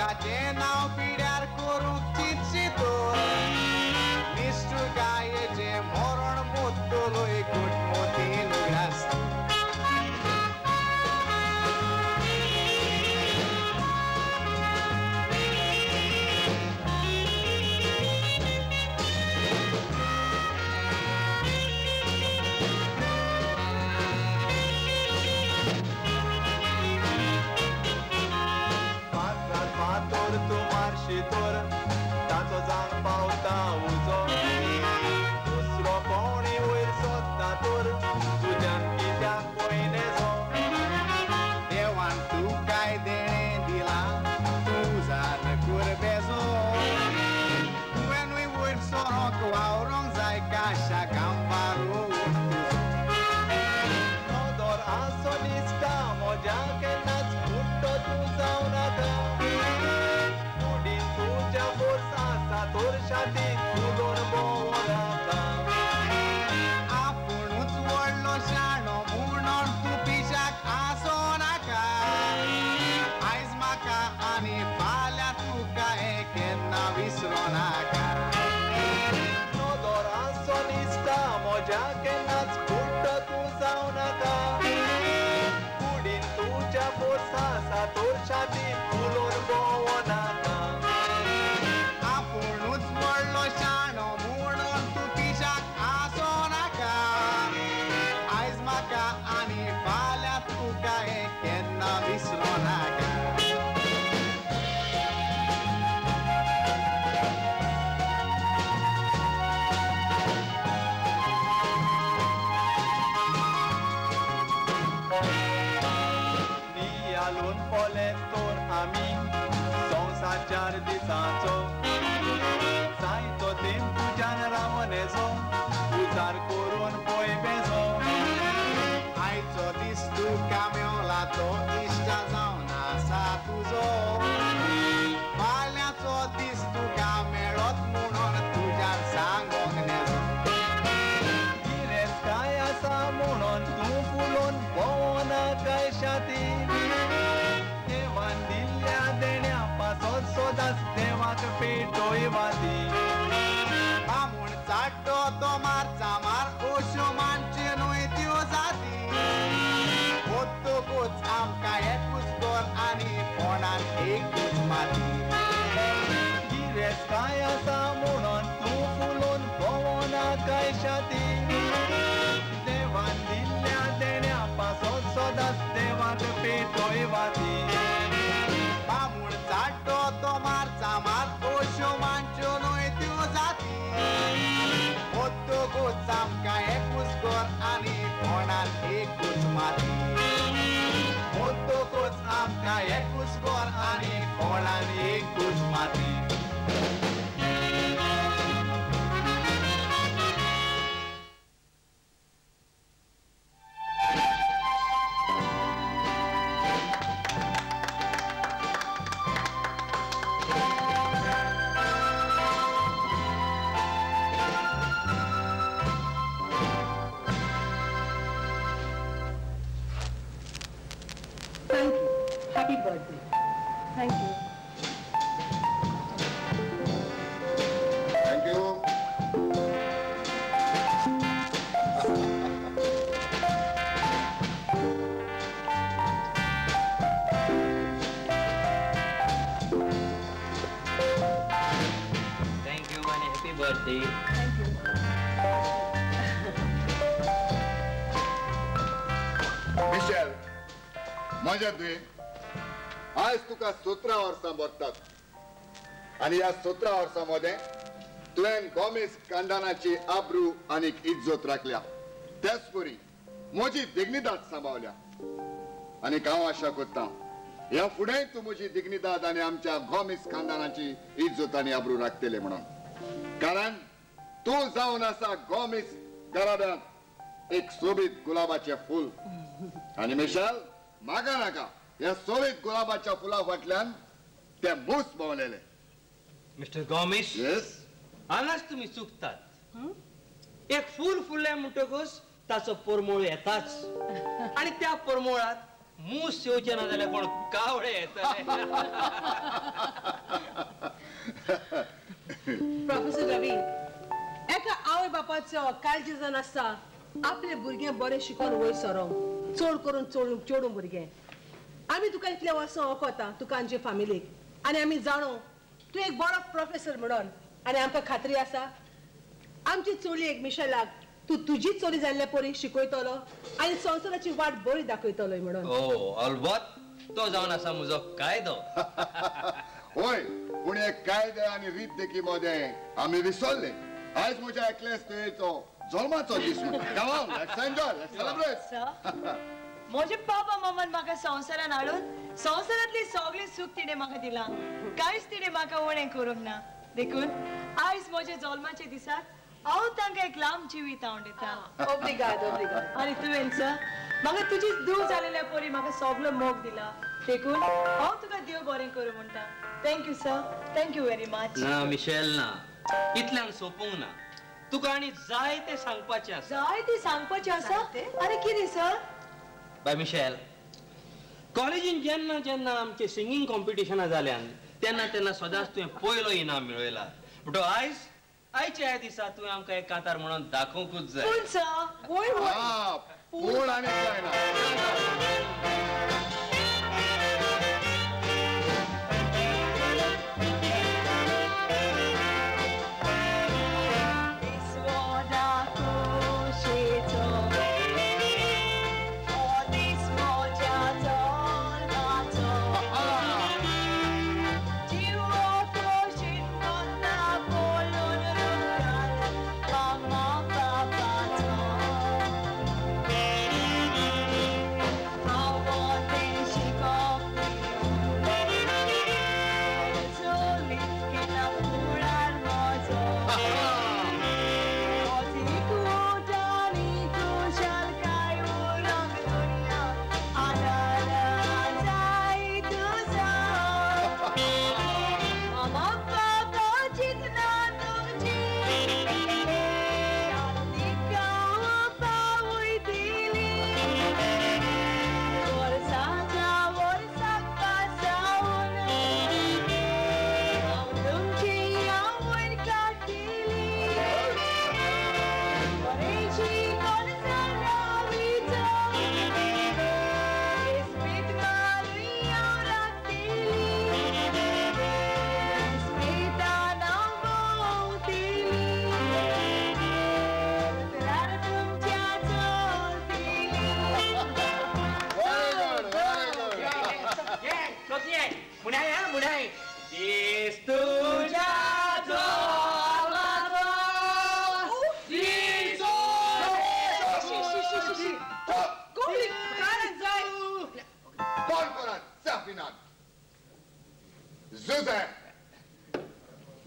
देशाचें नांव पिड्यार करूंक चिंतशी तर निश्ठुकायेचें मरण मोत्तलोय गुटमोतीन उगडास. तोर ताचो जावन पावता उजो दुसरो कोणी वयर सोदता तर तुज्यान कित्याक पयनेजो देवान तुकाय देणें दिलां तूं जात कुरबेजो तुवेंनूय वयर सरोंक वावरोंक जाय काशा कांबारू नदर आसो दिसता म्हज्या केन्नाच कुट्टो तूं जावं नाका तोर शाती उलोवन भोंवनाका. आपुणूच व्हडलो शाणो म्हणून तूं पिशाक आसो नाका आयज म्हाका आनी फाल्यां तुका हें केन्ना विसरो नाका. नदर आसो दिसता म्हज्या केन्नाच कुट्टो तूं जावं नाका कुडीन तुज्या बोर्सा आसा तोर शाती उलोवन भोंवनाका. चार दिसांचो जायतो तेम तुज्यान रावनेचो उजार करून पळय बेजो आयचो दीस तुका मेवला तो इश्टा जावन आसा तुजो फाल्यांचो दीस तुका मेळत म्हणून तुज्यान सांगोंक नेजो गिरेस्त काय आसा म्हणून तूं फुलोवन भोंवना काय शाती देवान दिल्ल्या देण्या पासत सोदास देवाक पेटोय वाती. बामूण चाट्टो तो मारचा मार अश्यो मानच्यो न्हय त्यो जाती वतकूच आमकां एकूच घर आनी फोंडान एकूच माती. गिरेस्त काय आसा म्हणून तूं फुलोवन भोंवना काय शाती देवान दिल्ल्या देण्या पासत सोदास देवाक पेटोय वाती. बामूण चाट्टो तो मारचा मार अश्यो मानच्यो न्हय त्यो जाती वतकूच आमकां एकूच घर आनी फोंडान एकूच माती वतकूच आमकां एकूच घर आनी फोंडान एकूच माती. Happy birthday. Thank you. Thank you. Thank you and happy birthday. Thank you. Michelle, मजा तुवें आयज तुका 17 वर्सां भरतात आनी ह्या 17 वर्सां मदें तुवें गोमेज खानदानाची आब्रू आनी इज्जत राखल्या त्याच परी म्हजी दिग्निदाद सांबावल्या आनी हांव आशा करता ह्या फुडें तूं म्हजी दिग्निदाद आनी आमच्या गोमेज खानदानाची इज्जत आनी आब्रू राखतले म्हणून कारण तूं जावन आसा गोमेज घराब्यांत एक सोबीत गुलाबाचें फूल आनी मिशेल मागा नाका ह्या सोबीत गुलाबाच्या फुला फाटल्यान ते मूस भोंवलेले. मिस्टर गोमेश, हांगाच तुमी चुकतात. एक फूल फुल्लें म्हणटकच ताचो परमळ येताच आनी त्या परमळात मूस येवचे ना जाल्यार कोण कावळे येतले. प्रोफेसर रवी, एका आवय बापाचो काळजी जावन आसता आपले भुरगें बरें शिकोवन वयर सरोंक, चड करून चेडूं भुरगें. आमी तुका इतले वर्सां वखता तुका आमचे फामिलीक, आनी आमी जाणो तूं एक बरो प्रोफेसर म्हणून, आनी आमकां खात्री आसा आमची चलयेक मिशेलाक तूं तुजीच चली जाल्ले परी शिकयतलो आनी संवसाराची वाट बरी दाखयतलो म्हणून. ओ अलबत, तो जावन आसा म्हजो कायदो. वय, पूण एक कायदे आनी रीत देखी मदें आमी विसरले. आयज म्हज्या एकलेच तुयेचो जल्माचो दीस. Come on, let's enjoy, let's celebrate. म्हजे पापा मामान म्हाका संवसारान हाडून संवसारांतली सगळी सूख तिणें म्हाका दिला, कांयच तिणें म्हाका उणें करूंक ना. देखून आयज म्हज्या जल्माच्या दिसाक हांव तांकां एक लांब जिवीत आवडटा. ओब्रिगाद ओब्रिगाद. आनी तुवें सर म्हाका तुजीच धूव जालेल्या परी म्हाका सगलो मोग दिला, देखून हांव तुका देव बरें करूं म्हणटा. Thank you sir, thank you very much. ना मिशेल ना, इतल्यान सोंपूंक ना, तुका आनी जाय तें सांगपाचें आसा. जाय तें सांगपाचें आसा? आनी कितें सर? बाय मिशेल, कॉलेजीन जेन्ना जेन्ना आमचें सिंगींग कॉम्पिटिशनां जाल्यान तेन्ना तेन्ना सदांच तुवें पयलो इनाम मेळयला. पूण आयज आयच्या ह्या दिसा तुवें आमकां एक कांतार म्हणून दाखोवंकूच जाय. पूण सर, वय वय, पूण आनी काय ना.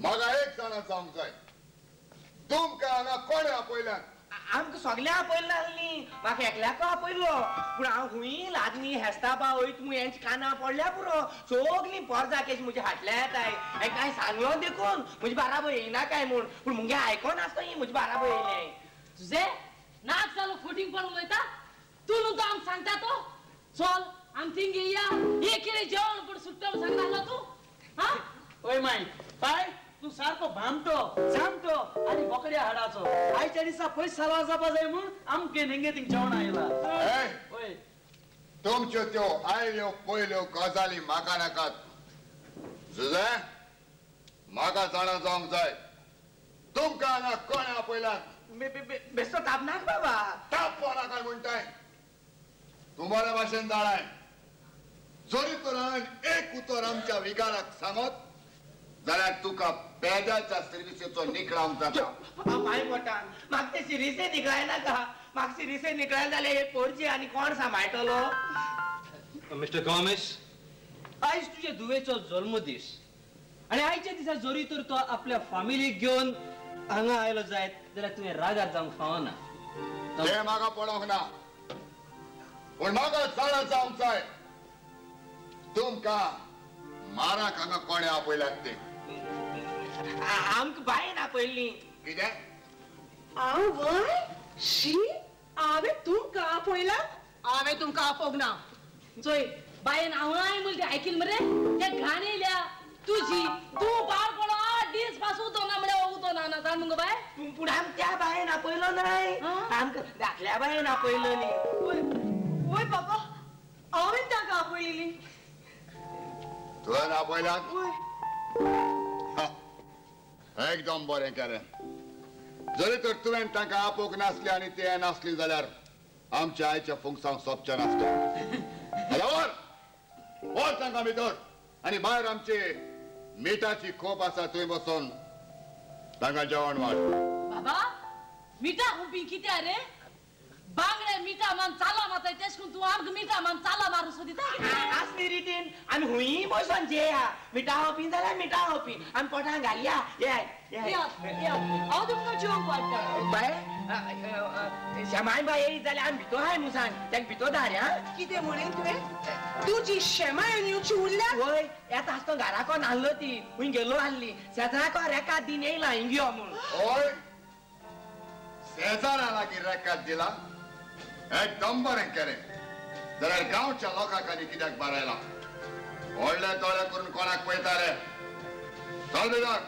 म्हाका एक जाणा जावंक जाय, तुमकां हांगा कोणें आपयल्यान? आमकां सगळ्यांक आपयलें नासली, म्हाका एकल्याक आपयलो. पूण हांव खूंय लागली हेस्ता बा वयत म्हूण हेंच्या काना पडल्या पुरो, सगळीं पोरजा केश म्हज्या फाटल्यान येताय. हें कांय सांगलो देखून म्हजे बाराबर येयना काय म्हूण, पूण मुगे आयकोन आसता ही म्हजे बाराबर येयलें. तुजें नाक जालो फटींग पण उलयता तूं न्हू तो आमकां सांगता तो. चल आम थिंग येया, एक कितें जेवण पूण सुट्टा म्हूण सांगता आसलो तूं. हा ओय माय पाय, तूं सारको भामटो जामटो आनी बोकड्या हाडाचो. आयच्या दिसा पयस सालार जावपा जाय म्हूण आमके नेंगे थिंग जेवण आयला. ओय तुमच्यो त्यो आयल्यो पयल्यो गजाली म्हाका नाकात. जुजे, म्हाका जाणा जावंक जाय तुमकां हांगा कोणें आपयल्यान? बेस्तो तापनाक बाबा. तापो नाका म्हणटाय, तूं बरे भाशेन जाणाय. जरी तर हांवें एक उतर आमच्या विगाराक सांगत जाल्यार तुका पेद्याच्या सिरिसेचो निकळावंक जाता. पांय पडटा, म्हाका ते सिरिसे निकळायनाका. म्हाका सिरिसे निकळायना जाल्यार हे पोरची आनी कोण सांबाळटलो? मिस्टर गॉमेस, आयज तुजे धुवेचो जल्मदीस आनी आयच्या दिसा जरी तर तो आपल्या फामिलीक घेवन हांगा आयलो जायत जाल्यार तुवें रागार जावंक फावना. तें म्हाका पडोंक ना, पूण म्हाका जाणा जावंक जाय तुमकां माराक हांगा कोणें आपयल्यात ते. आमकां बायन आपयल्ली. कितें? आवय शी, हांवें तुमकां आपयला? हांवें तुमकां आपोवंक ना. चोय बायन हांव म्हणटा आयकील मरे ते घाण येयल्या तुजी तूं पाड पडो 8 दीस पासून उदो ना म्हळ्यार उदो ना जाण मुगो बाय. पूण आम त्या बायन आपयलो न्हय, आमकां धाकल्या बायन आपयलो न्ही. वय बाबा, हांवें ताका आपयलेली. तुवें आपयला? एकदम बरें केलें. जरी तर तुवें तांकां आपोवंक नासलें आनी ते नासली जाल्यार आमच्या आयच्या फुंगसांक सोंपचें नासलें. वर वर तांकां भितर आनी भायर आमची मिठाची खोप आसा थंय बसून तांकां जेवण वाड. बाबा मिठा हुपी कित्या रे? बांगडे मिठा मान चाला मारताय तेश करून तूं आमकां मिठा मान चाला मारूं सोदिता? आसली रितीन आमी हुंय बसून जेया. मिठा होपी जाल्यार मिठा होपी आमी पोटान घालया. हांव तुमकां जेवंक वाडटा. बाय शेमाय बाय येयत जाल्यार आमी भितर आहाय म्हूण सांग. ताका भितर धाड. कितें म्हणलें तुवें? तुजी शेमाय येवची उरल्या? वय येता आसतना घराको नासलो ती हुंय गेलो आहली. शेजराको रेकाद दीन येयला हिंग यो म्हूण. हय शेजारा लागीं रेकाद दिला? एकदम बरें केलें. जाल्यार गांवच्या लोकांक आनी कित्याक बारायला? व्हडले दोळे करून कोणाक पळयताले? चल भितर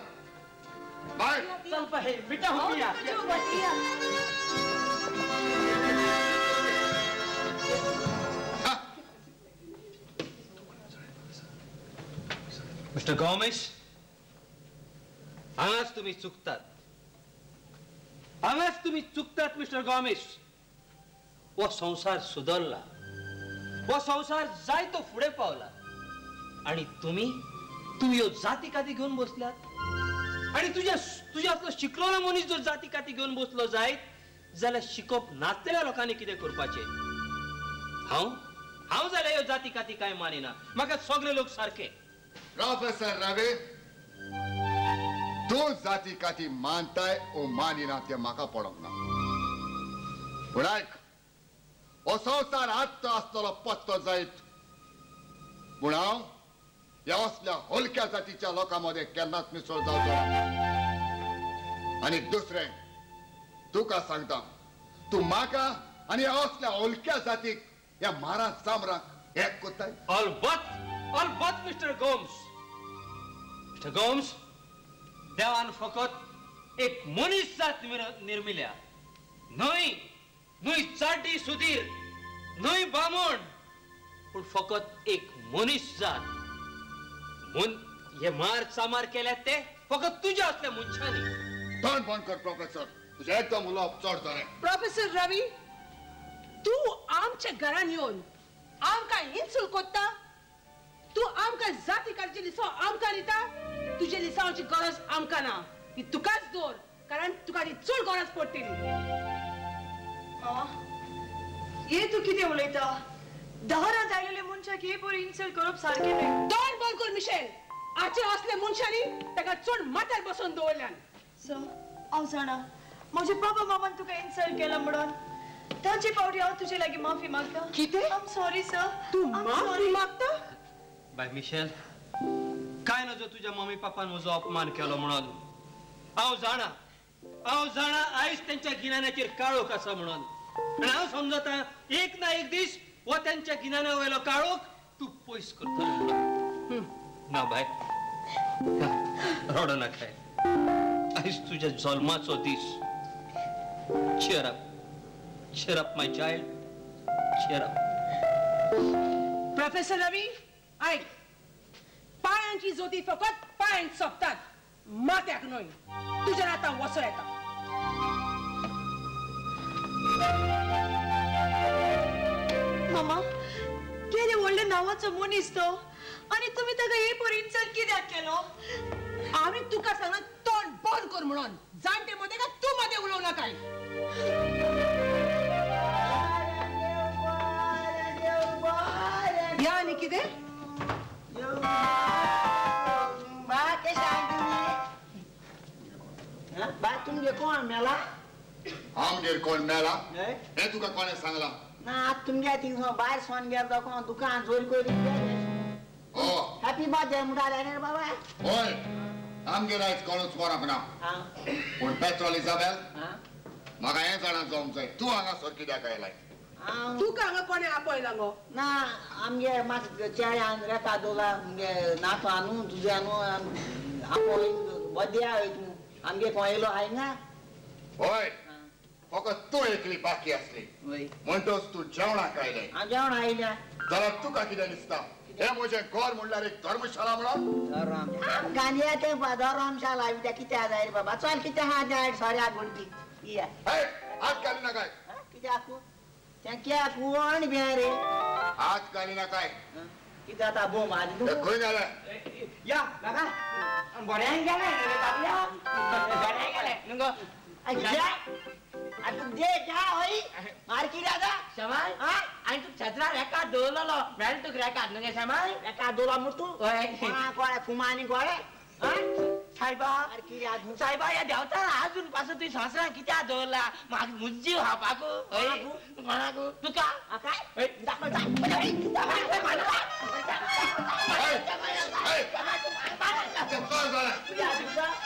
बाय. चल पळय मिठा हुपया. मिस्टर गोमेश, हांगाच तुमी चुकतात. हांगाच तुमी चुकतात मिस्टर गोमेश. हो संवसार सुदरला, हो संवसार जायतो फुडें पावला आनी तुमी तुमी ह्यो जाती काती घेवन बसल्यात. आनी तुज्या तुज्या असलो शिकलोलो मनीस जर जाती काती घेवन बसलो जायत जाल्यार शिकोवप नासलेल्या लोकांनी कितें करपाचें? हांव हांव जाल्यार ह्यो जाती काती कांय मानिना. म्हाका सगळे लोक सारके. प्रोफेसर रवी, तूं जाती काती मानताय ओ मानिना तें म्हाका पडोंक ना. पूण आयक, हो संवसार आत्तो आसतलो पत्तो जायत, पूण हांव ह्या असल्या हलक्या जातीच्या लोकां मदें केन्नाच मिसळ जावचो ना. आनी दुसरें तुका सांगता, तूं म्हाका आनी ह्या असल्या हलक्या जातीक ह्या म्हारा चामराक एक कोत्ताय? अलबत अलबत मिस्टर गोम्स. मिस्टर गोम्स, देवान फकत एक मनीस जात निर्मिल्या, न्हय न्हय चाड्डी सुदीर, न्हय बामण, पूण फकत एक मनीस जात. म्हूण हे मार चामार केल्यात ते फकत तुज्या असल्या मनशांनी. तोंड बंद कर प्रोफेसर, तुजें एकदम उलोवप चड जालें. प्रोफेसर रवी, तूं आमच्या घरान येवन आमकां इन्सल्ट कोत्ता? तूं आमकां जाती काडचे लिसांव आमकां दिता? तुजे लिसांवाची गरज आमकां ना. ती तुकाच दवर, कारण तुका ती चड गरज पडटली. मामा, हे तूं कितें उलयता? दारांत आयलेले मनशाक हे परी इन्सल्ट करप सारकें न्हय. तोंड बंद कर मिशेल. आचे असले मनशांनी ताका चड माथ्यार बसोवन दवरल्यान. सर, हांव जाणा म्हजे बाबा मामान तुका इन्सल्ट केला म्हणून. तांचे पावटी हांव तुजे लागीं माफी मागता. कितें? I am sorry sir. तूं माफी मागता? बाय मिशेल, कांय नजो तुज्या मम्मी पापान म्हजो अपमान केलो म्हणून. हांव जाणा, हांव जाणा आयज तेंच्या गिन्यानाचेर काळोख आसा म्हणून. आनी हांव समजता एक ना एक दीस हो तेंच्या गिन्याना वयलो काळोख तूं पयस करतलो म्हणून. ना बाय, रडो नाकाय. आयज तुज्या जल्माचो दीस. Cheer up, cheer up my child, cheer up. Professor Ravi, आयक, पांयांची जोती फकत पांयांत सोंपतात, माथ्याक न्हय. तुज्यान आतां वचो येता. मामा, केदे व्हडल्या नांवाचो मनीस तो आनी तुमी ताका हे परी इन्सल्ट कित्याक केलो? हांवें तुका सांगलां तोंड बंद कर म्हणून. जाणटे मदें काय तूं मदें उलोवं नाकाय. या आनी कितें? बा कशें आहा तुमी? बा तुमगे कोण मेला? आमगेर कोण मेला हें तुका कोणें सांगलां? ना, आतां तुमगे थिंग भायर सोन गेलो कोण दुकान चोरी करून. हॅपी बर्थडे म्हणटाले न्ही बाबा? हय, आमगेर आयज कोणूच मरप ना. पूण पेट्रोल इजाबेल, म्हाका हें जाणा जावंक जाय, तूं हांगासर कित्याक आयलाय? तुका हांगा कोणें आपयला गो? ना आमगे म्हाका चेड्यान रेका दोला आमगे नातवा न्हू तुज्या न्हू आपोय बद्या हय तूं आमगे कोण येयलो हाय ना? हय फकत तूं एकली बाकी आसली म्हणटच तूं जेवणाक आयलें. हांव जेवणाक आयल्या जाल्यार तुका कितें दिसता हें म्हजें घर म्हणल्यार एक धर्मशाळा म्हणून? गांधी तें धर्मशाळा कित्याक जाय रे बाबा? चल कितें आहा तें सोऱ्याक गुडकी या. हात घाली नाकाय. कित्याक तें कित्याक कोण बी रे? हात घाली नाकाय. कितें जाता बोम आदी तूं खंय गेलें? या बाबा बऱ्यान गेलें रे बाबल्या, बऱ्यान गेलें न्हू गो. तूं दे क्या हय मार कितें जाता? शमाय आनी तूं छत्रार रेकाद दवरलेलो मेळ्ळें तुका रेकाद न्हू गे शमाय? रेकाद दवरला म्हूण तूं कोणे फुमानी कोणे? सायबा सायबा ह्या देंवचारा आजून पासून तुवें संवसारान कित्याक दवरला? म्हाका म्हजो जीव खावपाक हय कोणाक तुका? काय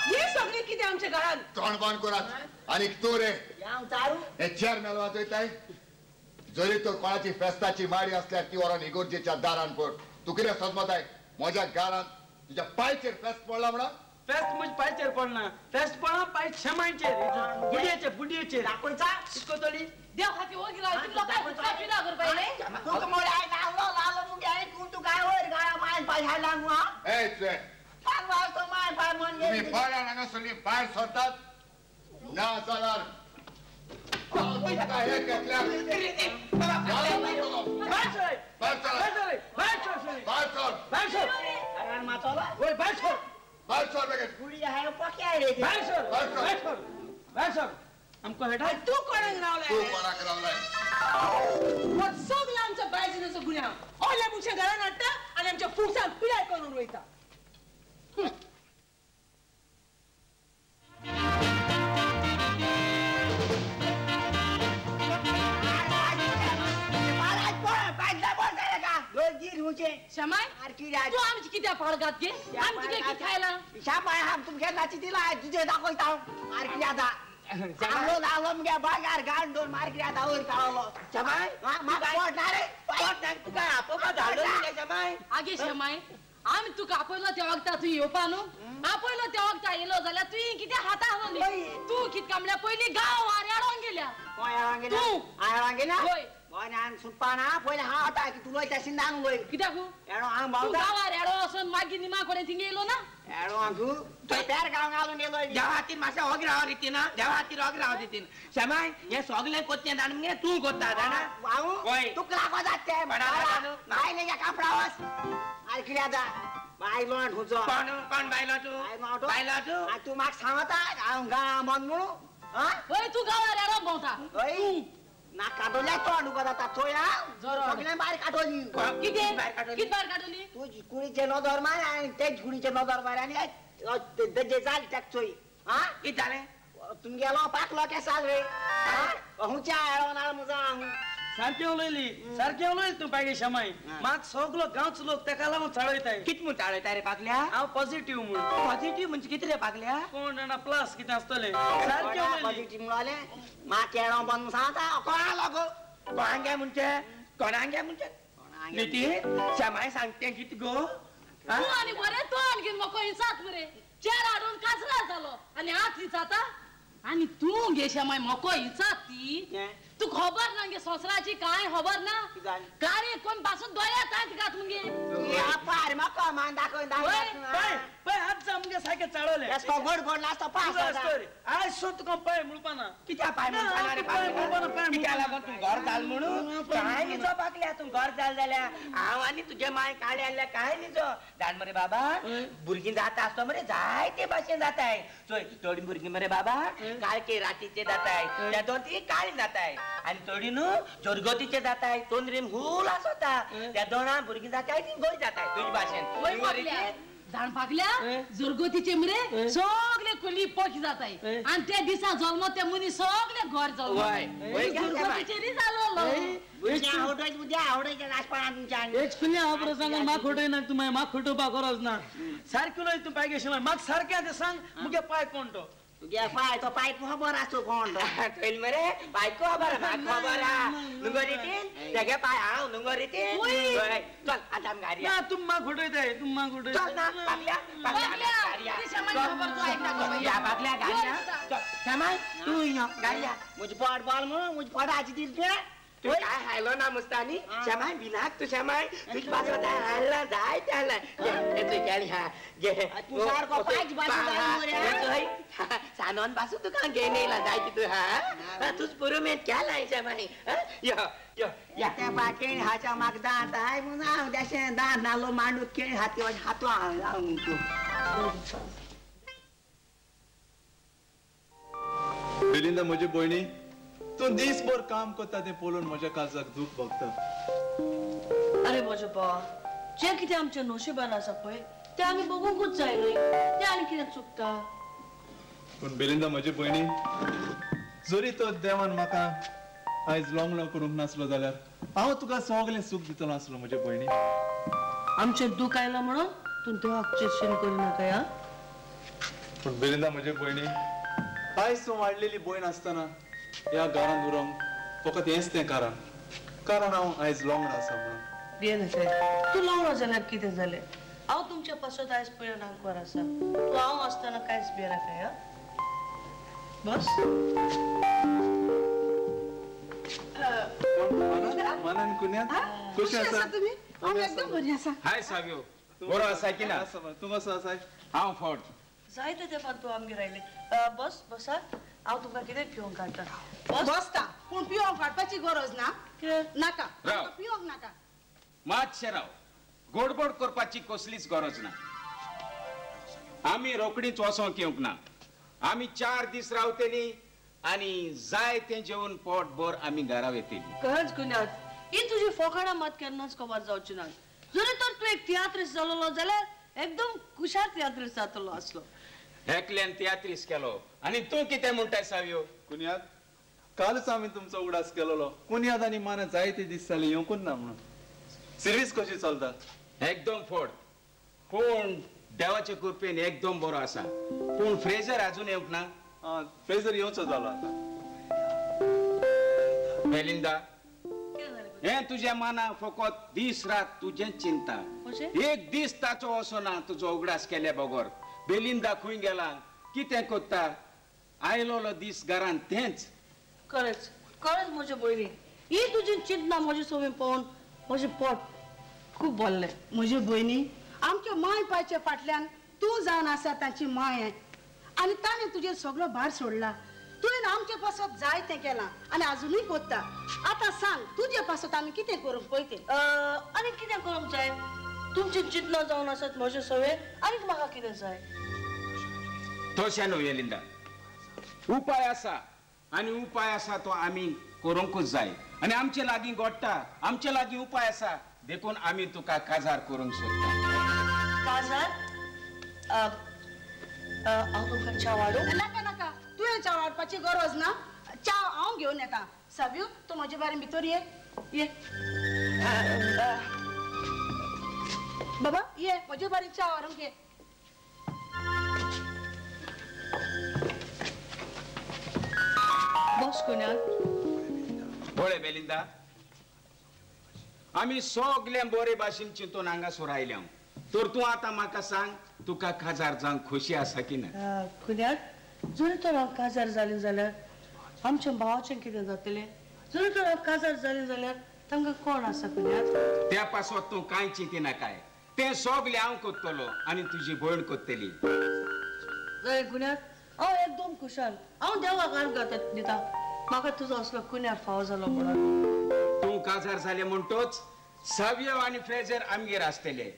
हे सगळें कितें आमच्या घरान? तोंड बंद करात. आनी तूं रे हे चेर मेल वाजयताय? जरी तर कोणाची फेस्ताची माडी असल्यार ती व्हरोन इगोर्जेच्या दारान पड. तूं कितें सजमताय म्हज्या घरान तुज्या पांयचेर फेस्त पडला म्हणून? फेस्त म्हज्या पांयचेर पडना, फेस्त पडना पांय शेमायचेर बुडयेचेर बुडयेचेर. दाखयता शिकतली देव खाती ओगी राव तुमकां काय हुसका पिडा करपा येयलें? तुका मोडे हांवें लावलो लावलो मुगे हांवें कोण तुका वयर गाळा मायन पांय हाडला न्हू हांव? ए चोय सांग वाजतो मायन पांय म्हण तुमी बायलां हांगासरलीं भायर सरतात ना जाल्यार हांव तुमकां एक एकल्याक भायर सर भायर सर भायर सर भायर सर भायर सर बेगीन. भायर सर भायर सर भायर सर आमकां हेटा. तूं कोणाक रावलाय? तूं कोणाक रावलाय? हो सगळो आमचो बायजिनाचो गुन्यांव. ओल्या मनशां घरान हाडटा आनी आमच्या फुसांक पिडाय करून वयता. शमाय तूं आमची कित्याक पाड घात गे? आमी तुगे कितें खायला? शापाय हांव तुमगे नाची दिला तुजें दाखयता हांव. आर कितें जाता? लावलो लावलो मुगे बागार गाण दोन मार कितें जाता वयर काडलो. शमाय म्हाका पोट ना रे पोट ना तुका आपोवपा धाडलो न्हू शमाय. आगे शमाय आमी तुका आपयलो त्या वखता तूं येवपा न्हू? आपयलो त्या वखता येयलो जाल्यार तुवें कितें हाता हाडली? तूं कितें म्हणल्यार पयलीं गांव आरयाडोन गेल्या. कोण येडोन गेल्या? तूं आयडोन गेल्या? हय. गोंयान सुटपा ना पयलीं हांव वता की तूं वयता शिंदान वय. कित्याक? येडो हांव तूं भोंवता. गांवार येडो वचून मागीर निमा कडेन थिंग येयलो ना? येडो हांव थंय पेर गांव घालून येयलो. देवा खातीर मातशें ओग राव रितीन, देवा खातीर ओग राव रितीन. शमाय हें सगळें कोत्तें जाण मगे तूं कोत्ता जाणा? हांव हय तुका लागो जाता तें बायलेच्या कापडा वच. आरे कितें जाता? बायलो खंयचो? कोण कोण बायलो तूं? बायलो तूं? तूं म्हाका सांगता हांव गांव बंद म्हणून? हय तूं गांवार येडो भोंवता. हय ना काडोल्या तोंड उगो जाता चोय सगळें भायर काडोली. कितें कितें भायर काडोली? तुजी कुडीचे नदर मार आनी तेच कुडीचे नदर मार आनी तेजे जाल तेक चोय. आं कितें जालें? तुमगेलो पाकलो केसाल रे हुंच्या येडो ना म्हजो हांव. सारकें उलयली सारकें उलयली तूं पागे शमाय. म्हाका सगलो गांवचो लोक तेका लागून चाळयताय. कितें म्हूण चाळयता रे पागल्या? हांव पॉझिटीव म्हूण. पॉझिटीव म्हणजे कितें रे पागल्या? कोण जाणा प्लस कितें आसतलें. सारकें उलयली. पॉझिटीव म्हणलें म्हाका येडो बंद सांगता कोणा लागो? कोणाक गे म्हणचें? कोणाक गे म्हणचें? निती शमाय सांगतें कितें गो? तूं आनी बरें तो आणखीन म्हाका हिंसात मरे चेर हाडून काजरार जालो आनी हात हिंसाता आनी तूं गे शमाय म्हाका हिंसात ती. तू खबर ना गे संवसाराची कांय खबर ना? गाडी कोण पासून दोळ्या तांत घात मुगे. पार म्हाका मान दाखय पळय पळय हात जा मुगे सारकें चाळवलें. गोड गोड नासतो पास आयज सो तुका पांय म्हणपाना. कित्याक पांय म्हणपाना रे? पांय म्हणपाना पांय कित्याक लागून तूं घर जाल म्हणून? कांय न्हिजो पाकल्या तूं घर जाल जाल्यार हांव आनी तुजे माय काळी आसल्यार कांय न्हिजो. जाण मरे बाबा भुरगीं जाता आसतो मरे जायते भाशेन जाताय. चोय थोडीं भुरगीं मरे बाबा काळखे रातीचे जाताय, त्या दोन ती काळी जाताय आनी थोडी न्हू जोरगतीचे जाताय, तोंदरीन हुल आसता. त्या दोना भुरगीं जाताय ती गोरी जाताय तुजे भाशेन. जाण पाकल्या जोरगतीचे मरे सगळे कुली पख जाताय आनी त्या दिसा जल्म ते मनीस सगळे घर जल्म जोरगतीचेरय जालो. सांग तूं मागीर म्हाका फटोवपाक गरज ना. सारकें उलय तूं पाय शिवाय म्हाका सारकें आतां सांग मुगे पाय कोण तो? तुगे पाय तो पाय खबर आसो कोण चोयल मरे बायको खबर म्हाका खबर आ नुगो रितीन तेगे पाय हांव नुगो रितीन. चल आतां आमी घारी. ना तूं म्हाका फटयताय, तूं म्हाका फटयताय. चल ना पागल्या पागल्या या पागल्या घारी. चल श्यामाय तूं यो घारी. म्हजें पोट बोल म्हणून म्हज्या पोटाची दिल तुवें. तूं काय हायलो ना मुस्तानी श्यामाय बिनाक तूं श्यामाय तुजे पासत हाडला जायते हाडला. घे केळी हा घे. तूं सारको पायच बाजू सानोन पासून तुका घेन येयला जायती तूं. हा तूच पुरुमेंत केलाय श्यामाय. यो यो या त्या बा केळी हाच्या म्हाका दांत हाय म्हणून हांव देशें दांत नालो मांडू केळी हाती हातो हांव तूं. बेलिंदा म्हजी भयणी तूं दीसभर काम करता तें पळोवन म्हज्या काळजाक दूख भोगता. अरे म्हज्या भावा, जें कितें आमच्या नशिबान आसा पळय तें आमी बघूंकूच जाय न्हय, तें आनी कितें चुकता. पूण बेलिंदा म्हजी भयणी, जरी तो देवान म्हाका आयज लोंगलो करूंक नासलो जाल्यार हांव तुका सगळें सूख दितलो आसलो म्हजे भयणी. आमचें दूख आयलां म्हणून तूं देवाक चिडशीण करिनाका. हा पूण बेलिंदा म्हजे भयणी, आयज तूं वाडलेली भयण आसतना ह्या घरांत उरोंक फकत हेंच तें कारण, कारण हांव आयज लोंगणो आसा म्हणून. भियेनाका, तूं लोंगणो जाल्यार कितें जालें, हांव तुमच्या पासत आयज पळय आंकवार आसा. तूं हांव आसतना कांयच भियेनाका. हा बस. मनान कुन्यात कशी आसा तुमी? हांव एकदम बरी आसा. हाय साव्यो, बरो आसा की ना? तूं कसो आसा? हांव फोट. जायते तेंपान तूं आमगेर आयलें. बस बसात, हांव तुमकां कितें पिवंक काडटा. बसता पूण पिवंक काडपाची गरज ना. नाका पिवंक नाका. मातशें राव, गोडबोड करपाची कसलीच गरज ना. आमी रोकडीच वचोंक येवंक ना. आमी 4 दीस रावतली आनी जाय तें जेवन पोटभर आमी घरा वेतली. खरेंच कुन्यात, ही तुजी फोकाणां मात केन्नाच कबार जावची ना. जरी तर तूं एक तियात्रीस जालोलो जाल्यार एकदम कुशार तियात्रीस जातलो आसलो. एकल्यान तियात्रीस केलो आनी तूं कितें म्हणटाय साव्यो? कुन्यात, कालच आमी तुमचो उगडास केलोलो. कुन्यात आनी माना जायते दीस जाले येवंकूच ना म्हणून. सिर्वीस कशी चलता? एकदम फोड, पूण देवाचे कृपेन एकदम बरो आसा. पूण फ्रेजर अजून येवंक ना. फ्रेजर येवचो जालो आतां. बेलिंदा, हें तुज्या मना फकत दीस रात तुजें चिंता. एक दीस ताचो असो ना तुजो उगडास केल्या बगर. बेलिंदा खंय गेला, कितें करता, आयलोलो दीस घरांत तेंच. खरेंच खरेंच म्हजे भयणी, ही तुजी चिंतना म्हजे सवय पळोवन म्हजें पोट खूब भरलें. म्हजे भयणी, आमच्या माय पायच्या फाटल्यान तूं जावन आसा तांची माय आनी ताणें तुजेर सगळो भार सोडला. तुवें आमचे पासत जाय तें केलां आनी आजुनूय करता. आतां सांग तुजे पासत आमी कितें करूंक पळय तें. आनी कितें करूंक जाय? तुमची चिंतना जावन आसत म्हजे सवय, आनीक म्हाका कितें जाय? तशें न्हय बेलिंदा, उपाय आसा आनी उपाय आसा तो आमी करूंकूच जाय. आनी आमचे लागीं घडटा, आमचे लागीं उपाय आसा, देखून आमी तुका काजार करूंक सोदता. काजार? हांव तुमकां च्या वाडूं? नाका नाका, तुवें च्या वाडपाची गरज ना. च्या हांव घेवन येता. साव्यो, तूं म्हजे बारे भितर ये. ये बाबा, ये म्हजे बारे च्या व्हरूंक ये. बस कुन्यात. पळय बेलिंदा, आमी सगळे बरे भाशेन चिंतून हांगासर आयल्या. तर तूं आतां म्हाका सांग, तुका काजार जावंक खोशी आसा की ना? कुन्यात, जरी तर हांव काजार जालें जाल्यार आमच्या भावाचें कितें जातलें? जरी तर हांव काजार जालें जाल्यार तांकां कोण आसा कुन्यात? त्या पासत तूं कांय चिंतिनाकाय, तें सगळें हांव करतलो आनी तुजी भयण करतली. कुन्यात, हांव एकदम खुशाल. हांव देवाक आर्गां दिता, म्हाका तुजो असलो कुन्यार फावो जालो म्हणून. तूं काजार जालें म्हणटोच साव्यो आनी फ्रेजर आमगेर आसतले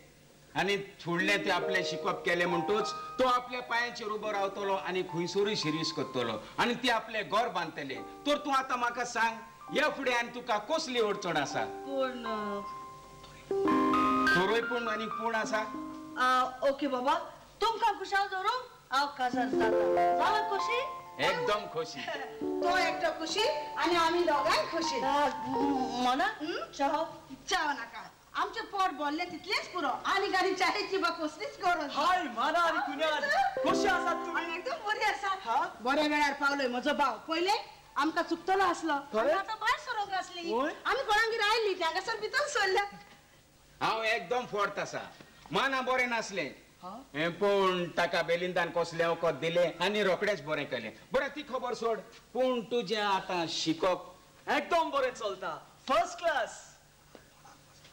आनी फुडलें तें आपलें शिकप केलें म्हणटोच तो आपल्या पांयाचेर उबो रावतलो आनी खंयसरूय शिरीस करतलो आनी ते आपलें घर बांदतले. तर तूं आतां म्हाका सांग, ह्या फुडें आनी तुका कसली अडचण आसा? पूण थोरोय पूण आनी पूण आसा. ओके बाबा, तुमकां खुशाल दवरूंक हांव काजार जाता. जालें खोशी? एकदम खोशी. तो एकटो खुशी आनी आमी दोगांय खुशी. मना च्या च्या नाका, आमचें पोट भरलें तितलेंच पुरो आनी गाडी च्यायेची बा कसलीच गरज. हाय माना आनी कुन्याद, कशी आसात तुमी? एकदम बरी आसा. बऱ्या वेळार पावलोय म्हजो भाव. पयले आमकां चुकतलो आसलो, आतां भायर सरोंक आसली. आमी कोणागेर आयली ती हांगासर भितर सरल्या. हांव एकदम फोर्त आसा. माना बरें नासलें पूण ताका बेलिंदान कसलें वखद दिलें आनी रोखडेंच बरें केलें. बरें ती खबर सोड, पूण तुजें आतां शिकप एकदम बरें चलता. First class.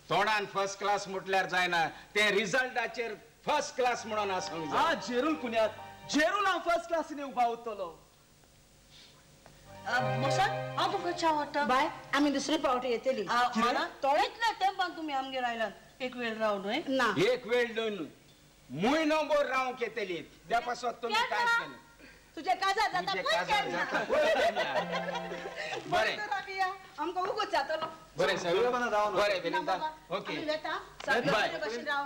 तोंडान फर्स्ट क्लास म्हटल्यार जायना, तें रिजल्टाचेर फर्स्ट क्लास म्हणून आसूंक जाय. हा जेरूल कुन्याद, जेरूल हांव फर्स्ट क्लासीन उबा उरतलो. मोसन हांव तुमकां च्या वाडटा. बाय आमी दुसरे पावटी येतली. इतल्या तेंपान तुमी आमगेर आयलात एक वेळ राव न्हय? ना एक वेळ न्हय, म्हयनो भर रावंक येतली. त्या पासत तुमी कांयच केलें. तुझे काजार जाता पळय. बरें आमकां उगोच जातलो. बरें सगळें बरें बेलिंदा. ओके बरे भशेन राव.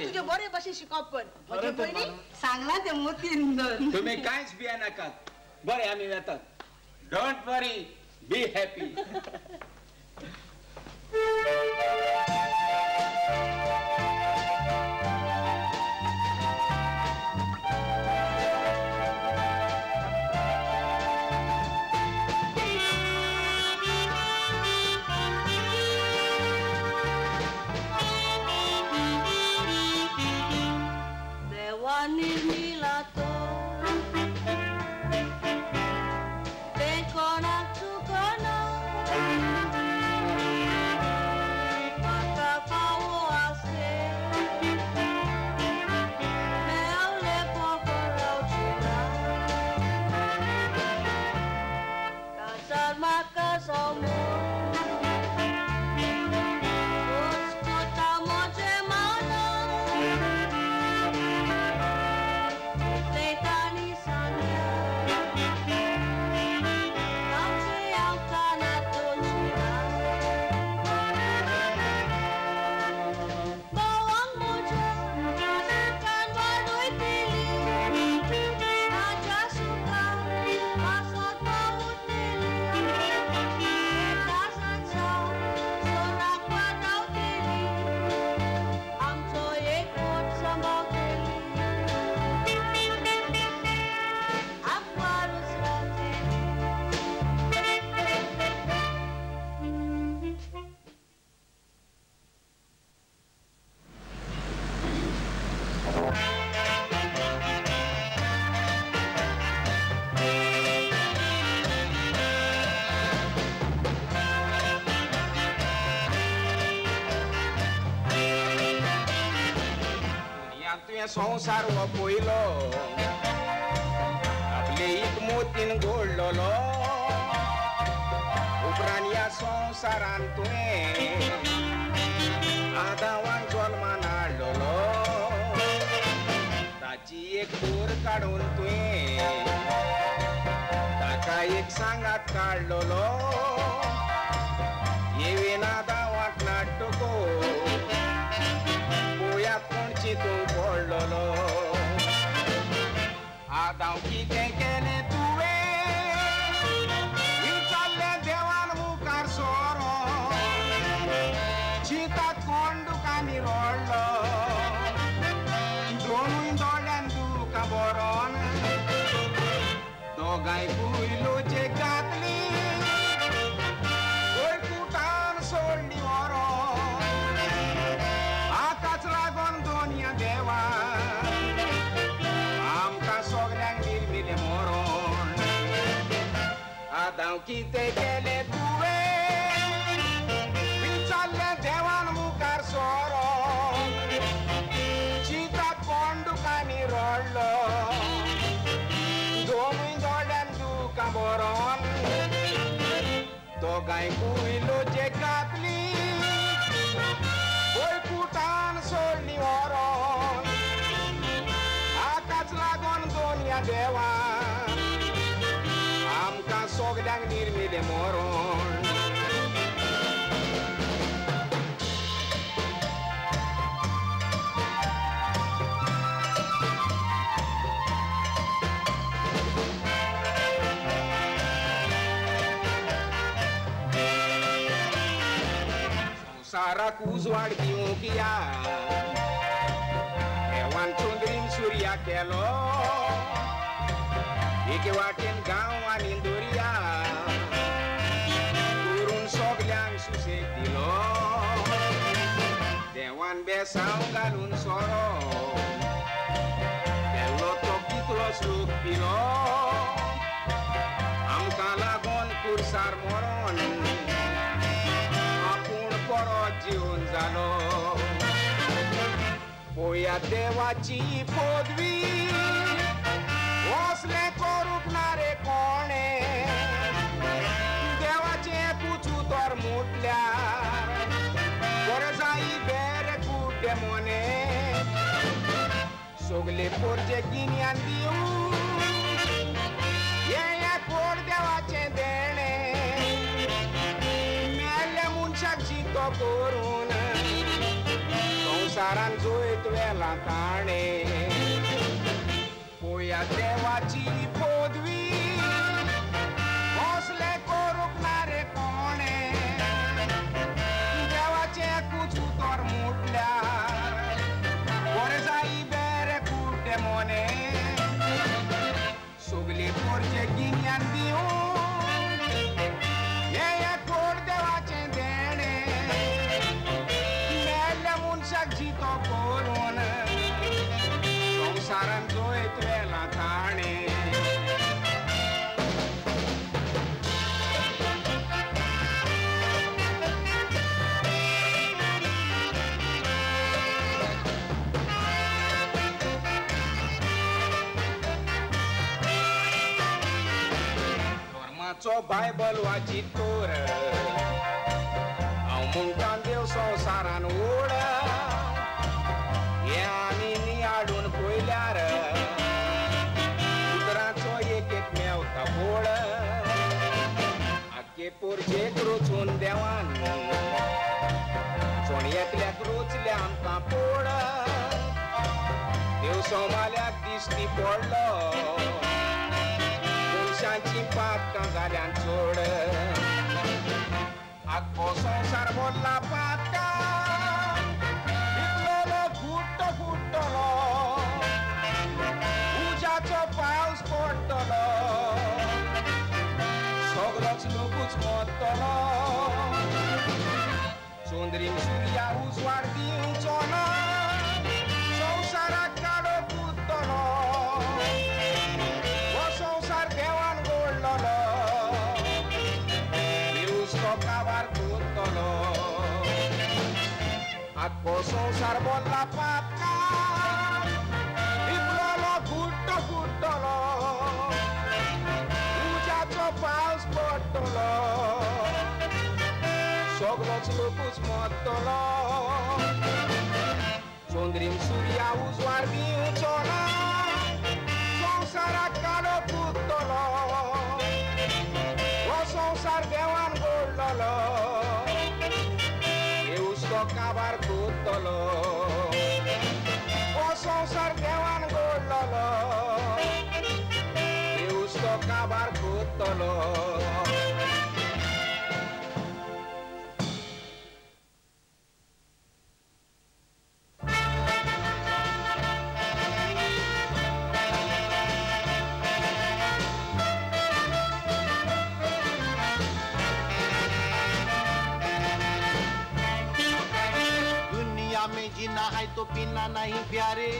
तुजें बरे भशेन शिकप कर. म्हजे पयलीं सांगलां तें मोतीन धर. तुमी कांयच भियेनाकात. बरें आमी वेतात. Don't worry, be happy. संसार हो पयलो आपले एक मोतीन गोडलोलो, उपरांत ह्या संवसारान तुवें आदावान जल्मान हाडलोलो, ताची एक दूर काडून तुवें ताका एक सांगात काडलोलो. येवेन आदावाक नाटको पोया कोण चिंतूंक पडलोलो. आदाव कितें केलें तुवें विचारलें देवान मुखार सोरो, चिंतात कोण दुकांनी रडलो, दोनूय दोळ्यान दुकां भरोन दोगांय कुयलोचे घातली वळकुटान सोडली व्हरोन. आतांच लागोन दोनया देवा आमकां सगल्यांक निर्मिलें मरोण. आदाव कितें केलें तुवें विचारलें देवान मुखार सोरोन, चिंतात कोण दुकांनी रडलो, दोनूय दोळ्यान दुकां भरोन दोगांय कुयलोचे घातली वळकुटान सोडली व्हरोन. आतांच लागोन दोनया देवा आमकां सगल्यांक निर्मिलें मरोण. संवसाराक संवसाराक उजवाड दिवंक या. देवान चंद्रीन सुर्या केलो, एके वाटेन गांव आनी दर्या करून सगल्यांक सुसेग दिलो. देवान बेसांव घालून सोरो केल्लो तो कितलोच लोक पिलो. आमकां लागून कुर्सार मरोन आपूण परत जिवन जालो. पोया देवाची पदवी असलें करूंक ना रे कोणें. देवाचें कुचू तर मुटल्यार बरें जाई बेरे कुड्डे मोने. सगले पोरचे गिन्यान दिवं हें कोण देवाचें देणें. मेल्ल्या मनशाक जितो करून संवसारान जैत व्हेलां ताणें. पोया देवाची पदवी असलें करूंक ना रे कोणें. देवाचें कुचू तर मुटल्यार बरें जाई बेरे कुड्डे मोने. सगले पोरचे गिन्यान दिवं हें कोण देवाचें देणें. मेल्ल्या मनशाक जितो करून संवसारान जैत व्हेलां ताणें. धर्माचो बायबल वाचीत तर हांव म्हणटा देव संवसारान ओड. हें आमी नियाळून पळयल्यार उतरांचो एक एक मेवता पोळ. आख्खे पोरजेक रोचून देवान चोण एकल्याक रोचल्या आमकां पोळ. देव सोमाल्याक दिश्टी पडलो, मनशांची पातकां जाल्यान चड. आख्खो संवसार भरला पातकां, इतलो फुट्टो फुट्टलो, उज्याचो पावस पडटलो, सगलोच लोकूच मरतलो. चंद्रीम सुर्या उजवाड दिवचो ना, संवसाराक काडो पुरतलो. हो संवसार देवान घडलेलो, देवूच तो काबार करतलो. आख्खो संवसार भरला पातकां, इतलो फुट्टो फुट्टलो, उज्याचो पावस पडटलो, सगलोच लोकूच मरतलो. चंद्रीम सुर्या उजवाड दिवचो ना, संवसाराक काडो पुरतलो. हो संवसार देवान घडलेलो, देवूच तो काबार करतलो. हो संवसार देवान घडलेलो, देवूच तो काबार करतलो. जीना है तो पीना नहीं प्यारे,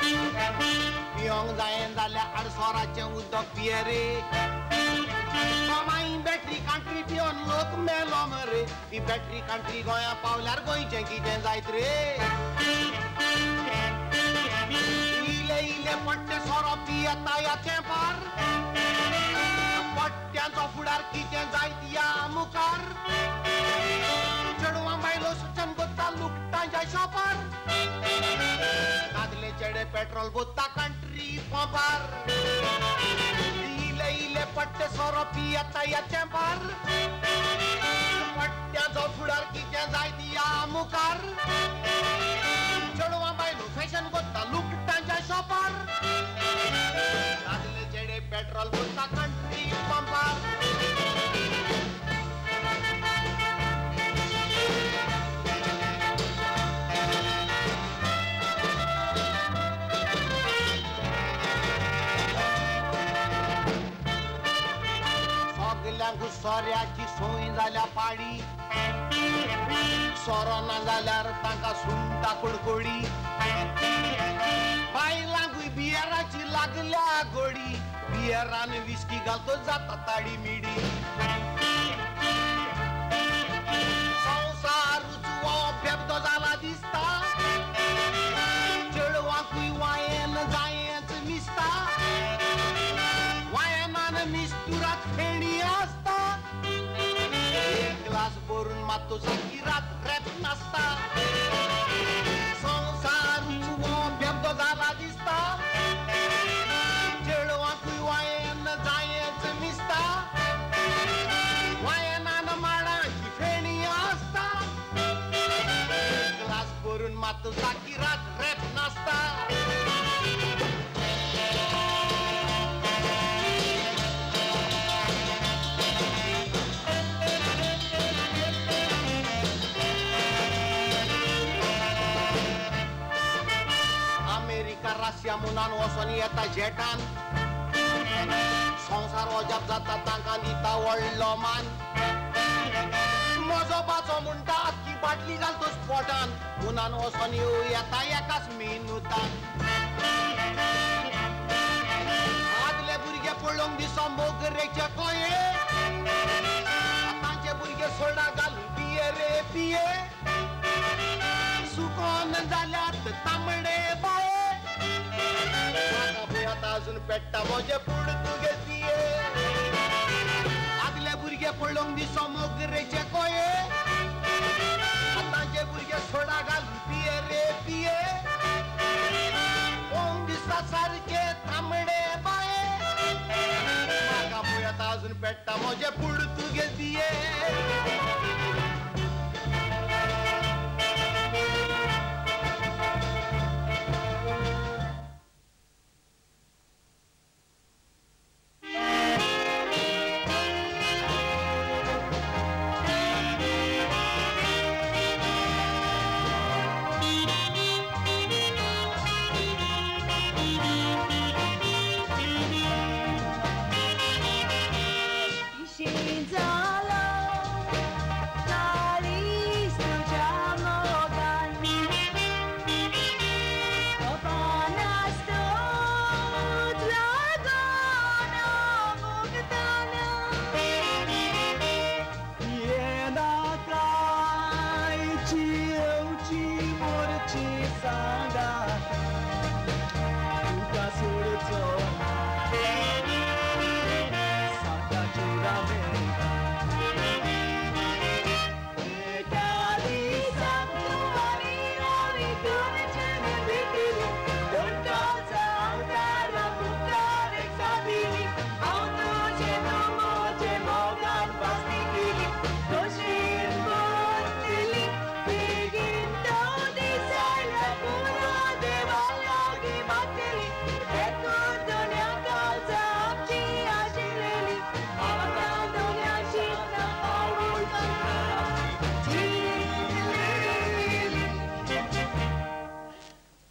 पियोंक जायन जाल्यार आडसराचें उदक पिये रे. माई बॅटरी कांट्री पिवन लोक मेलो मरे, ती बॅटरी कांट्री गोंया पावल्यार गोंयचें कितें जायत रे. इले इले पट्टे सोरो पियेता ह्या तेंपार, पट्ट्यांचो फुडार कितें जायत ह्या मुखार. चेडवां बायलो सचन कोत्ता लुकटांच्या शॉपार, दादले चेडे पेट्रोल बोत्ता कंट्री पंपार. इले इले पट्टे सोरो पियेता ह्या तेंपार, पट्ट्यांचो फुडार कितें जायत ह्या मुखार. चेडवां बायलो फॅशन कोत्ता लुकटांच्या शॉपार, दादले चेडे पेट्रोल बोत्ता कंट्री पंपार. सोऱ्याची सोय जाल्या पाडी सोरो ना जाल्यार तांकां सुंगटा कुडकुडी बायलांकूय बियराची लागल्या गोडी बियरान विस्की घालतो जाता ताडी मिडी संवसारूच हो बेबदो जाला दिसता चेडवांकूय वायन जायच मिसता वायनान मिस्तुरात फेणी आसता एक ग्लास भरून मात्तो सारकी रात रेप नासता संवसारूच हो बेबदो जाला दिसता चेडवांकूय वायन जायच मिसता वायनान माडांची फेणी आसता एक ग्लास भरून मात्तो सारकी रात रेप नासता. अमेरिका रशिया मुनान वचोन येता जेटान संवसार अजाप जाता तांकां दिता व्हडलो मान म्हजो बाचो म्हणटा आख्खी बाटली घालतो स्पोटान मुनान वचोन येवं येता एकाच मिनुतान आदले भुरगे पळोवंक दिसो मोगरेचे कोये आतांचे भुरगे सोडा घालून पिये रे पिये सुकोन जाल्यार तांबडे बाये म्हाका आतां अजून पेट्टा म्हजे पुर्तुगेज दिये आदले भुरगे पळोवंक दिसो मोगरेचे कोये आतांचे भुरगे सोडा घालून पिये रे पिये पळोवंक दिसता सारके तांबडे बाये म्हाका आतां अजून पेट्टा म्हजे पुर्तुगेज दिये.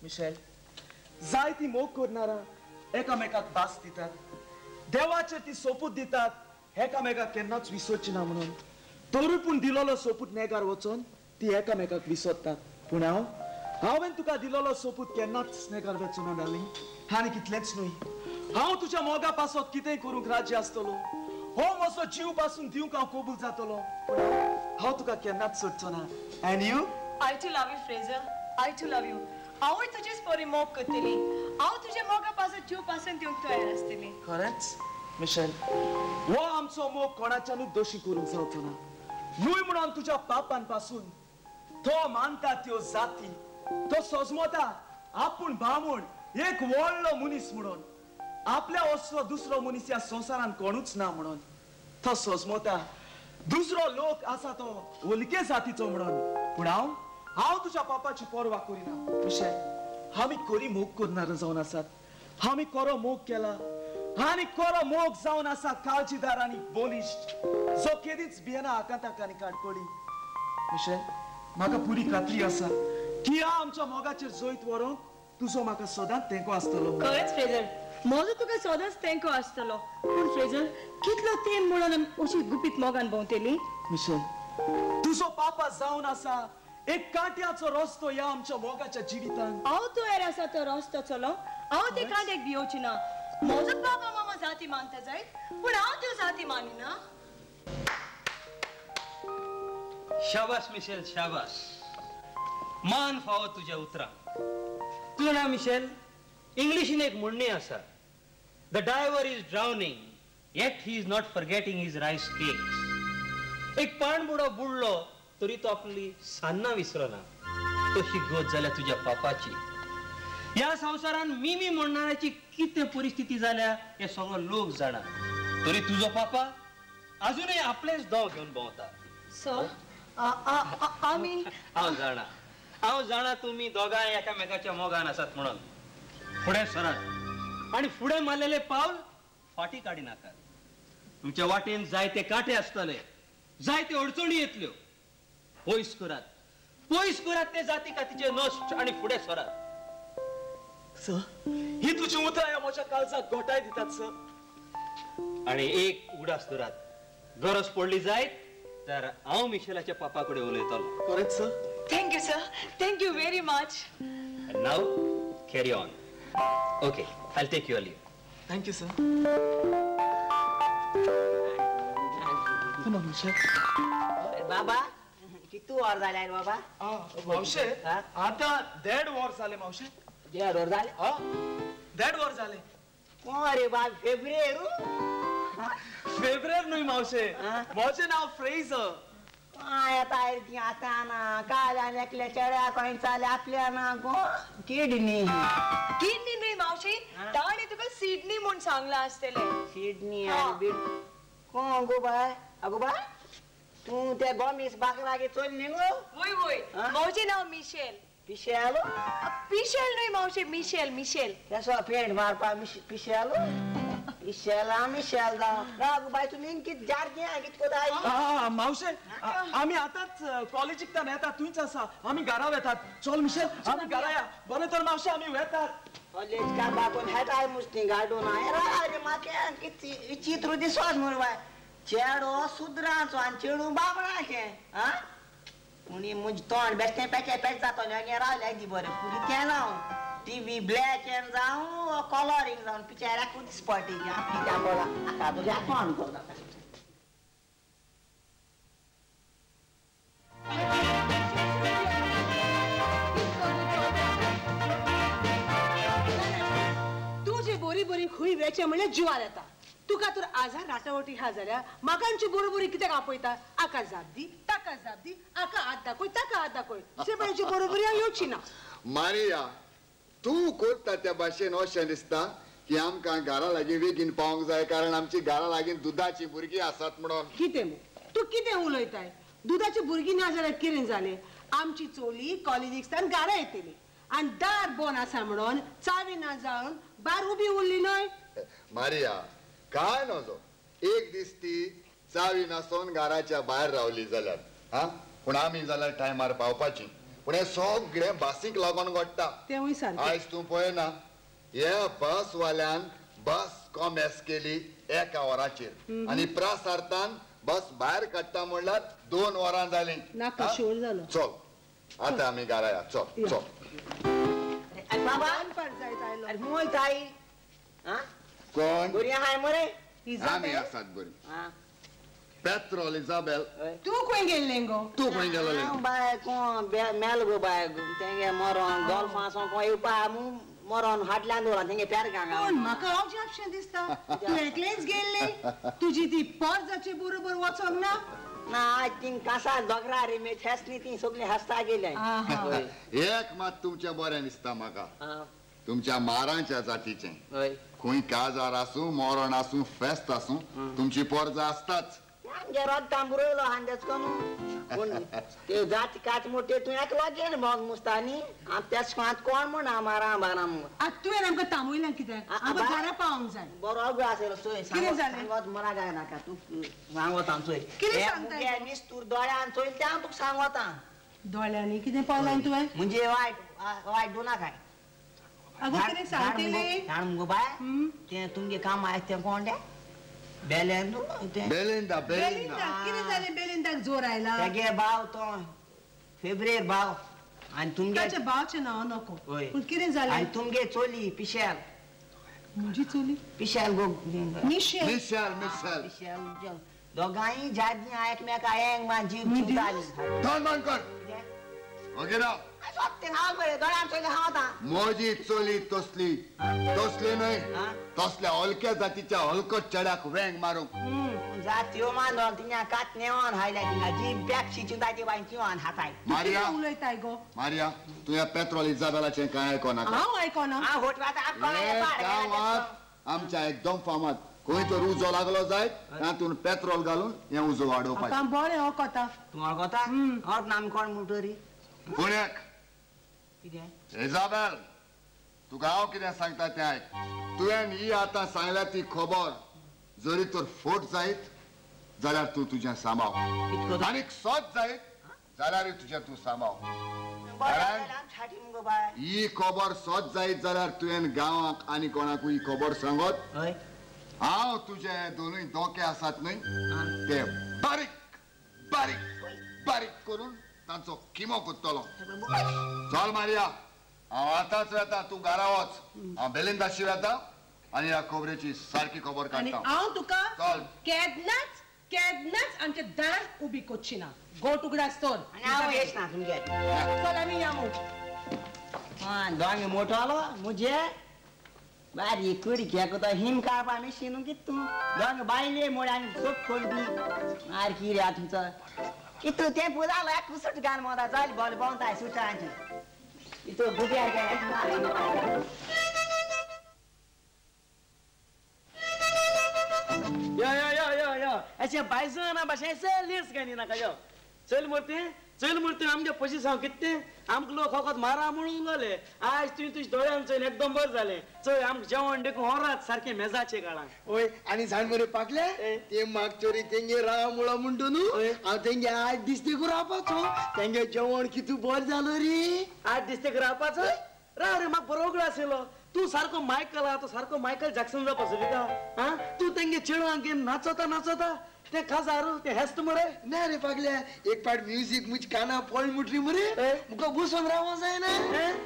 मिशेल, जायती मोग करणारा एकामेकाक भास दितात, देवाचेर ती सोपूत दितात, एकामेकाक केन्नाच विसरची ना म्हणून. तरूय पूण दिलोलो सोपूत नेगार वचोन ती एकामेकाक विसरतात. पूण हांव हांवें तुका दिलोलो सोपूत केन्नाच नेगार वचूं ना डार्लिंग. आनी कितलेंच न्हय, हांव तुज्या मोगा पासत कितेंय करूंक राजी आसतलो. हो म्हजो जीव पासून दिवंक हांव कबूल जातलो. पूण हांव तुका केन्नाच सोडचो ना. And you? I too love you Fraser, I too love you. हांवूय तुजेच परी मोग करतली. हांव तुज्या मोगा पासत जीव पासून दिवंक तयार आसतली. खरेंच मिशेल, हो आमचो मोग कोणाच्यानूच दोशी करूंक जावचो ना. न्हय म्हणून तुज्या पापान पासून तो मानता त्यो जाती, तो सोजमता आपूण बामूण एक व्हडलो मनीस म्हणून, आपल्या असलो दुसरो मनीस ह्या संवसारान कोणूच ना म्हणून. तो सोजमता दुसरो लोक आसा तो हलके जातीचो म्हणून. पूण हांव हांव तुज्या पापाची पर्वा करिना. मिशेल, आमी खरी मोग करणार जावन आसात. आमी खरो मोग केला आनी खरो मोग जावन आसा काळजीदार आनी बलिश्ट, जो केदीच भियेना आकांताक आनी काडकोडी. मिशेल, म्हाका पुरी खात्री आसा की ह्या आमच्या मोगाचेर जैत व्हरूंक तुजो म्हाका सदांच तेंको आसतलो. खरेंच फ्रेजर, म्हजो तुका सदांच तेंको आसतलो. पूण फ्रेजर कितलो तेंप म्हणून आमी अशी गुपीत मोगान भोंवतली? मिशेल, तुजो पापा जावन आसा एक कांट्याचो रस्तो ह्या आमच्या मोगाच्या जिवितान. हांव तयार आसा तो रस्तो चलो. हांव ते कांट्याक भियोवची ना. म्हजो बाबा मामा जाती मानता जायत, पूण हांव त्यो जाती मानिना. शाबास मिशेल, शाबास. मान फावो तुज्या उतरांक. तूं ना मिशेल, इंग्लिशीन एक म्हणणी आसा, the diver is drowning yet he is not forgetting his rice cakes. एक पाणबुडो बुडलो तरी तो आपली सान्नां विसरना. तशी गत जाल्या तुज्या पापाची. ह्या संवसारान मिमी म्हणणाऱ्याची कितें परिस्थिती जाल्या हे सगळो लोक जाणा, तरी तुजो पापा अजूनय आपलेच दव घेवन भोंवता. सर, आमी हांव जाणा, हांव जाणा तुमी दोगांय एकामेकाच्या मोगान आसात म्हणून. फुडें सरात आनी फुडें मारलेले पावल फाटी काडिनाकात. तुमच्या वाटेन जायते कांटे आसतले, जायते अडचणी येतल्यो. पयस करात, पयस करात ते जाती कातीचे नश्ट आनी फुडें सरात. सर, ही तुजी उतरां म्हज्या काळजाक घोटाय दितात सर. आनी एक उगडास धरात, गरज पडली जायत तर हांव मिशेलाच्या पापा कडेन उलयतलो. Correct sir. Thank you sir, thank you very much. And now carry on. Okay, I'll take your leave. Thank you sir. Come on Michelle. बाबा कितू वर जाले बाबा? मावशे आता 1.5 वर जाले मावशे. 1.5 वर जाले? 1.5 वर जाले. कोण रे बाब? फेब्रेर? फेब्रेर न्हय मावशे, म्हजें नांव फ्रेजर. काय येता ती आतां ना काल आनी एकल्या चेड्या खंय चाले आपल्या ना गो. किडनी किडनी न्हय मावशी, ताणें तुका सिडनी म्हूण सांगलां आसतलें. सिडनी आनी बीड कोण गो बाय? अगो बाय, तूं त्या गोमीस बाकरागे चोल न्ही गो? वय वय, म्हजें नांव मिशेल. पिशेल? पिशेल न्हय मावशे, मिशेल. मिशेल केसो पेंट मारपा पिशेल? मिशेल मिशेल जावं. बाय तुमी कित जार्जी कित कोता? मावशे आमी आतांच कॉलेजीक तान येतात, थंयच आसा. आमी घरा वेतात. चल मिशेल, आमी घरा या. बरें तर मावशे, आमी वेतात. कॉलेज का बाकून हेताय मुस्ती गाडून. अरे म्हाका कित विचित्र दिसोत मरे बाय. चेडो सुद्रांचो आनी चेडूं बाबणाचें. आं, पूण म्हजें तोंड बेश्टें पेचे पेच जातलें. हांगा रावलें दी बरें पुरी तें जावं टीव्ही ब्लॅक एंड जावं कलरींग जावन पिक्चराकूच दिसपटी कित्याक पळा आतां तुज्या तोंड करता. तुजे बोरी बोरी खूंय वेचें म्हणल्यार जिवार येता. तुका तर आजार राटावटी हा जाल्यार म्हाका आमची बरोबरी कित्याक आपयता? आका जाप दी, ताका जाप दी, आका हात दाखय, ताका हात दाखय. दुसरे बायची बरोबरी हांव येवची ना. मारिया, तूं करता त्या भाशेन अशें दिसता की आमकां घरा लागीं बेगीन पावंक जाय, कारण आमची घरा लागीं दुदाची भुरगीं आसात म्हणून. कितें मू तूं कितें उलयताय? दुदाची भुरगीं ना जाल्यार कितें जालें? आमची चोली कॉलेजीक सावन घरा येतली आनी दार बंद आसा म्हणून चावी ना जावन बार उबी उरली न्हय. मारिया, काय नजो, एक दीस ती चावी नासून घराच्या भायर रावली जाल्यार हा, पूण आमी जाल्यार टायमार पावपाची. पूण हें सगळें बासीक लागून घडटा. तेंवूय सारकें. आयज तूं पळयना, ह्या बसवाल्यान बस कॉमेस केली 1 वराचेर आनी प्रासार्थान बस भायर काडटा म्हणल्यार 2 वरां जालीं. नाका शोर जालो. चल आतां आमी घरा या. चल चल. बाबा मोय ताई कोण बरी आहाय मरे? आमी आसात बरी. पेट्रोल इजाबेल, तूं खंय गेल्लें गो? तूं खंय गेलोलें? बाय कोण मेल गो बाय, तेंगे मरोन गोल्फां कोण येवपा मरोन हाटल्यान दवरला तेंगे प्यार गांगा. पूण म्हाका अजापशें दिसता, तूं एकलेंच गेल्लें, तुजी ती पोरजाचे बरोबर वचोंक ना? ना, आज तींग कासा दोगरा रे मे हेस न्ही, ती सगळीं हासता गेले. एक मात तुमचें बरें दिसता म्हाका, तुमच्या मारांच्या जातीचें. खंय काजार आसूं, मरण आसूं, फेस्त आसूं, तुमची पोरजा आसताच. आमगे रोगतां बुरयलो आनी तेच करून पूण ते जाती काच मोटे तूं एकलो गेल भोंग मुसता न्ही. तेच कोण कोण म्हण मारा बारा. आतां तुवें आमकां तांबयलां कित्याक? आमकां घरा पावोंक जाय. बरो अगो आसलो चोय. कितें जालें? सांगत मरा काय नाका तूं सांगता चोय. कितें सांगता? मिस्तूर दोळ्यान चोयल तें हांव तुका सांगता. दोळ्यांनी कितें पळयलां तुवें? म्हणजे वायट वायट दोना काय अगो कितें सांगतली? जाण मुगो बाय, तें तुमगे काम आयज तें कोण तें? बेलेंदू तें. Belinda Belinda. कितें जालें बेलिंदाक जोर आयला? तेगे भाव तो फेब्रेर भाव. आनी तुमगे ताच्या भावचें नांव नको. पूण कितें जालें? आनी तुमगे चोली पिशेल. म्हजी चोली? पिशेल गो. मिशेल. Michelle Michelle. मिशेल दोगांय जादी एकमेका एंग मान जीव चिंताली. तोंड बंद कर. ओगे राव. मोजी चोली तसली तसली न्हय, तसल्या हलक्या जातीच्या हलकट चेड्याक वेंग मारूंक. जात्यो मानोन तिन्या कात नेवान हायल्या तिंगा जीब बॅपशी चिंताची बाय चिवान हाताय. मारिया उलयताय गो. मारिया तुया पेट्रोल इजाबेलाचें कांय आयकोनाका. हांव आयकोना. गांवांत आमच्या एकदम फामाद खंय तर उजो लागलो जायत तातूंत पेट्रोल घालून हें उजो वाडोवपाचें. बरें वळखता तूं वळखता? वळख ना आमी कोण म्हणटरी? पुण्याक इजाबेल तुका हांव कितें सांगता तें आयक. तुवें ही आतां सांगल्या ती खबर जरी तर फोट जायत जाल्यार तूं तुजें सांबाळ, आनीक सत जायत जाल्यार तुजें तूं सांबाळ. ही खबर सत जायत जाल्यार तुवें गांवाक आनी कोणाकूय ही खबर सांगत हांव तुजे दोनूय दोके आसात न्हय ते बारीक बारीक बारीक करून तांचो किमो करतलो. चल मारिया हांव आतांच वेता, तूं घरा वच. हांव बेलिंदाशी वेता आनी ह्या खबरेची सारकी खबर काडटा. हांव तुका केन्नाच केन्नाच आमच्या दारात उबी करची ना. गोट उगडास तर. चल आमी या मू. दोंगे मोठो आलो मुझे बारीक कुडी खेकता हिम काडपा मिशीन कित तूं दोंगे बायले मोड आनी सोप खोल बी मार किरे आतां तुमचो इतू तें पुजालो एक कुसट घाल मोदा जाल बोल बोंताय सुटांची इतू बुग्यार यो यो यो यो यो अशें बायजना भाशें चल काय नाका यो चल मूर्ती चल मूर्ती आमगे पयशे हांव कितें आमकां लोक फकत मारा म्हणून उलयले. आयज तुवें तुज्या दोळ्यान चोयन एकदम बरें जालें. चोय आमकां जेवण देखून होरात सारकें मेजाचे काळान. ओय आनी जाण मरे पाकले ते मागचोरी तेंगे राव मुळो म्हणटो न्हू हांव तेंगे 8 दीस देखून रावपाचो. तेंगे जेवण कितू बरें जालो रे. 8 दीस देखून रावपाचो? राव रे म्हाका बरो उगडास येयलो. तूं सारको मायकल आहा, तूं सारको मायकल जॅक्सन जावपाचो तुका. आं तूं तेंगे चेडवांक घेवन नाचोता नाचोता ते काजार ते हेस्त मरे. ना रे पागल्या एक पाट म्युजीक मुज काना पळ मुटरी मरे मुका बसून रावो जायना.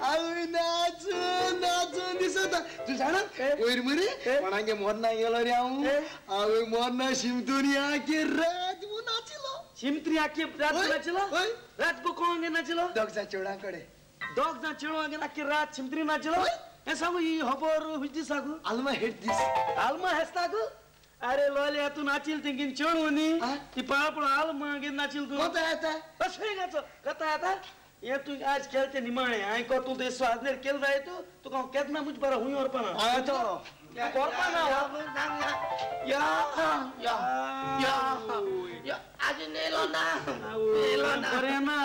हांव नाचून नाचून दिसता. तूं जाणा वयर मरे कोणागे मोरना गेलो रे हांव. हांव मोरना शिमतुरी आखी रात नाचिलो. शिमतरी आखी रात नाचिलो? रात कोण नाचिलो? दोग जाण चेडवां कडेन. दोग जाण चेडवां आखी रात शिमतरी नाचिलो? हें सांगू ही खबर हुज दिसाकू? आल्मा हेट दीस. आल्मा हेस्ताकू? अरे लोल्या तूं नाचील तेंगेन चेडूं न्ही ती पाळ आल्मा घेवन नाचील तूं. कोता येता? अशें गाचो कथा येता? हें तूं आज केलें तें निमाणें. हांवें कर तूं तें स्वाजनेर केलें जाय तूं तुका हांव केन्ना मुज बरो हुंय व्हरपाना. व्हरपाना. या या या अजून येयलो ना. येयलो ना. बरें ना.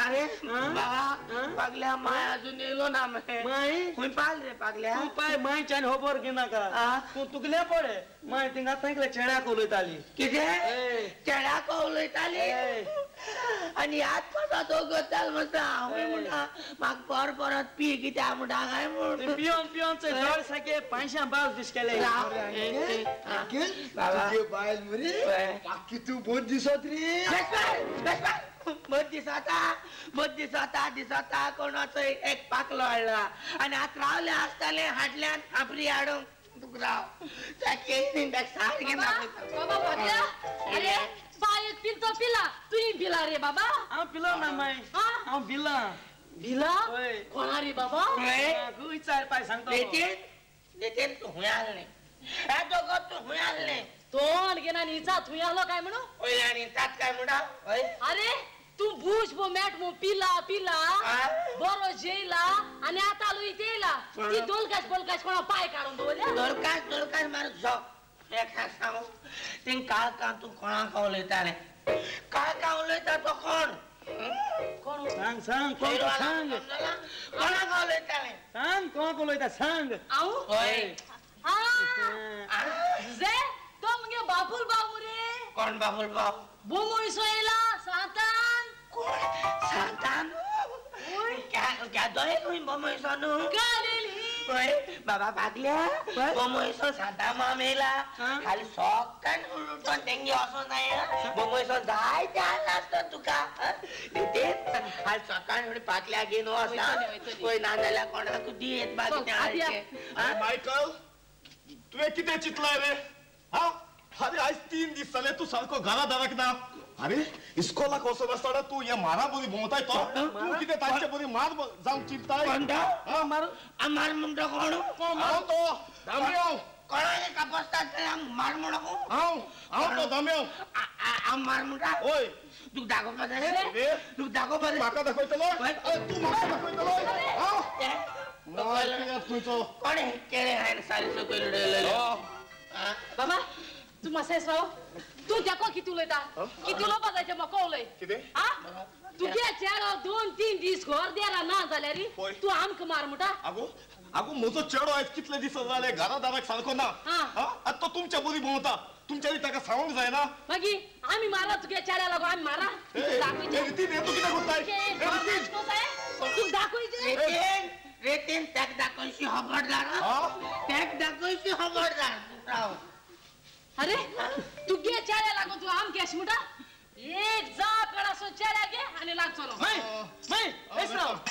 अरे बाबा पागल्या माय अजून येयलो ना. माय खंय पाल रे पागल्या? तूं पाय मायच्यान खबर घेनाका. तूं तुगले पडे माय थिंगा थंयकले चेड्याक उलयताली. कितें चेड्याक उलयताली? आनी याद पडटा तो गजाल म्हणटा हांवूय म्हणटा म्हाका परत परत पी कित्याक म्हणटा काय म्हूण. पिवन पिवन चोय दोळे सारके पांयशां बाल दिसकेले. तुगे बायल मरे बाकी तूं बोत दिसत रे. बोत दिसता बोत दिसता दिसता कोणाचो एक पाकलो हाडला आनी आतां रावले आसताले हाडल्यान आपरी हाडूंक तुका राव सारकें. अरे बाय पिल तो पिला तुई पिला रे बाबा. हांव पिलो ना माय. हांव बिला. बिला? कोणा रे बाबा? विचार पाय सांगता. नितीन नितीन तूं हुंय आसलें. हे दोगो तूं हुंय आसलें. तोंड घेना निचा थंय आसलो काय म्हणून? हय आनी तात काय म्हणा? अरे तूं बूश बो मॅट मो पिला पिला बरो जेयला आनी आतां लुईत येयला. ती दोलकाश बोलकाश कोणा पांय काडून दवरल्या. दोलकाश दोलकाश मारून झोप. एका सांगू तें काळ का तूं कोणाक उलयतालें? काळ का उलयता तो कोण? कोण? सांग सांग कोण सांग. कोणाक उलयतालें? सांग कोणाक उलयता सांग. हांव? हय. जे तो मुगे बापूल बाबू रे. कोण बापूल बाब? बोमोयसो येयला सांतान. कोण सांतान? केदोय खंय बोमोयसो न्हू? काल येयली. बाबा पागल्या बोमोयसो सांता माम येयला हाली सोकान उठोन तेंगे वचों जाय बोमोयसो जायते हाल आसतो तुका तेच हाल सकाळ पाकल्या घेवन वच पळय ना जाल्यार कोणाकू दियेत बाकी मायकल तुवें कितें चिंतलाय रे हा अरे आयज 3 दीस जाले तूं सारको घरा दाराक ना अरे इस्कोलाक वचत आसतना तूं हे मारा बरी भोंवताय तो तूं कितें तांचे बरी मार जावंक चिंतताय मार म्हणटा कोण हांव तो दामयो कोणाक कापसता मार म्हणो हांव हांव तो दामयो हांव मार म्हणटा हय तुका दाखोवपा जाय तुका दाखोवपा जाय म्हाका दाखयतलो तूं म्हाका दाखयतलो हांव तुजो कोणे केळें हांवें सारी सकयल उडयलेलें बाबा तूं मातशें राव तूं तेको कितें उलयता कितें उलोवपा जाय तें म्हाका उलय कितें तुगे चेडो 2-3 दीस घर देरा ना जाल्यार तूं आमकां मार म्हणटा आगो आगो म्हजो चेडो आयज कितले दीस जाले घरा दाराक सारको ना आतां तो तुमच्या बरी भोंवता तुमच्यांनी ताका सांगूंक जायना मागीर आमी मारा तुगे चेड्या लागून आमी मारा रितीन हें तूं कितें करताय तुका दाखयचें रेतीन तेक दाखयशी खबरदार तेक दाखयशी खबरदार अरे तुगे चेड्या लागून तूं आमकां अशें म्हणटा एक जाप कडासो चेड्या घे आनी लागचलो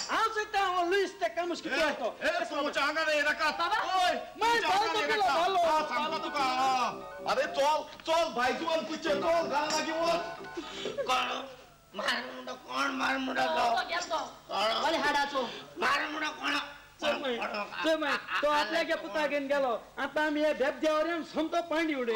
हांव सोदता हांव लुईस ते कामूस कितें तो तुमच्या आंगार येनाका सांगता तुका अरे चल चल भायजुवान तुचे चल घरा लागीं वच कोण मार म्हणटा कोण मार म्हणटा तो हाडाचो मार म्हणटा कोण तो आपल्या पुता घेवन गेलो आतां आमी हे बेबद्यावर समतो पांडी उडय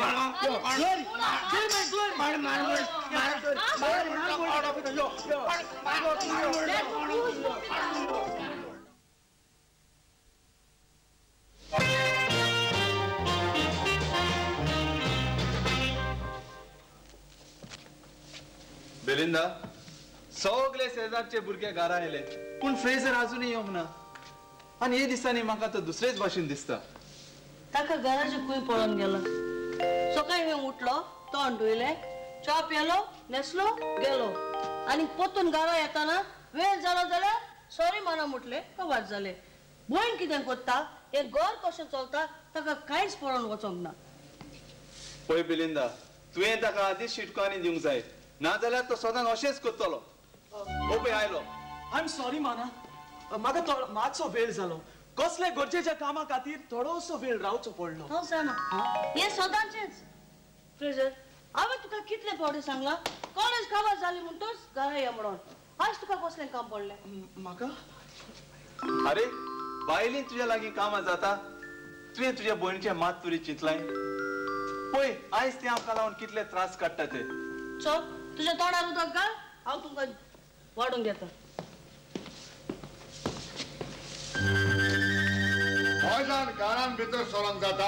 बेलिंदा सगळे शेजारचे भुरगे घरा आयले पूण फ्रेजर अजूनय येवंक ना आनी हे दिसांनी म्हाका तो दुसरेच भाशेन दिसता ताका घराचे खूंय पळोवन गेलो सकाळी उठलो तोंड धुयलें च्या पिलो न्हेसलो गेलो आनी परतून घरा येताना वेळ जालो जाल्यार सॉरी माना म्हटलें कवार जालें भयण कितें करता हें घर कशें चलता ताका कांयच पळोवन वचोंक ना पळय बेलिंदा तुवें ताका आदींच शिटकावणी दिवंक जाय ना जाल्यार तो सदांच अशेंच करतलो ओ पळय आयलो I am sorry माना म्हाका मातसो वेळ जालो कसले गरजेच्या कामा खातीर थोडोसो वेळ रावचो पडलो हांव जाणा हें सदांचेच फ्रेजर हांवें तुका कितले फावटी सांगलां कॉलेज काबार जाली म्हणटच घरा या म्हणून आयज तुका कसलें काम पडलें म्हाका अरे बायलीन तुज्या लागीं कामां जाता तुवें तुज्या भयणीचें मात तुरी चिंतलाय पळय आयज तें आमकां लावन कितले त्रास काडटा ते चल तुज्या तोंडार उदक घाल हांव तुमकां वाडूंक घेता म्हज्यान घरान भितर सरोंक जाता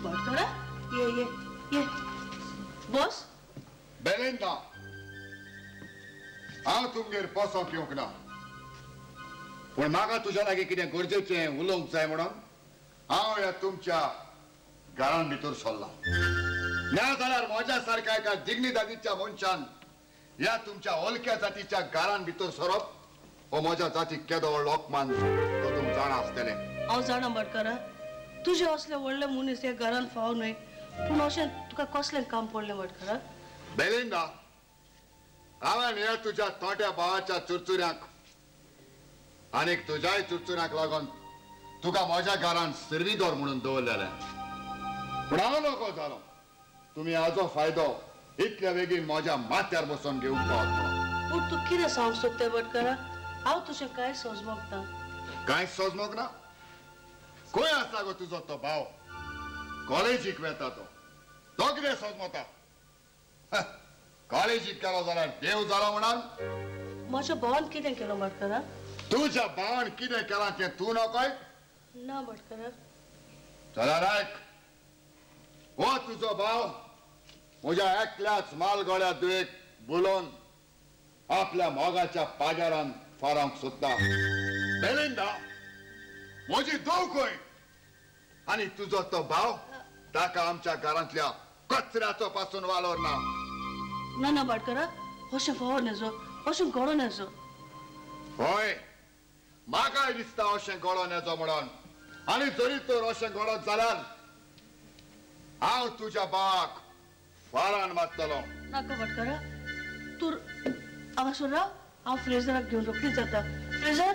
भाटकारा ये ये ये बस बेलिंदा हांव तुमगेर बसोंक येवंक ना पूण म्हाका तुज्या लागीं कितें गरजेचें उलोवंक जाय म्हणून हांव ह्या तुमच्या घरान भितर सरलां ना जाल्यार म्हज्या सारक्या एका दिग्निदादीच्या मनशान ह्या तुमच्या हलक्या जातीच्या घरान भितर सरप हो म्हज्या जातीक केदो व्हडलो अपमान तो तुमकां जाणा आसतलें हांव जाणा भाटकारा तुजे असले व्हडले मनीस ह्या घरान फाव न्हय पूण अशें तुका कसलें काम पडलें भाटकारा बेलिंदा हांवें ह्या तुज्या तोट्या भावाच्या चुरचुऱ्यांक आनीक तुज्याय चुरचुऱ्यांक लागून तुका म्हज्या घरान सिर्विदोर म्हणून दवरलेलें पूण हांव नको जालो तुमी हाजो फायदो इतल्या बेगीन म्हज्या माथ्यार बसून घेवंक पावत पूण तूं कितें सांगूंक सोदता भाटकारा हांव तुजें कांय सोजमोक ना कांय सोजमोक ना खंय आसा गो तुजो तो भाव कॉलेजीक वेता तो तो कितें सोजमोता कॉलेजीक गेलो जाल्यार देव जालो म्हणान म्हज्या भावान कितें केलो भाटकारा तुज्या भावान कितें केलां तें तूं नकय ना भाटकारा जाल्यार आयक हो तुजो भाव म्हज्या एकल्याच मालगोड्या दुयेक बुलोवन आपल्या मोगाच्या पाजारान फारावंक सोदता बेलिंदा म्हजी धूव खंय आनी तुजो तो भाव ताका आमच्या घरांतल्या कचऱ्याचो पासून वालोर ना ना ना भाटकारा अशें फावो न्हेजो अशें घडो न्हेजो हय म्हाकाय दिसता अशें घडोवन येचो म्हणून. आनी जरी तर अशें घडत जाल्यार हांव तुज्या बाक फारान मारतलो. नाका भाटकारा, तूं हांगासर राव, हांव फ्रेजराक घेवन रोखडीच जाता. Fraser,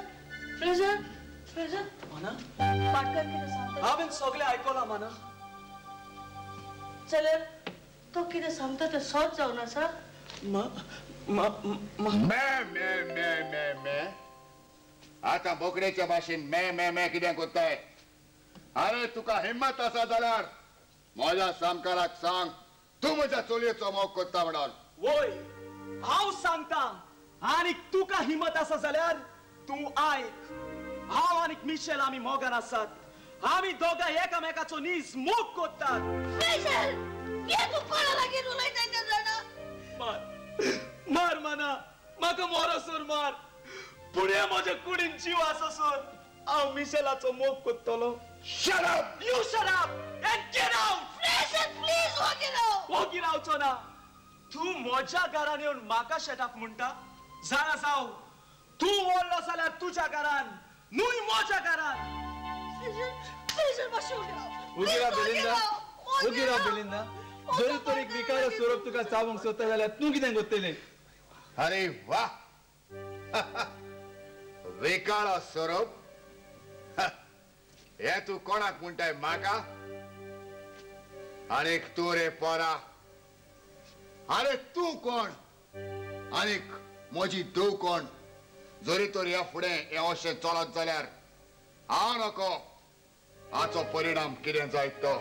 Fraser, Fraser. माना, भाटकार कितें सांगता? हांवें सगळें आयकलां माना. जाल्यार तो कितें सांगता तें सत जावन आसा? मे मे मे मे मे आतां बोकडेच्या भाशेन मे मे मे कितें करताय? अरे तुका हिम्मत आसा जाल्यार म्हज्या सामकाराक सांग तूं म्हज्या चलयेचो मोग करता म्हणून. वय, हांव सांगता. आनी तुका हिम्मत आसा जाल्यार तूं आयक. हांव आनी मिशेल आमी मोगान आसात. आमी दोगां एकामेकाचो नीज मोग करतात. मिशेल, हें तूं कोणा लागीं उलयताय तें जाणा? मार मार माना, म्हाका मोरोसर मार, पूण हे म्हज्या कुडीन जीव आसासर हांव मिशेलाचो मोग करतलो. Shut up! You shut up and get out! Fraser, please वोगी राव. वोगी रावचो ना. तूं म्हज्या घरान येवन म्हाका शट अप म्हणटा? जाणा जाव, तूं व्हडलो जाल्यार तुज्या घरान न्हय म्हज्या घरान. फ्रेजर, फ्रेजर मातशें वोगी राव. उगी राव बेलिंदा, उगी राव बेलिंदा. जरी तर एक विकारो सोरोप तुका चावंक सोदता जाल्यार तूं कितें करतलें? अरे वा, विकारो सोरोप हे तूं कोणाक म्हणटाय? म्हाका? आनीक तूं रे पोरा, अरे तूं कोण आनीक म्हजी धूव कोण? जरी तर ह्या फुडें हें अशें चलत जाल्यार हांव नको हाचो परिणाम कितें जायत तो.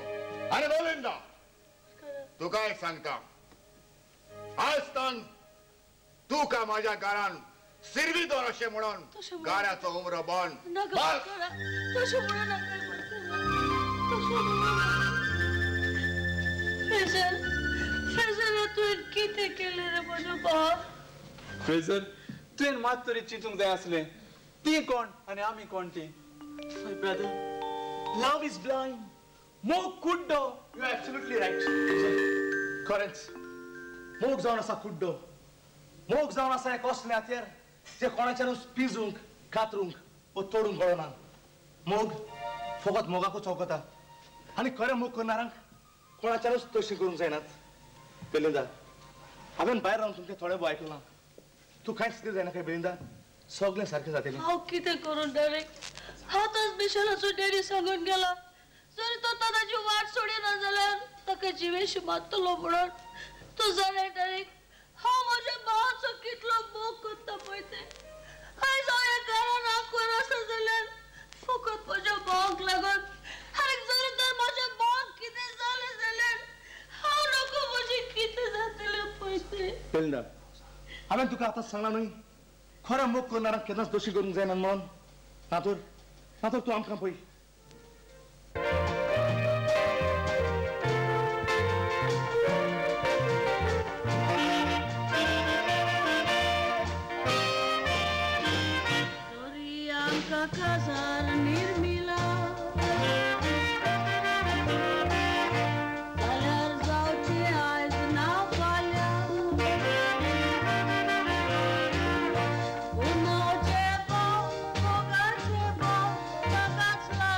आनी बेलिंदा, तुकाय सांगता, आज तान तुका म्हज्या घरान सिर्विदोर अशें म्हणून गाराचो उमरो बंद. तशें म्हणूं नाका. फ्रेजर, फ्रेजर, तुवें कितें केलें रे म्हज्या भावाक? फ्रेजर, तुवें मात तरी चिंतूंक जाय आसलें ती कोण आनी आमी कोण ती. My brother, love is blind. मोग कुड्डो. You are absolutely right. खरेंच मोग जावन आसा कुड्डो. मोग जावन आसा एक असलें हातयार जे कोणाच्यानूच पिजूंक, कातरूंक वो तोडूंक कळना. मोग फकत मोगाकूच वखता आनी खरें मोग करणारांक कोणाच्यानूच तशें करूंक जायनात. बेलिंदा, हांवें भायर रावन तुमचें थोडें भोव आयकलां. तूं कांयच कितें जायना काय बेलिंदा? सगळें सारकें जातलें. हांव कितें करूं डॅडी? हांव आतांच मिशेलाचो डॅडी सांगून गेला, जरी तो ताची वाट सोडिना जाल्यार ताका जिवेशी मारतलो म्हणून. तूं जाणा डॅडी, हांव म्हज्या भावाचो कितलो मोग करता पळय तें. आयज हांव ह्या घरान आंकवार आसा जाल्यार फकत म्हज्या भावाक लागून. आनी जरी तर म्हज्या भावाक कितें जालें जाल्यार हांव नको म्हजें कितें जातलें पळय तें. बेलिंदा, हांवें तुका आतांच सांगलां न्हय, खरें मोग करणारांक केन्नाच दोशी करूंक जायना म्हणून. नातर नातर तूं आमकां पळय. काजार निर्मिला जाल्यार जावचें आयज ना फाल्यां, उमावचे भाव मोगाचे भाव ताकाच लागून.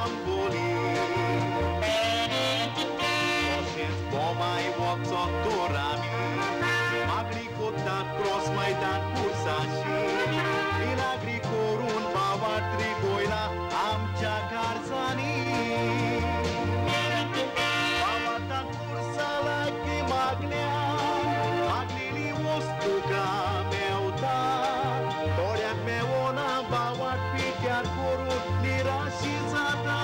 बांबोली तशेंच बोमाय वचत तर आमी मागणी कोत्तात क्रॉस मैदान कुर्साची मिलाग्री करून बावात्री गोयला आमच्या घरचांनी बावाता कुर्सा लागीं मागल्या मागलेली वस्तू का मेवता थोड्यांक मेवना बावाट पिट्यार करून निराशी जाता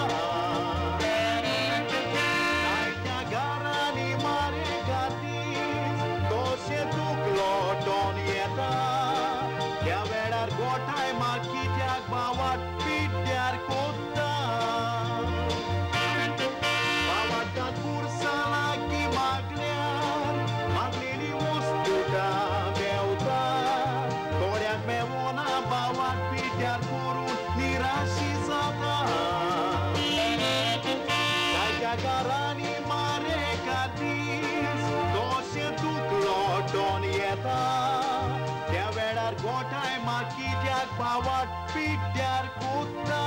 जायत्या घरांनी मारे खातीर तशें दुखलो टोन येता त्या वेळार गोठाय मार कित्याक बावाट पिट्यार कोत्ता बावाटा कुर्सा लागीं मागल्यार मागलेली वस्तू का मेवता थोड्यांक मेवना बावाट पिट्यार करून निराशी जाता जायत्या घरांनी मारे खातीर तशें दुखलो टोन येता त्या वेळार गोठाय मार कित्याक बावाट पिट्यार कोत्ता.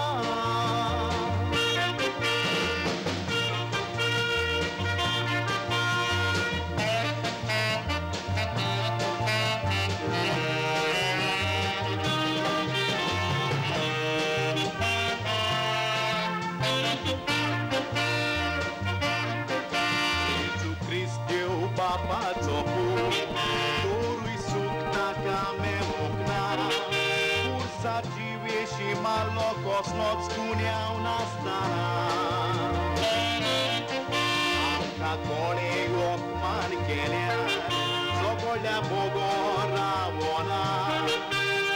जेजू क्रिस्त देव बापाचो पूत तोरूय सूख ताका मेवोंक ना कुर्सार जिवेशी मारलो कसलोच गुन्यांव नासतना आमकां कोणें अपमान केल्यार सगळ्या बोगोर रावना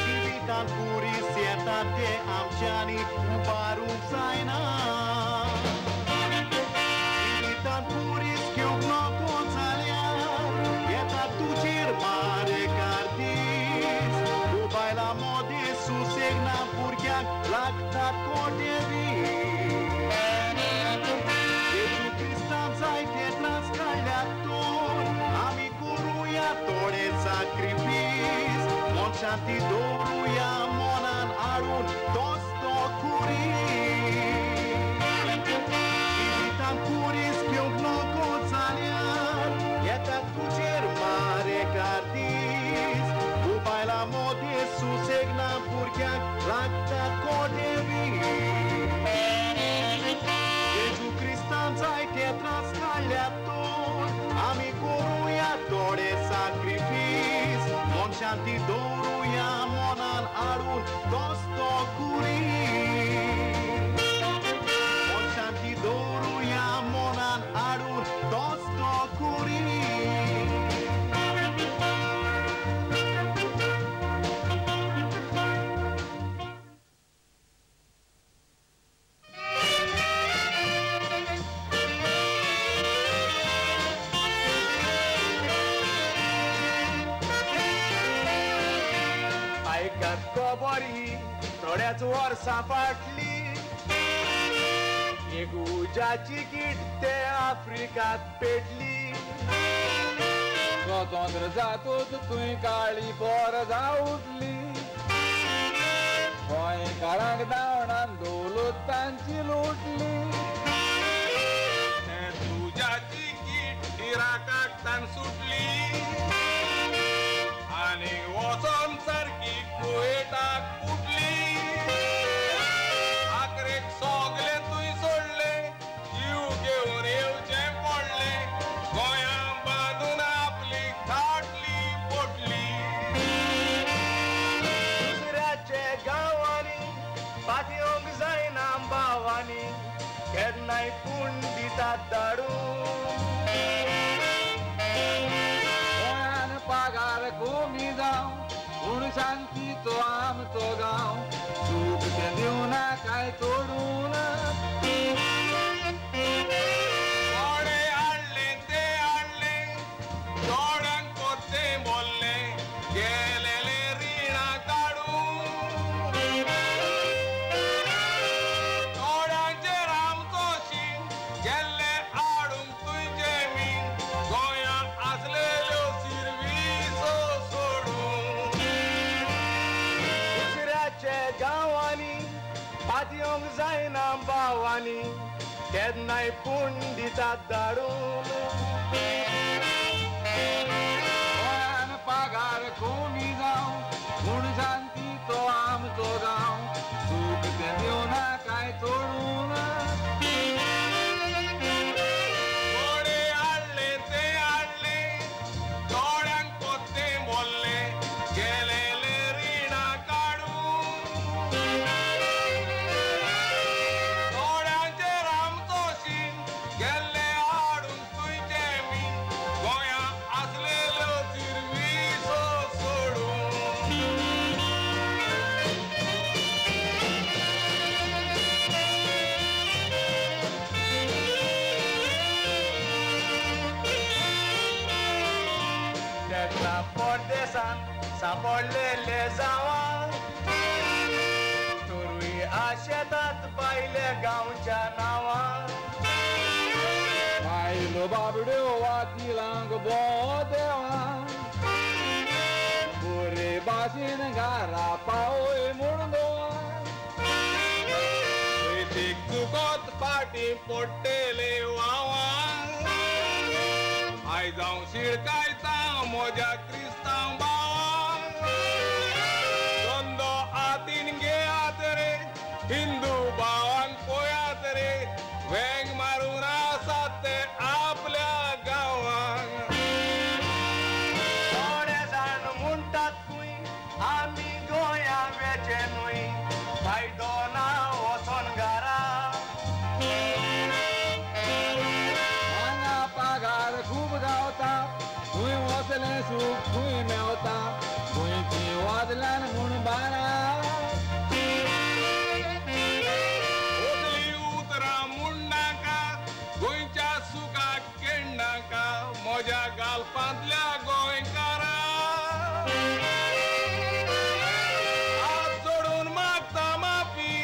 जिवितांत कुरीस येता ते आमच्यांनी उबारूंक जायना जिवितांत कुरीस घेवंक नको जाल्यार येता तुजेर मारेकार दीस तूं बायलां मदें सुसेग ना भुरग्यांक लागतात कोटे दीस जेजू क्रिस्तान जायते त्रास काडल्यात तर आमी करुया थोडे साक्रिफीस मनशांती दवरुया मनान हाडून तोच तो खुरीस जिवितांत कुरीस घेवंक नको जाल्यार येता तुजेर मारेकार दीस तूं बायलां मदें सुसेग ना भुरग्यांक लागतात कोटे दीस जेजू क्रिस्तान जायते त्रास काडल्यात तर आमी करुया थोडे साक्रिफीस मनशांती दवरुया मनान हाडून तोच तो खुरीस मनशांती दवरुया मनान हाडून तोच तो खुरीस. आयकात खबरी थोड्याच वर्सां फाटली एक उज्याची कीट ते आफ्रिकात पेटली स्वतंत्र जातूच तुंय काळी पोर जावुटली गोंयकारांक दावणान दौलत तांची लुटली तुज्याची कीट इराकाक तान सुटली आनी वचोन सारकी कुवेटाक फुटली आखरेक सगळे तुय सोडले जीव घेवन येवचें पडलें गोंयां बांदून आपली खाटली पोटली दुसऱ्याचे गांवांनी पातयेवंक जायना भावांनी केन्नाय पूण दितात धाडून गोंयान पागार कमी जावं पूण शांतीचो आमचो गांव सूख तें दिवना काय तोडून थोडे हाडले ते हाडले थोड्यांक परते बोल्ले गेलेले रिणां काडून थोड्यांचेर आमचो शीण गेल्ले हाडूंक तुंयचे मीन गोंयांत आसलेल्यो सिर्विसो सोडून दुसऱ्याचे गांवांनी पातयेवंक जायना भावांनी गांवांनी केन्नाय पूण दितात धाडून. गोंयान पागार कमी जावं पूण शांतीचो आमचो गांव, सूख तें दिवना काय तोडून. थोडे हाडले ते हाडले, थोड्यांक पोत्ते बोल्ले, गेलेले रिणां काडून. थोड्यांचेर आमचो शीण, गेल्ले हाडून तुंयचे मीन, गोंया आसलेल्यो सिरवीसो सोडून. तेन्ना परदेसान सांपडलेले जावां तरूय आशेतात बायले गांवच्या नांवां. बायलो बाबड्यो वातिलांक बो देवा, बरे भाशेन घरा पावय म्हूण गोवा. पयतीक चुकोत फाटीं पडटेले वावांक, आयज हांव शिडकायता म्हज्या क्रिस्तांव भावांक. धंदो हातीन घेयात रे, हिंदू भावांक पळयात रे, वेंग मारून आसात ते आपल्या गांवांक. थोडे जाण म्हणटात खंय आमी गोंया वेचे न्हय, फायदो ना वचोन घरा. हांगा पागार खूब गावता, थंय वचलें सूख खंय मेवता, गोंयची वादल्यान म्हूण बारा. असली उतरां म्हणनाका, गोंयच्या सुखाक केण्णाका, म्हज्या गालपांतल्या गोंयकारा. हात जोडून मागता माफी,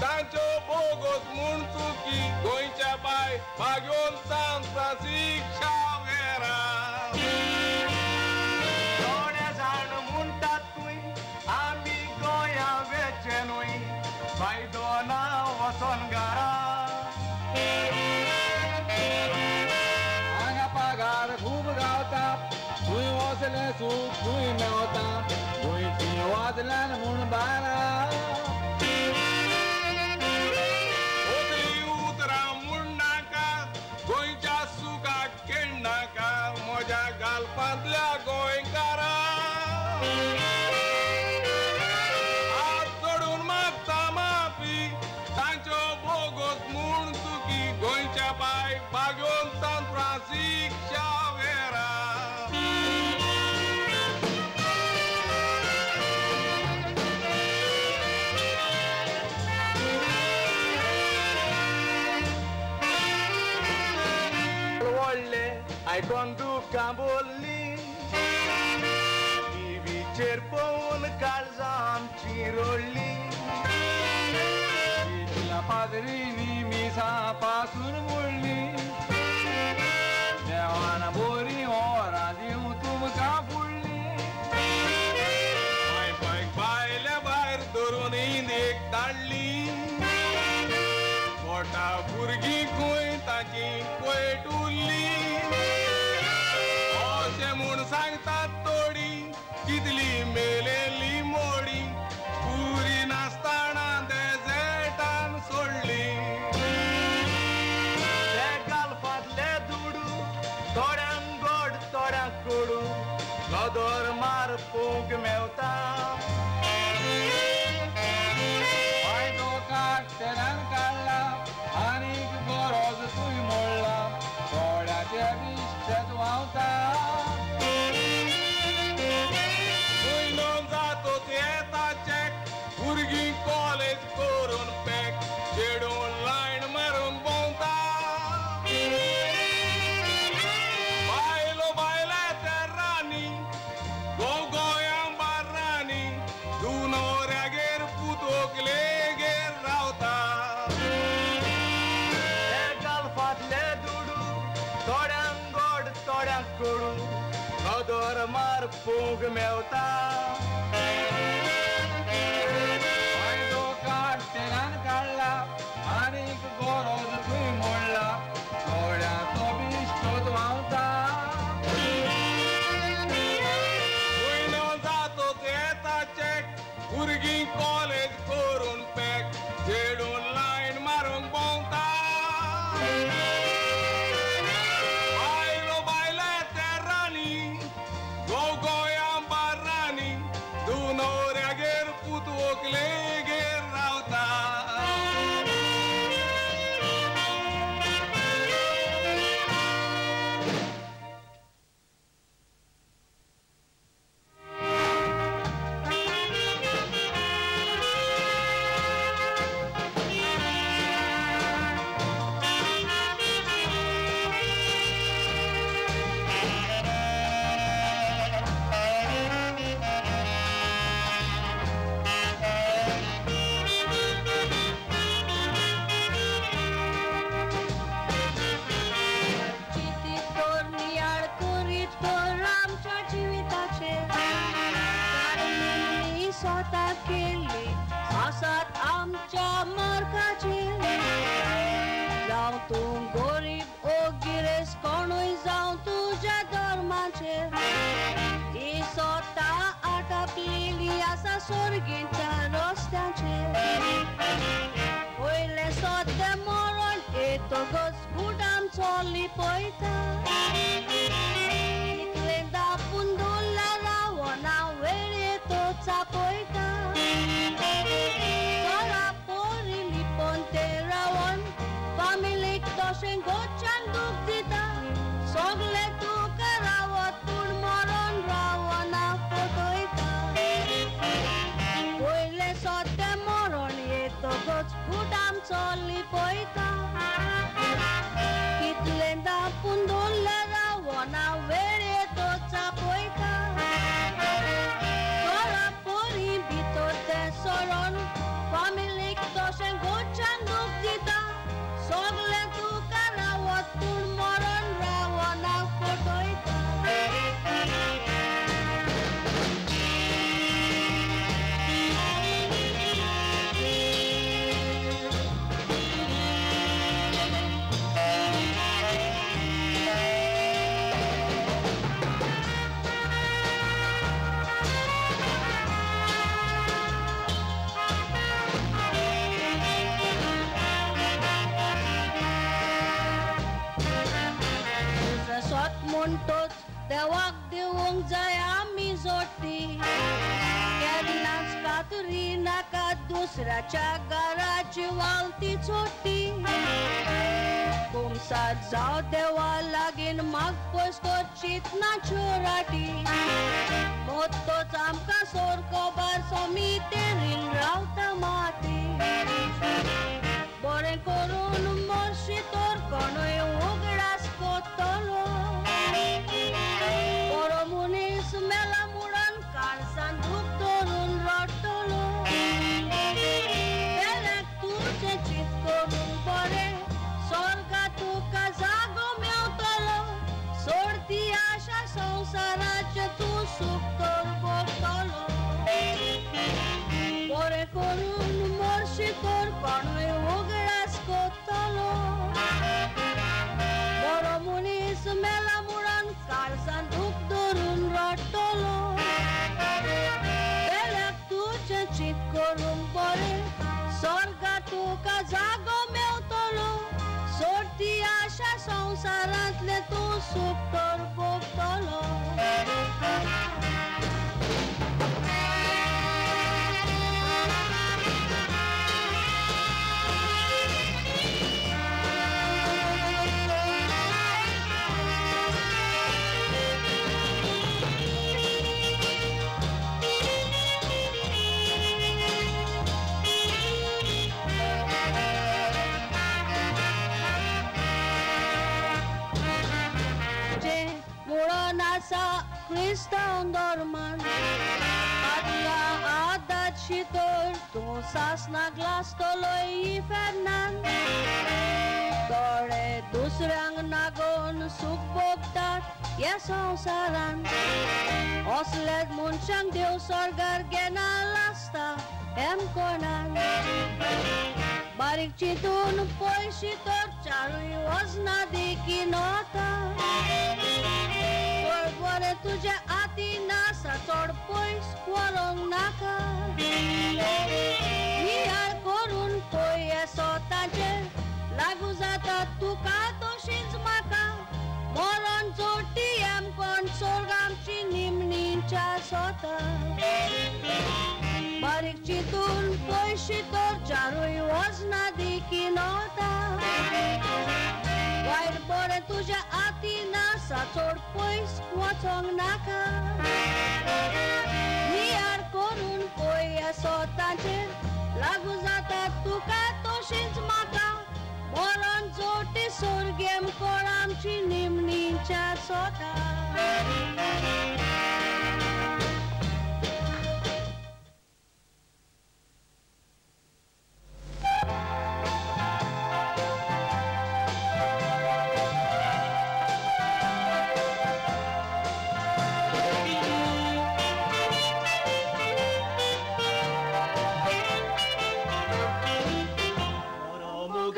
तांच्यो बोगोस म्हूण चुकी, गोंयच्या बाय बागोवन सान फ्रांसीक शावेरा. थोडे जाण म्हणटात खंय आमी गोंया वेचे न्हय, फायदो ना वचोन घरा. हांगा पागार खूब गावता, थंय वचलें सूख खंय मेवता, गोंयची वादल्यान म्हूण बारा. असली उतरां म्हणनाका, गोंयच्या सुखाक केण्णाका, म्हज्या गालपांतल्या गोंयकारा. हात जोडून मागता माफी, तांच्यो बोगोस म्हूण चुकी, गोंयच्या बाय बागोवन सान फ्रांसीक शावेरा. व्हडले आयकोन दुकां बोल्ली, टिवीचेर पळोवन काळजां आमची रडली. तितल्या पाद्रींनी मिसां पासून मोडली, देवान बरी ओरां दिवं तुमकां फुडली. माय बायक भायल्या भायर धरून इंदेक धाडली, पोटा भुरगीं खंय ताची कोयट उरली. अशें म्हूण सांगतात थोडी, कितली मेलेली मोडी, पुरी नासतना डेझर्टान सोडली. ते गालपांतले दुडू थोड्यांक गोड थोड्यांक कोडू, नदर मार पोवंक मेवता. फायदो काडटल्यान काडला, आनीक गरज तूंय मोडला, थोड्याचे विश्टेत व्हांवता. पयलो जातोच येता चॅक, भुरगीं कॉलेज करून पॅक, चेडूं लायन मारून भोंवता. बायलो बायले तेर्रांनी, घोव गोंया बार्रांनी, तूं न्हवऱ्यागेर पूत व्हंकलेगेर रावता. ते गालपांतले दुडू थोड्यांक गोड थोड्यांक कोडू, नदर मार पोवंक मेवता. फायदो काडटल्यान काडला, आनीक जावं तूं गरीब ओ गिरेस्त कोणूय जावं तुज्या धर्माचेर ही सोता आटापलेली आसा सोर्गींच्या रस्त्यांचेर पयलें सोतें मरण येतकच गुडाम चोली पळयता इतलें दापून दवरल्यार रावना वेळ येतोच आपयता घरा पोरी लिपोन ते रावन फामिलीक तशें घरच्यान दूख दिता सगळें तुका रावत पूण मरण रावना फटयता पयलें सोतें मरण येतकच गुडाम चोली पळयता कितलें दापून दवरल्यार रावना वेळ येतोच आपयता घरा पोरी भितर तें सरोन फामिलीक तशें घरच्यान दूख दिता सगळें तुका रावत पूण मरण रावना फटयता. म्हणटोच देवाक दिवंक जाय आमी जोडटी केन्नाच कातरी नाका दुसऱ्याच्या घराची वालती चोटी कुमसार जावं देवा लागीं म्हाक पयस करचीत ना चोराटी मोत्तोच आमकां सोरको बारसो मितेरीन रावता माती बरें करून मरशी तर कोणूय उगडास कोत्तलो बरो मनीस मेला म्हणून काळजान दूख धरून रडटलो बेल्याक तुजें चीत करून बरें स्वर्गा तुका जागो मेवतलो सोड ती आशा संवसाराचें तूं सूख तर भोगतलो बरें करून मरशी तर कोणूय उगडास कोत्तलो बरो मनीस मेला म्हणून काळजान दूख धरून रडटलो बेल्याक तुजें चीत करूंक बरें स्वर्गा तुका जागो मेवतलो सोड ती आशा संवसारांतलें तूं सूख तर भोगतलो. क्रिस्तांव धर्मान आदल्या आदाची तर तूं सासनाक लासतलो इफेर्नान थोडे दुसऱ्यांक नागोवन सूख भोगतात ह्या संवसारान असल्याच मनशांक देव स्वर्गार घेना लासता हेमकोणान बारीक चिंतून पयशी तर चारूय वजना देखीन वता बरें तुज्या आती नासा चड पयस व्हरोंक नाका नियाळ करून पळय स्वताचेर लागू जाता तुका तशीच म्हाका मरण जोडटी एमकोण सोर्ग आमची निमणीच्या स्वता बारीक चिंतून पयशी तर चारूय वजना देखीन वता वायट बरें तुज्या आती नासा चड पयस वचोंक नाका नियाळ करून पळय स्वताचेर लागू जाता तुका तशीच म्हाका मरण जोडटी सोर्गेम कोण आमची निमणीच्या स्वता.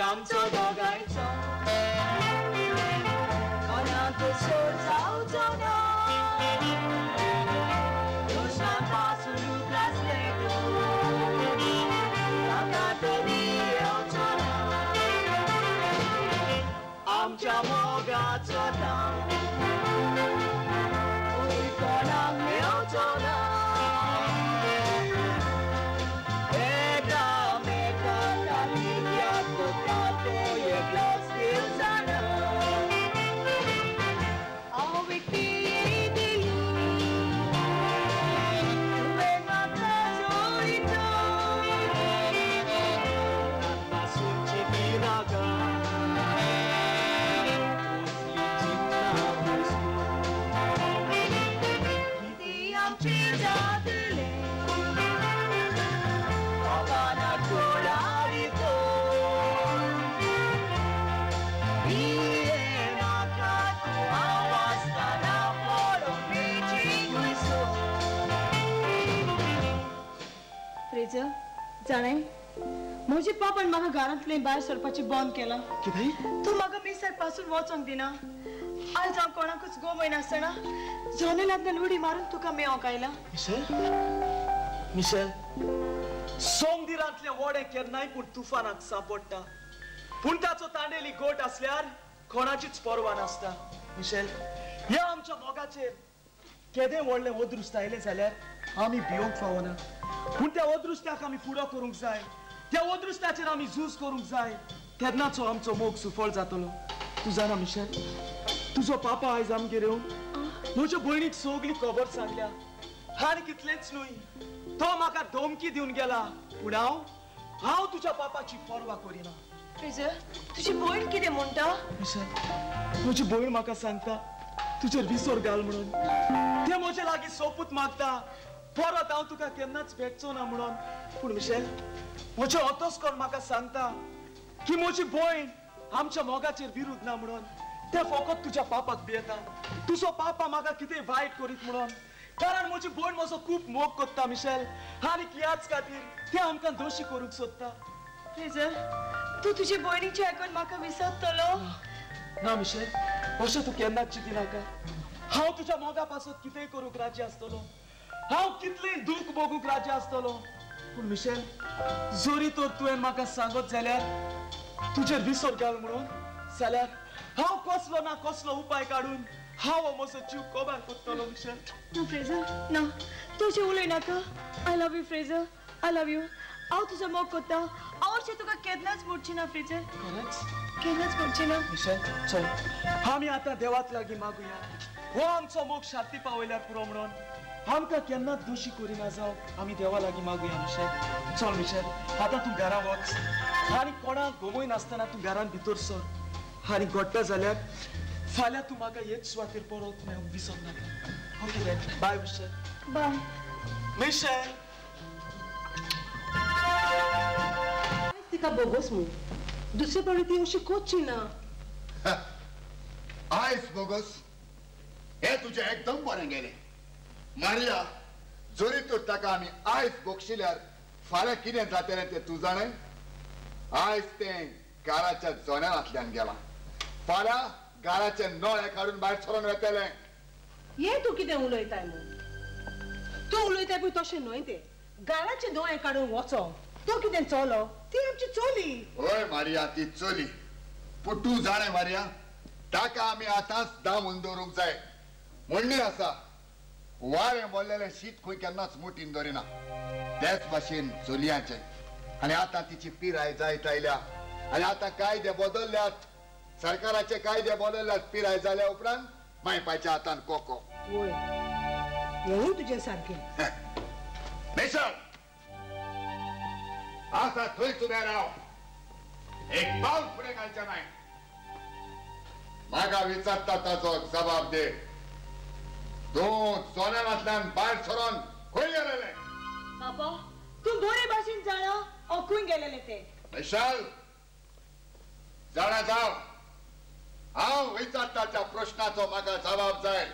आमचो दोगांयचो आमच्या मोगाचो दाम कोणाक मेवचो ना. जाणें म्हजे पापान म्हाका घरांतलें भायर सरपाचें बंद केलां. कितें? तूं म्हाका मिसार पासून वचोंक दिना. आयज हांव कोणाकूच गोमयनासतना जनेलांतल्यान उडी मारून तुका मेळोंक आयला. मिशेल, मिशेल, सोमदिरांतलें वडें केन्नाय पूण तुफानाक सांपडटा. पूण ताचो तांडेली गोट आसल्यार कोणाचीच पर्वा नासता. मिशेल, ह्या आमच्या मोगाचेर केदें व्हडलें अदृश्ट आयलें जाल्यार आमी भिवंक फावना. पूण त्या अदृश्टाक आमी फुडो करूंक जाय. त्या अदृश्टाचेर आमी झूज करूंक जाय. तेन्नाचो आमचो मोग सुफळ जातलो. तूं जाणा मिशेल, तुजो पापा आयज आमगेर येवन म्हज्या भयणीक सगली खबर सांगल्या. आनी कितलेंच न्हय, तो म्हाका धमकी दिवन गेला. पूण हांव तुज्या पापाची पर्वा करिना. फ्रेजर, तुजी भयण कितें म्हणटा? मिशेल, म्हजी भयण म्हाका सांगता तुजेर विसर घाल म्हणून. ते म्हजे लागीं सोपूत मागता परत हांव तुका केन्नाच भेटचो ना म्हणून. पूण मिशेल, म्हजें अतस्करण म्हाका सांगता की म्हजी भयण आमच्या मोगाचेर विरुद्ध ना म्हणून. ते फकत तुज्या पापाक भियेता. तुजो पापा म्हाका कितें वायट करीत म्हणून. कारण म्हजी भयण म्हजो खूब मोग करता मिशेल. आनी ह्याच खातीर ते आमकां दोशी करूंक सोदता. फ्रेजर, तूं तुजे भयणीचें आयकून म्हाका विसरतलो? ना मिशेल, अशें तूं केन्नाच चिंती नाका. हांव तुज्या मोगा पासत कितेंय करूंक राजी आसतलो. हांव कितलें दूख भोगूंक राजी आसतलो. पूण मिशेल, जरी तर तुवें म्हाका सांगत जाल्यार तुजेर विसर घाल म्हणून, जाल्यार हांव कसलो ना कसलो उपाय काडून हांव म्हजो जीव कबार करतलो मिशेल. ना फ्रेजर, ना, तुजें उलय नाका. I love you Fraser, I love you. हांव तुजो मोग करता. हांव अशें तुका केन्नाच मोडची ना फ्रेजर. खरेंच केन्नाच मोडची ना. मिशेल, चल आमी आतां देवाक लागीं मागुया. हो आमचो मोग शांती पावयल्यार पुरो म्हणून. आमकां केन्नाच दोशी करिना जावं. आमी देवा लागीं मागुया मिशेल. चल मिशेल, आतां तूं घरा वच आनी कोणाक गमय नासतना तूं घरान भितर सर. आनी घडटा जाल्यार फाल्यां तूं म्हाका हेच सुवातेर परत मेळूंक विसर नाका. Okay then, bye Michelle. Bye Michelle. तिका बोगोस मू दुसरे पावटी ती अशी कोची ना. आयज बोगस हे तुजें एकदम बरें गेलें मारिया. जरी तर ताका आमी आयज बक्षिल्यार फाल्यां कितें जातलें तें तूं जाणें. आयज तें घराच्या जनेलांतल्यान गेलां, फाल्यां घराचे नळे काडून भायर सरून वेतलें. हे तूं कितें उलयताय मू? तूं उलयताय पळय तशें न्हय तें. घराचे दोळे काडून वचो तो कितें चलो? ती आमची चली. हय मारिया, ती चली. पूण तूं जाणें मारिया, ताका आमी आतांच दामून दवरूंक जाय. म्हणणी आसा, वारें बोल्लेलें शीत खंय केन्नाच मुठीन दवरिना. तेच भाशेन चलयांचें. आनी आतां तिची पिराय जायत आयल्या आनी आतां कायदे बदलल्यात. सरकाराचे कायदे बदलल्यात. पिराय जाल्या उपरांत मायपाच्या हातान कोको. वय, हेंवूय तुजें सारकें. मिशेल, आसा थंयच उबें राव. एक पावल फुडें घालचें नाय. म्हाका विचारता ताचो जबाब दे. तूं जनेलांतल्यान भायर सरून खंय गेलेलें? बाबा, तूं बरे भाशेन जाणा हांव खंय गेलेलें तें. मिशेल, जाणा जाव. हांव विचारता त्या प्रश्नाचो म्हाका जबाब जाय.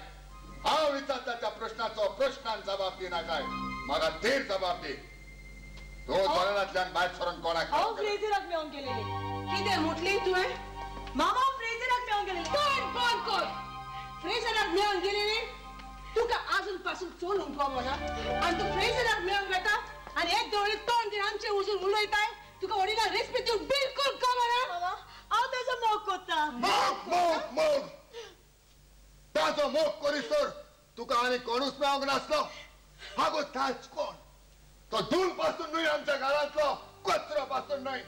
हांव विचारता त्या प्रश्नाचो प्रश्नान जबाब दिना जाय. म्हाका थेट जबाब दी. तूं जनेलांतल्यान भायर सरून कोणाक? हांव फ्रेजराक मेळोंक गेलेलें. कितें म्हटली तुवें? मामा, हांव फ्रेजराक मेळोंक गेलेलें. कोण कोण कोण फ्रेजराक मेळोंक गेलेलें? तुका आजून पासून चलूंक कळना आनी तूं फ्रेजराक मेळोंक वेता आनी एक दोळे तोंड दिवन आमचे वचून उलयताय. तुका वडिलां रेस्पेद दिवंक बिलकुल कळना. मामा, हांव ताजो मोग मोग कोता. मोग मोग मोग ताजो मोग करीस तर तुका आनी कोणूच मेळोंक नासलो. आगो ताज कोण? तो धूल पासून न्हय, आमच्या घरांतलो कचरो पासून न्हय.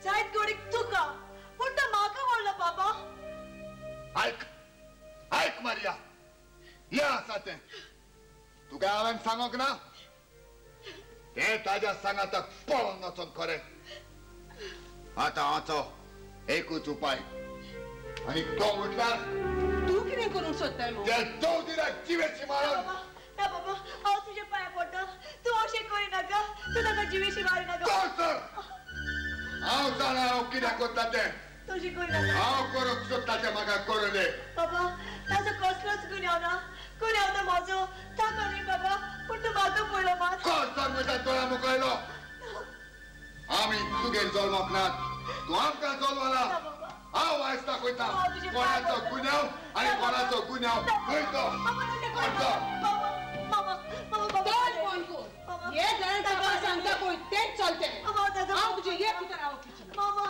जायत गोडीक तुका, पूण तो म्हाका व्हडलो बाबा. ऐक ऐक मारिया, हें आसा तें तुका हांवें सांगोंक ना. तें ताज्या सांगाताक पळोवन वचोन खरें. आतां हाचो एकूच उपाय आनी तो म्हटल्यार तूं कितें करूंक सोदताय? त्या चौदीराक जिवेशी मारून. ना बाबा, हांव तुजे पांय पडटा, तूं अशें करी नाका, तूं ताका जिवेशी मारी नाका. सर हांव जाणा हांव कितें करता तें. तशें करी नाका. हांव करूंक सोदता तें म्हाका करूं दी. बाबा ताजो कसलोच गुन्यांव ना. गुन्यांव तो म्हजो, ताका न्ही बाबा, पूण तूं म्हाका पळयलो मात. कोण सर म्हज्या दोळ्या मुखायलो? आमी तुगेर जल्मोंक नात, तूं आमकां जल्मला. हांव आयज दाखयता कोणाचो गुन्यांव आनी कोणाचो गुन्यांव खंय तो. हे जाण ताका सांगता पळय तेंच चलतें. हांव तुजें एक उतर हांव मामा.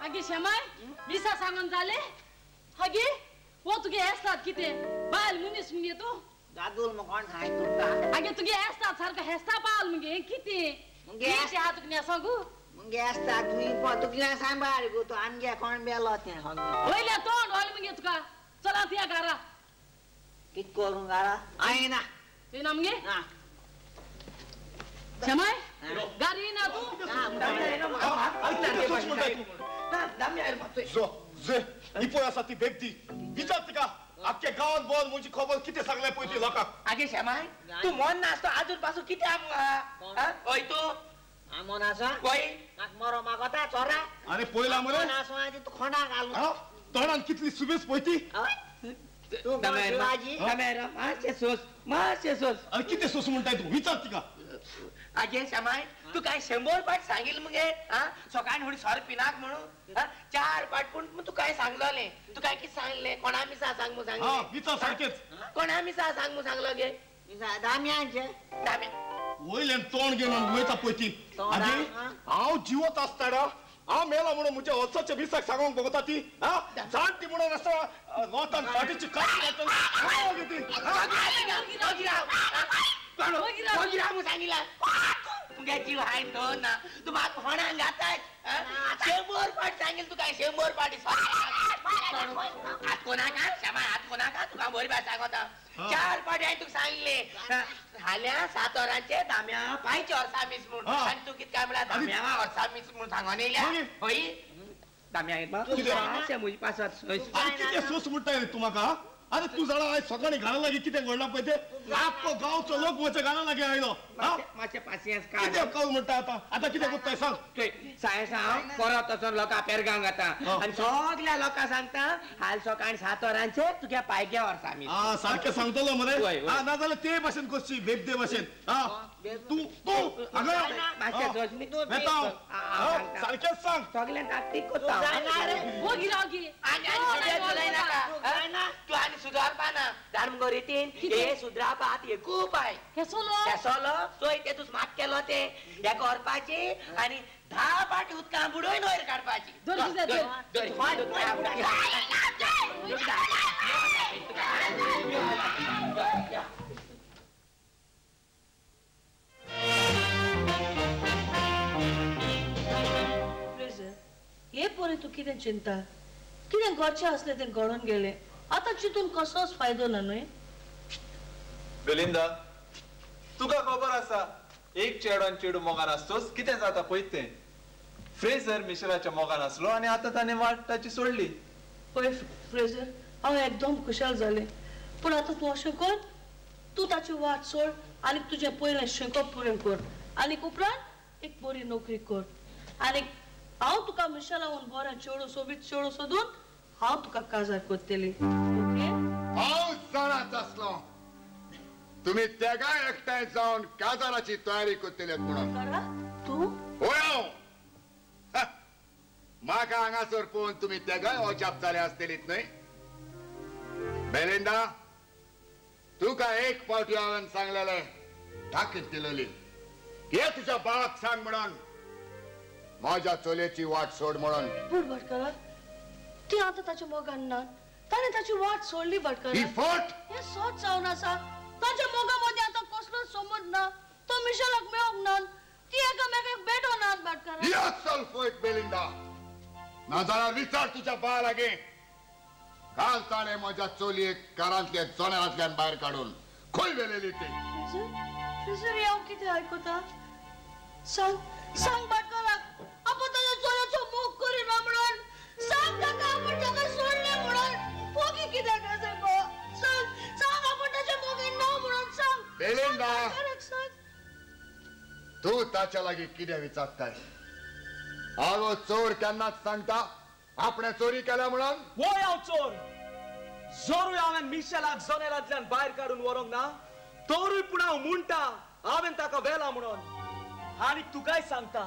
आगे शेमाय मिसा सांगून जाले. आगे हो तुगे हेसतात कितें बायल मनीस मुगे तूं दादूल मग कोण सांग तुका? आगे तुगे हेसतात सारको हेसता बायल मुगे हें कितें कितें आहा तुका सांगू? मुगे आसता तुवें तुगें सांबाळ गो, तूं आमगे कोण बेलो तें वयल्या तोंड वयलें मुगे तुका. चला तुया घरा. कित करूं घरा? हांवें ना. तुवें ना मुगे? शेमाय गारी ना तूं? ही पळय आसा ती बेबदी. विचार तिका आख्या गांवांत बोल म्हजी खबर कितें सांगलें पळय ती लोकांक. आगे शेमाय तूं मन नासतो आजून पासून कितें आमकां? हय तूं मन आसा? हय मरो मागोता चोरा. आनी पळयला मरे तूं खोंडाक घालून तोंडान कितली सुबेस पळय ती. मातशें सोस, मातशें सोस. आनी कितें सोस म्हणटाय तूं? विचार तिका. आगे शेमाय तूं काय 100 पाट सांगील मुगे? आं सकाळी फुडें सोरो पिनाक म्हणून 4 पाट, पूण तूं काय सांगलोलें? तूं काय कितें सांगलें? कोणा मिसा सांग म्हूण सांगलें? विचार सारकेंच. कोणा मिसा सांग म्हूण सांगलो गे? दाम्यांचें. दाम्या वयल्यान तोंड घेवन उलयता पळय ती. आगे हांव जिवत आसतना हांव मेला म्हणून म्हज्या वर्साच्या मिसाक सांगूंक बगता ती. जाणटी म्हणून आसतना लोटान फाटीची कात ती. सांगिला तुगे जीव हाय तो ना, तूं म्हाका कोणाक घाताय? 100 पाट सांगील तुका, 100 पाटी. हात कोणाका श्यामा, हात कोणाका तुका बरी भास सांगता. 4 पाटी हांवें तुका सांगले. फाल्यां 7 वरांचेर दाम्या पांयचे वर्सा मीस म्हूण, आनी तूं कितें काय म्हळ्यार दाम्या वर्सा मीस म्हूण सांगोन येयल्या. हय दाम्या कितें म्हजे पासत कितें सोस म्हणटाय रे तूं म्हाका? अरे तूं जाणा आयज सकाळीं घरा लागीं कितें घडलां पळय तें? आख्खो गांवचो लोक म्हज्या घरा लागीं आयलो. मातशें पासियेंस काड. कितें कळ म्हणटा आतां? आतां कितें करताय सांग. सायस हांव परत वचोन लोकां पेरगांव वता आनी सगल्या लोकांक सांगता हाल सकाळीं 7 वरांचेर तुज्या पायग्या व्हरता आमी. आं सारकें सांगतलो मरे. आं नाजाल्यार ते भाशेन करची, बेबदे भाशेन. आं तूं तूं हांगा सारकेंच सांग. सगल्यांक ताकतीक करता. तूं आनी सुदारपा ना जाण मुगो रितीन हे सुदरापा आतां एक उपाय हेसोलो चोय ते तूं स्मार्ट केलो ते हेका व्हरपाची आनी 10 पाटी उदकां बुडोवन वयर काडपाची. हे पोरी तूं कितें चिंता? कितें घडचें आसलें तें घडोवन गेलें, आतां चिंतून कसोच फायदो ना न्हय? बेलिंदा तुका खबर आसा एक चेडो आनी चेडूं मोगान आसतोच कितें जाता पळय तें. फ्रेजर मिशेलाच्या मोगान आसलो आनी आतां ताणें वाट ताची सोडली. पळय फ्रेजर, हांव एकदम खुशाल जालें, पूण आतां तूं अशें कर, तूं ताची वाट सोड आनी तुजें पयलें शिकप पुरें कर आनी उपरांत एक बरी नोकरी कर आनी हांव तुका मिशेलाहून बरें चेडूं सोबीत चेडूं सोदून हांव तुका काजार करतली. ओके? हांव जाणाच आसलो तुमी तेगाय एकठांय जावन काजाराची तयारी करतले म्हणून. तूं? हय हांव. म्हाका हांगासर पळोवन तुमी तेगाय अजाप जाले आसतलीत न्हय? बेलिंदा तुका एक फावटी हांवें सांगलेलें, ताकीद दिलेली, हे तुज्या बाळाक सांग म्हणून माझ्या चलयेची वाट सोड म्हणून. पूण भाटकारा ती आतां ताच्या मोगान ना, ताणें ताची वाट सोडली भाटकारा. ही फट? हें सत जावन आसा. ताच्या मोगा मदीं आतां कसलोच समज ना, तो मिशेलाक मेळोंक ना, ती एकामेकाक भेटोनात भाटकारा. ही असल फट बेलिंदा, नाजाल्यार विचार तुज्या बाळा लागीं. काल ताणें म्हज्या चलयेक घरांतल्या जनेलांतल्यान भायर काडून खंय व्हेलेली ती. फ्रिजर हांव कितें आयकता? सांग सांग भाटकाराक आपूण ताच्या चलयेचो मोग करिना म्हणून. सांग ताका आपूण ताका सोडलें म्हणून. मोगी कित्याक आसा गो? सांग सांग आपूण ताच्या मोगीन ना म्हणून सांग. बेलिंदा सांग. तूं ताच्या लागीं कितें विचारताय? आगो चोर केन्नाच सांगता आपणें चोरी केल्या म्हणून? वय हांव चोर. जोरूय हांवें मिशेलाक जनेलांतल्यान भायर काडून व्हरूंक ना तरूय पूण हांव म्हणटा हांवें ताका व्हेला म्हणून. आनी तुकाय सांगता,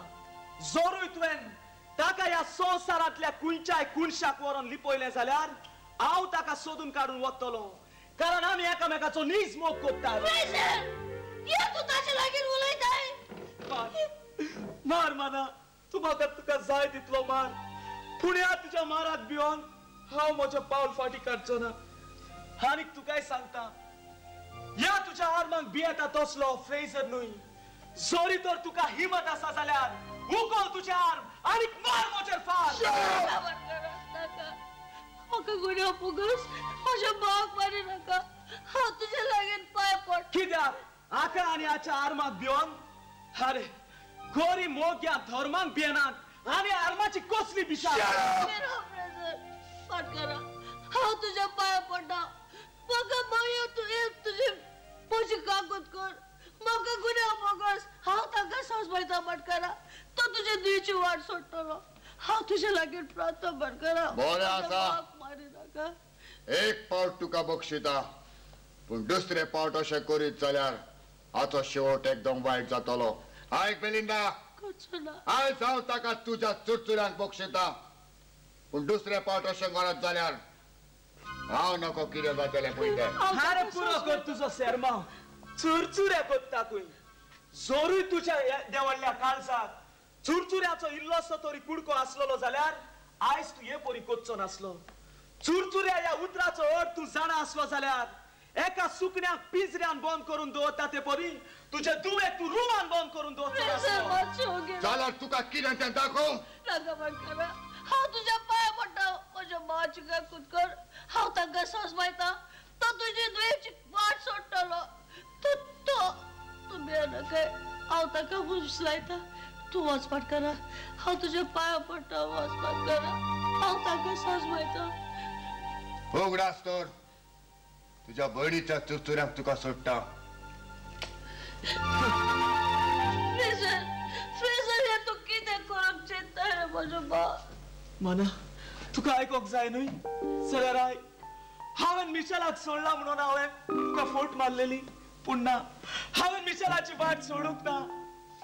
जोरूय तुवें ताका ह्या संवसारांतल्या खंयच्याय कुनशाक व्हरोन लिपयलें जाल्यार हांव ताका सोदून काडून वतलो, कारण आमी एकामेकाचो नीज मोग करतात. तूं ताचे लागीं उलयताय? मार माना, तूं म्हाका तुका जाय तितलो मार, पूण ह्या तुज्या माराक भिवन हांव म्हजें पावल फाटीं काडचो ना. आनी तुकाय सांगता, ह्या तुज्या आर्मांक भियेता तसलो फ्रेजर न्हय. जरी तर तुका हिमत आसा जाल्यार उखल तुजें आर्म आनी मार म्हजेर फार. म्हाका गुन्यांव पुगस, म्हज्या भावाक मारी नाका, हांव तुजे लागीं पांय पड. कित्याक हाका आनी हाच्या आर्माक भिवन? अरे गोरी मोग्या धर्माक भियेनात आनी आर्माची कसली बिशाद. भाटकारा हांव तुज्या पांया पडटा, म्हाका मागीर तुवें तुजे म्हजी कागद कर, म्हाका गुन्यांव बोगस. हांव ताका सोंसपायता भाटकारा, तो तुजे दुयेची वाट सोडटलो. हांव तुजे लागीं प्रार्थना भाटकारा. बरें आसा, मारी नाका. एक पावट तुका बक्षिता, पूण दुसरे पावट अशें करीत जाल्यार हाचो शेवट एकदम वायट जातलो. आयक बेलिंदा, आयज हांव ताका तुज्या चुरचुऱ्यांक बक्षिता, पूण दुसरे पावट अशें करत जाल्यार हांव नको कितें जातलें पळय तें. अरे पुरो कर तुजो सेरमांव, चुरचुरे कोत्ता खंय. जोरूय तुज्या देवडल्या काळजाक चुरचुऱ्याचो इल्लोसो तरी कुडको आसलेलो जाल्यार आयज तूं हे परी कोच्चो नासलो. चुरचुऱ्या ह्या उतराचो अर्थ तूं जाणा आसलो जाल्यार एका सुकण्याक पिंजऱ्यान बंद करून दवरता ते परी तुजे दुवेक तूं रुमान बंद करून दवरता. जाल्यार तुका कितें तें दाखोव. नाका भाटकारा, हांव तुज्या पांया पडटा, म्हज्या मावाची काकूत कर. हांव तांकां सोंसपायता, तो तुजी दुयेची वाट सोडटलो. तो तूं भियेनाकाय, हांव ताका फुसलायता. तूं वच भाटकारा, हांव तुज्या पांया पडटा, वच भाटकारा. सजमयता. उगडास तर तुझ्या भयणीच्या चुरचुऱ्याक तुका सोडटा. फ्रेजर, फ्रेजर हे तूं कितें करूंक चिंतता रे म्हजो भाव? मना तुका आयकोंक जाय न्हय जाल्यार आयक. हांवें मिशेलाक सोडला म्हणून हांवें तुका फोट मारलेली, पूण ना, हांवें मिशेलाची वाट सोडूंक ना.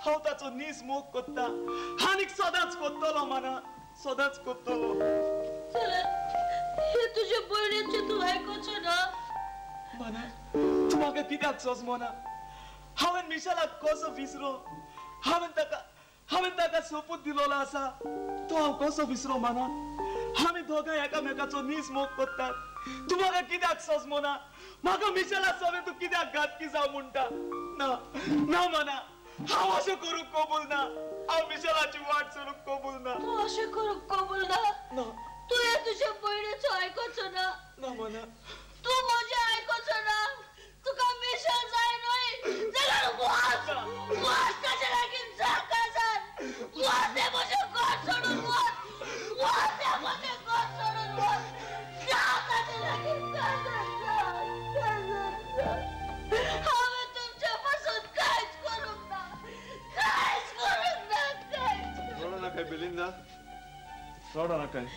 हांव ताचो नीज मोग कोत्ता आनीक सदांच कोत्तलो मना, सदांच कोत्तलो. हे तुजे भयणीचें तूं आयकोचो ना? मना तूं म्हाका कित्याक सोजमना? हांवें मिशेलाक कसो विसरो? हांवें ताका सोपूत दिलोलो आसा, तो हांव कसो विसरो मना? आमी दोगांय एकामेकाचो नीज मोग कोत्तात. तूं म्हाका कित्याक सोजमना? म्हाका मिशेला सवें तूं कित्याक घातकी जावं म्हणटा? ना ना मना, हांव अशें करूंक कबूल ना. हांव मिशेलाची वाट सोडूंक कबूल ना. तूं अशें करूंक कबूल ना? तूं हे तुजे भयणीचो आयकोचो ना? ना मना. तूं म्हजें आयकोचो ना? तुका मिशेल जाय न्हय जाल्यार वच, वच ताचे लागीं जा काजार. वच हें म्हजें घर सोडून वच, वच हें म्हजें घर सोडून वच. जा ताचे लागीं काजार, जा काजार जा. हांवें तुमचे पासून कांयच करूंक ना, कांयच करूंक ना, कांयच. रडो नाकाय बेलिंदा, रडो नाकाय.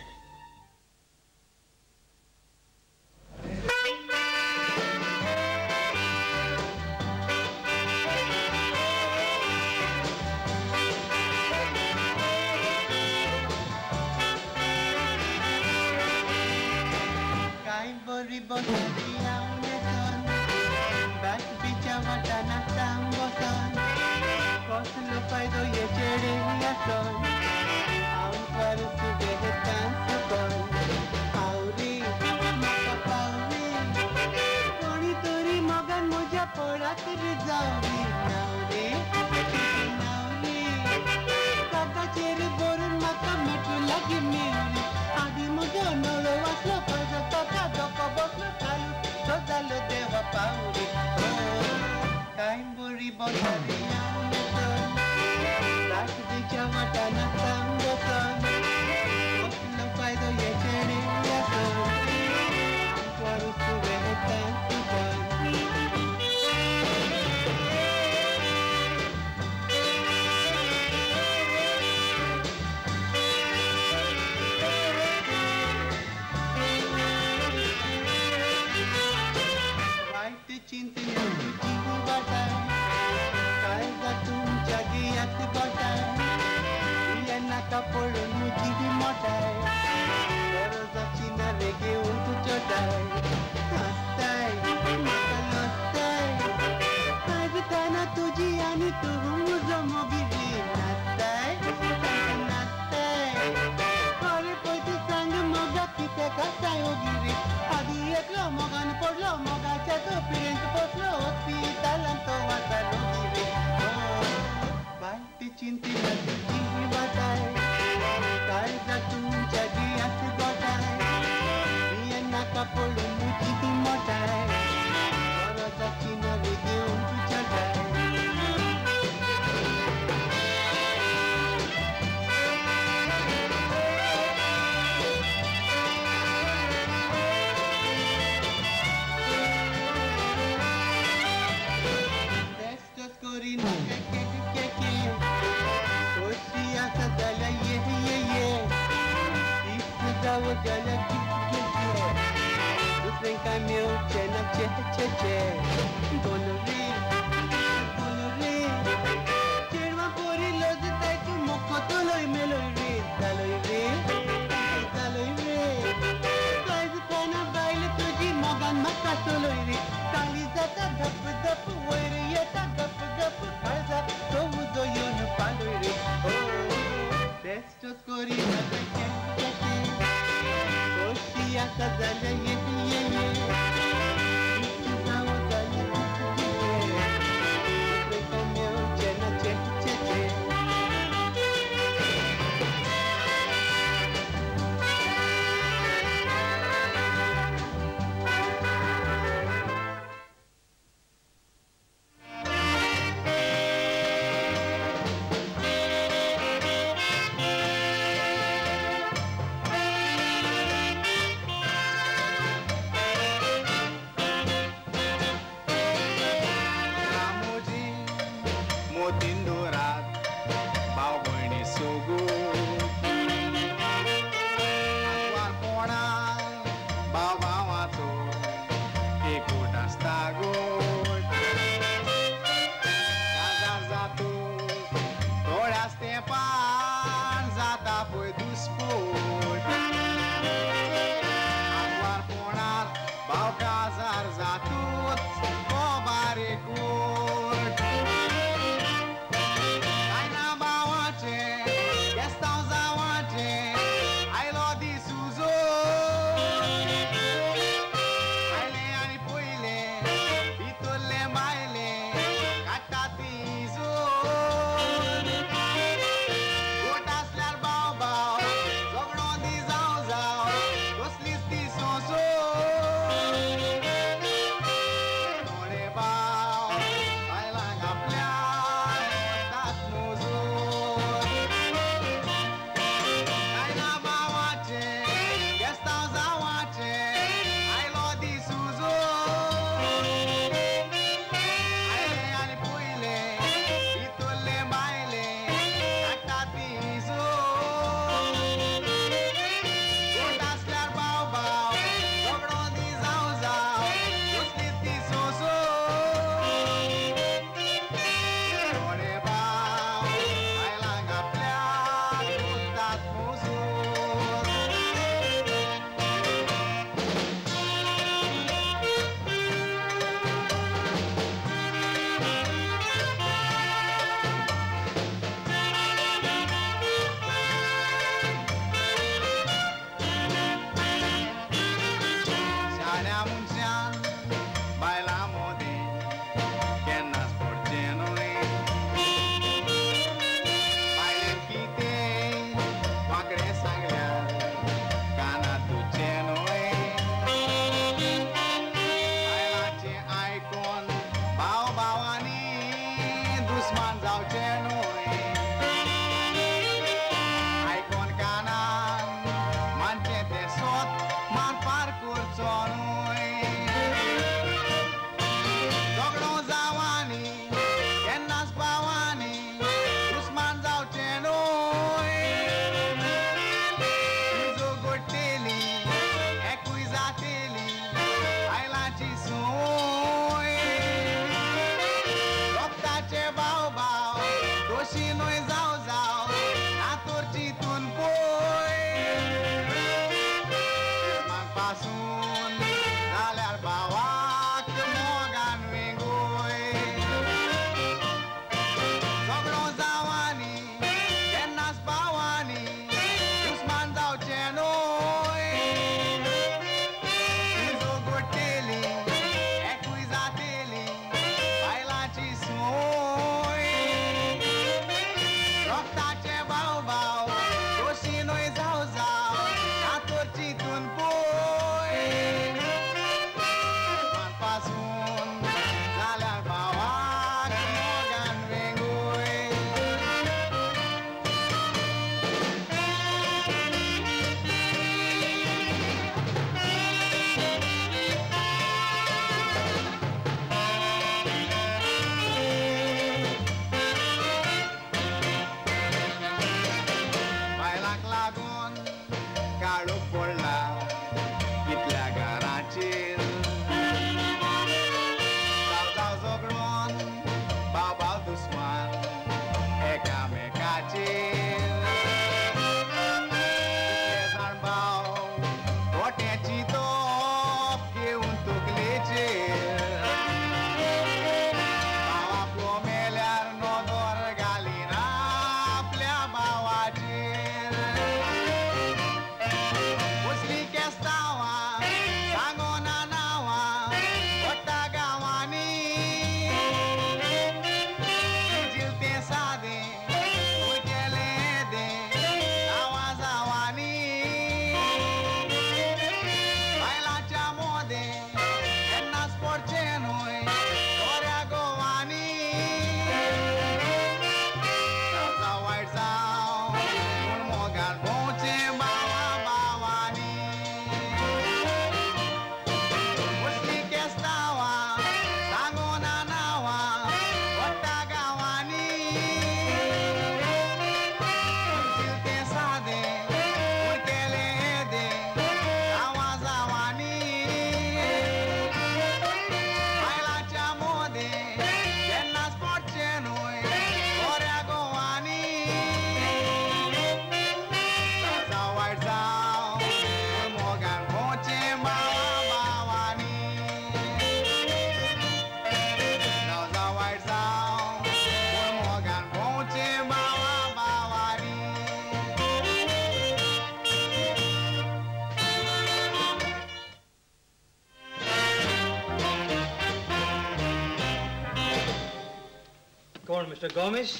कोण मिस्टर गोमेश?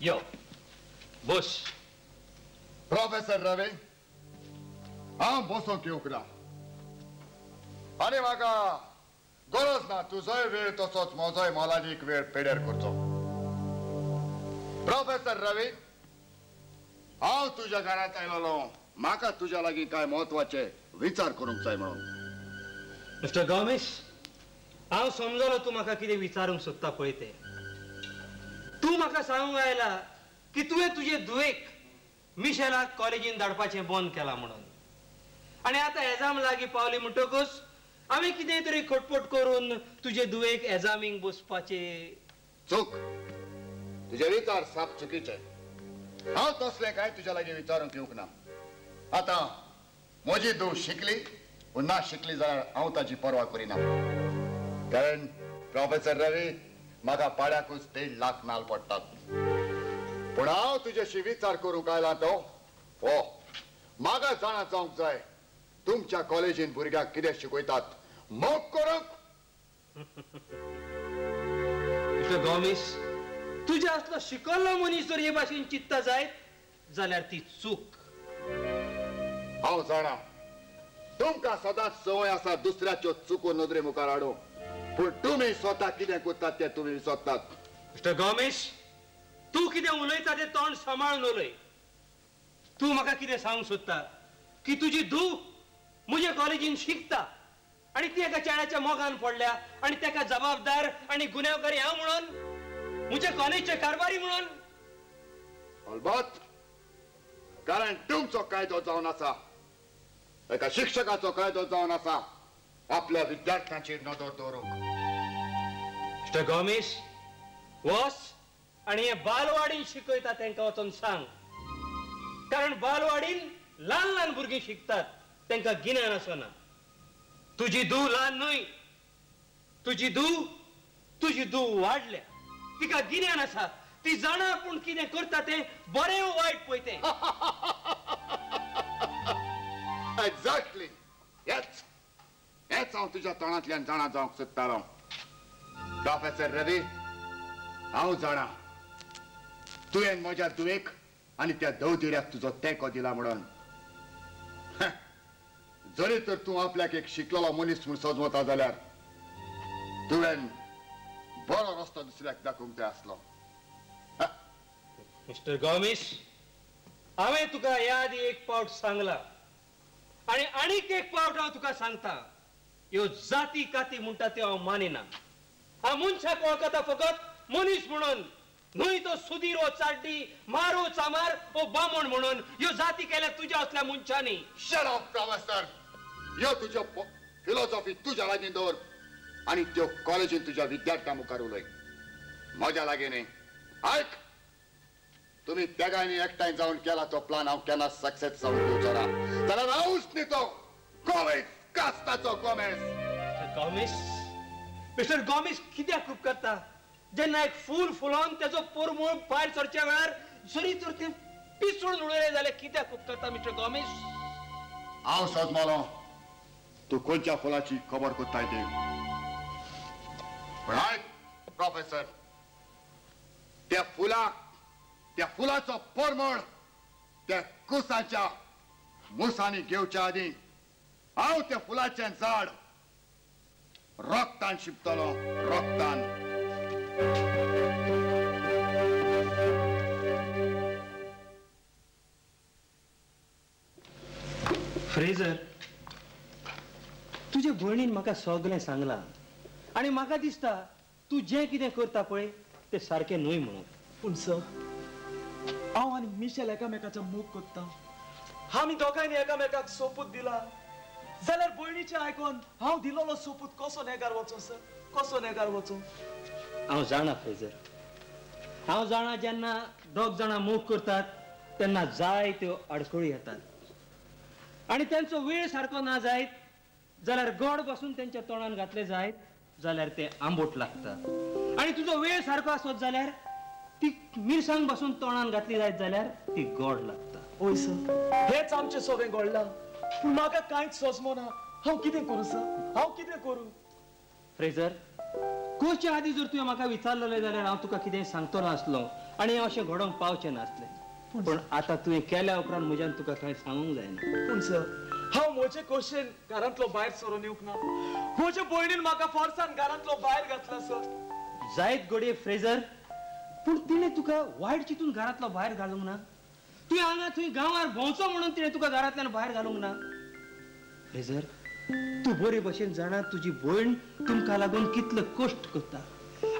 यो बस. प्रोफेसर रवी, हांव बसोंक येवंक ना आनी म्हाका गरज ना तुजोय वेळ तसोच म्हजोय मोलादीक वेळ पेड्यार करचो. प्रोफेसर रवी, हांव तुज्या घरांत आयलोलो, म्हाका तुज्या लागीं कांय म्हत्वाचे विचार करूंक जाय म्हणून. मिस्टर गोमेश, हांव समजलो तूं म्हाका कितें विचारूंक सोदता पळय तें. तूं म्हाका सांगूंक आयला की तुवें तुजे धुवेक मिशेलाक कॉलेजीन धाडपाचें बंद केलां म्हणून, आनी आतां एग्जाम लागीं पावली म्हणटकूच आमी कितें तरी खटपट करून तुजे धुवेक एग्जामींक बसपाचें. चूक, तुजे विचार साप चुकीचे. हांव तसलें कांय तुज्या लागीं विचारूंक येवंक ना. आतां म्हजी धूव शिकली वो ना शिकली जाल्यार हांव ताची पर्वा करिना, कारण प्रोफेसर रवी, म्हाका पाड्याकूच 1.5 लाख नाल पडटात. पूण हांव तुज्याशी विचार करूंक आयला तो हो, म्हाका जाणा जावंक जाय तुमच्या कॉलेजीन भुरग्यांक कितें शिकयतात. मोग करूंक. मिस्टर गोमेश, तुज्या असलो शिकल्लो मनीस जर हे भाशेन चित्ता जायत जाल्यार ती चूक. हांव जाणा तुमकां सदांच संवय आसा दुसऱ्याच्यो चुको नदरे मुखार हाडूंक, पूण तुमी स्वता कितें करतात तें तुमी विसरतात. मिस्टर गोमेश, तूं कितें उलयता तें तोंड सांबाळून उलय. तूं म्हाका कितें सांगूंक सोदता की तुजी धूव म्हजे कॉलेजीन शिकता आनी ती एका चेड्याच्या मोगान पडल्या आनी ताका जबाबदार आनी गुन्यांवकारी हांव म्हणून, म्हजे कॉलेजचे कारभारी म्हणून? अलबत, कारण तुमचो कायदो जावन आसा, एका शिक्षकाचो कायदो जावन आसा आपल्या विद्यार्थ्यांचेर नदर दवरूंक. मिस्टर गोमेश, वच आनी हे बालवाडीन शिकयता तांकां वचून सांग, कारण बालवाडीन ल्हान ल्हान भुरगीं शिकतात, तांकां गिन्यान आसना. तुजी धूव ल्हान न्हय, तुजी धूव वाडल्या, तिका गिन्यान आसा, ती जाणा पूण कितें करता तें बरें वायट पळय तें. एक्झॅक्टली, हेच हेच हांव तुज्या तोंडांतल्यान जाणा जावंक सोदतालो. प्रोफेसर रवी, हांव जाणा तुवें म्हज्या धुवेक आनी त्या दवदिऱ्याक तुजो तेंको दिला म्हणून. जरी तर तूं आपल्याक एक शिकलेलो मनीस म्हूण सजमता जाल्यार तुवें बरो रस्तो दुसऱ्याक दाखोवंक जाय आसलो. मिस्टर गोमेश, हांवें तुका ह्या आदी एक पावट सांगला आनी आनीक एक पावट हांव तुका सांगता, ह्यो जाती काती म्हणटा त्यो हांव मानिना. हांव मनशाक वळखता फकत मनीस म्हणून, न्हय तो सुदीर वो चाड्डी, मारो चामार वो बामण म्हणून. ह्यो जाती केल्या तुज्या असल्या मनशांनी. शट अप प्रोफेसर, ह्यो तुज्यो फिलॉसॉफी तुज्या लागीं दवर आनी त्यो कॉलेजीन तुज्या विद्यार्थ्यां मुखार उलय, म्हज्या लागीं न्ही. आयक, तुमी तेगांनी एकठांय जावन केला तो प्लान हांव केन्ना सक्सेस जावन दिवचो ना. जाल्यार हांवूच न्ही तो गोमेश, कास्ताचो गोमेश. गोमेश, मिस्टर गोमेश, कित्याक उपकारता जेन्ना एक फूल फुलोवन तेजो पोरमूळ भायर सरच्या वेळार जरी तर तें पिसडून उडयलें जाल्यार कित्याक उपकारता मिस्टर गोमेश? हांव सजमलो तूं खंयच्या फुलाची खबर करताय ती. पूण आयक प्रोफेसर, त्या फुलाक, त्या फुलाचो परमळ त्या कुसाच्या मुसांनी घेवच्या आदीं हांव त्या फुलाचें झाड रक्तान शिंपतलो, रक्तान. फ्रेजर, तुजे भयणीन म्हाका सगळें सांगलां आनी म्हाका दिसता तूं जें कितें करता पळय तें सारकें न्हय म्हणून. पूण सर, हांव आनी मिशेल एकामेकाचो मोग करता, आमी दोगांयनी एकामेकाक सोपूत दिला, जाल्यार भयणीचें आयकून हांव दिलोलो सोपूत कसो नेगार वचो सर, कसो नेगार वचो? हांव जाणा फ्रेजर, हांव जाणा जेन्ना दोग जाणां मोग करतात तेन्ना जायत्यो आडखळी येतात आनी तेंचो वेळ सारको ना जायत जाल्यार गोड बसून तेंच्या तोंडान घातले जायत जाल्यार ते आंबोट लागता, आनी तुजो वेळ सारको आसत जाल्यार ती मिरसांग बसून तोंडान घातली जायत जाल्यार ती गोड लागता. हय सर, हेच आमचें सगळें घडलां, पूण म्हाका कांयच सोंसमना. हांव कितें करूं सर, हांव कितें करूं? फ्रेजर, कोच्या आदी जर तुवें म्हाका विचारलें जाल्यार हांव तुका कितें सांगतलो आसलो आनी हांव अशें घडोवंक पावचें नासलें. पूण आतां तुवें केल्या उपरांत म्हज्यान तुका कांय सांगूंक जायना. पूण सर, हांव म्हजे खोशेन घरांतलो भायर सरून येवंक ना. म्हजे भयणीन म्हाका फोर्सान घरांतलो भायर घातला सर. जायत घडये फ्रेजर, पूण तिणें तुका वायट चिंतून घरांतलो भायर घालूंक ना. तुवें हांगा थंय गांवार भोंवचो म्हणून तिणें तुका घरांतल्यान भायर घालूंक ना. फ्रेजर, तूं बरे भशेन जाणा तुजी भयण तुमकां लागून कितले कश्ट करता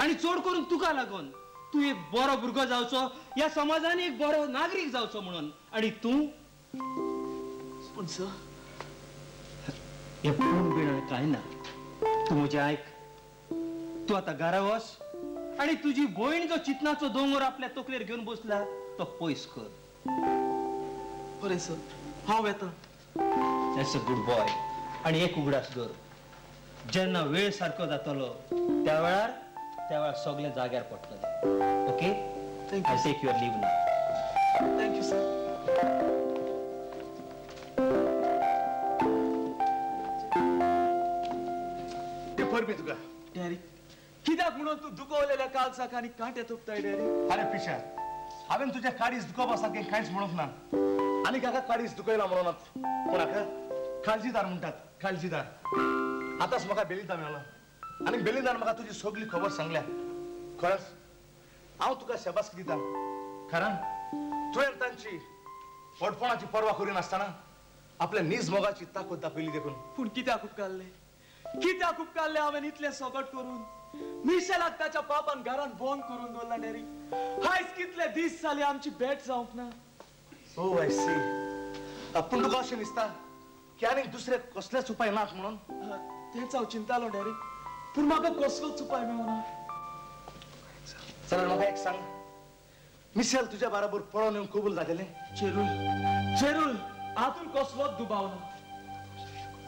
आनी चड करून तुका लागून. तूं एक बरो भुरगो जावचो, ह्या समाजान एक बरो नागरीक जावचो म्हणून. आनी तूं पूण सर, हें पूण बीण कांय ना. तूं म्हजें आयक, तूं आतां घरा वच आनी तुजी भयण जो चिंतनाचो दोंगर आपल्या तकलेर घेवन बसला तो पयस कर. बरें सर, हांव येता. That's a good boy. आनी एक उगडास दवर, जेन्ना वेळ सारको जातलो त्या वेळार सगळें जाग्यार पडटलें. Okay, I take your leave now. Thank you sir. तुका डॅरी, कित्याक म्हणून तूं दुखवलेल्या काळजाक आनी कांटे तुपताय डॅरी? अरे पिशा, हांवें तुज्या काळीज दुखोवपा सारकें कांयच म्हणूंक ना. आनी काका काळीज दुखयला म्हणूनच कोणाक काळजीदार म्हणटात. काळजीदार. आतांच म्हाका बेलिंदा मेळ्ळो आनी बेलिंदान म्हाका तुजी सगळी खबर सांगल्या. खरेंच हांव तुका शाबासकी दिता, कारण तुवें तांची व्हडपणाची पर्वा करिनासतना आपल्या नीज मोगाची ताकद दाखयली देखून. पूण कित्याक उपकारलें, कित्याक उपकारलें हांवें इतलें सगट करून? मिशेलाक ताच्या बापान घरान बंद करून दवरला डॅरी. आयज कितले दीस जाले आमची भेट जावंक ना. ओ I C. पूण तुका अशें दिसता की आनीक दुसरे कसलेच उपाय नात म्हणून? तेंच हांव चिंतालो डॅरी, पूण म्हाका कसलोच उपाय मेळना. जाल्यार म्हाका एक सांग, मिशेल तुज्या बराबर पळोवन येवंक कबूल जातलें? चेरूल, चेरूल, हातून कसलोच दुबाव ना.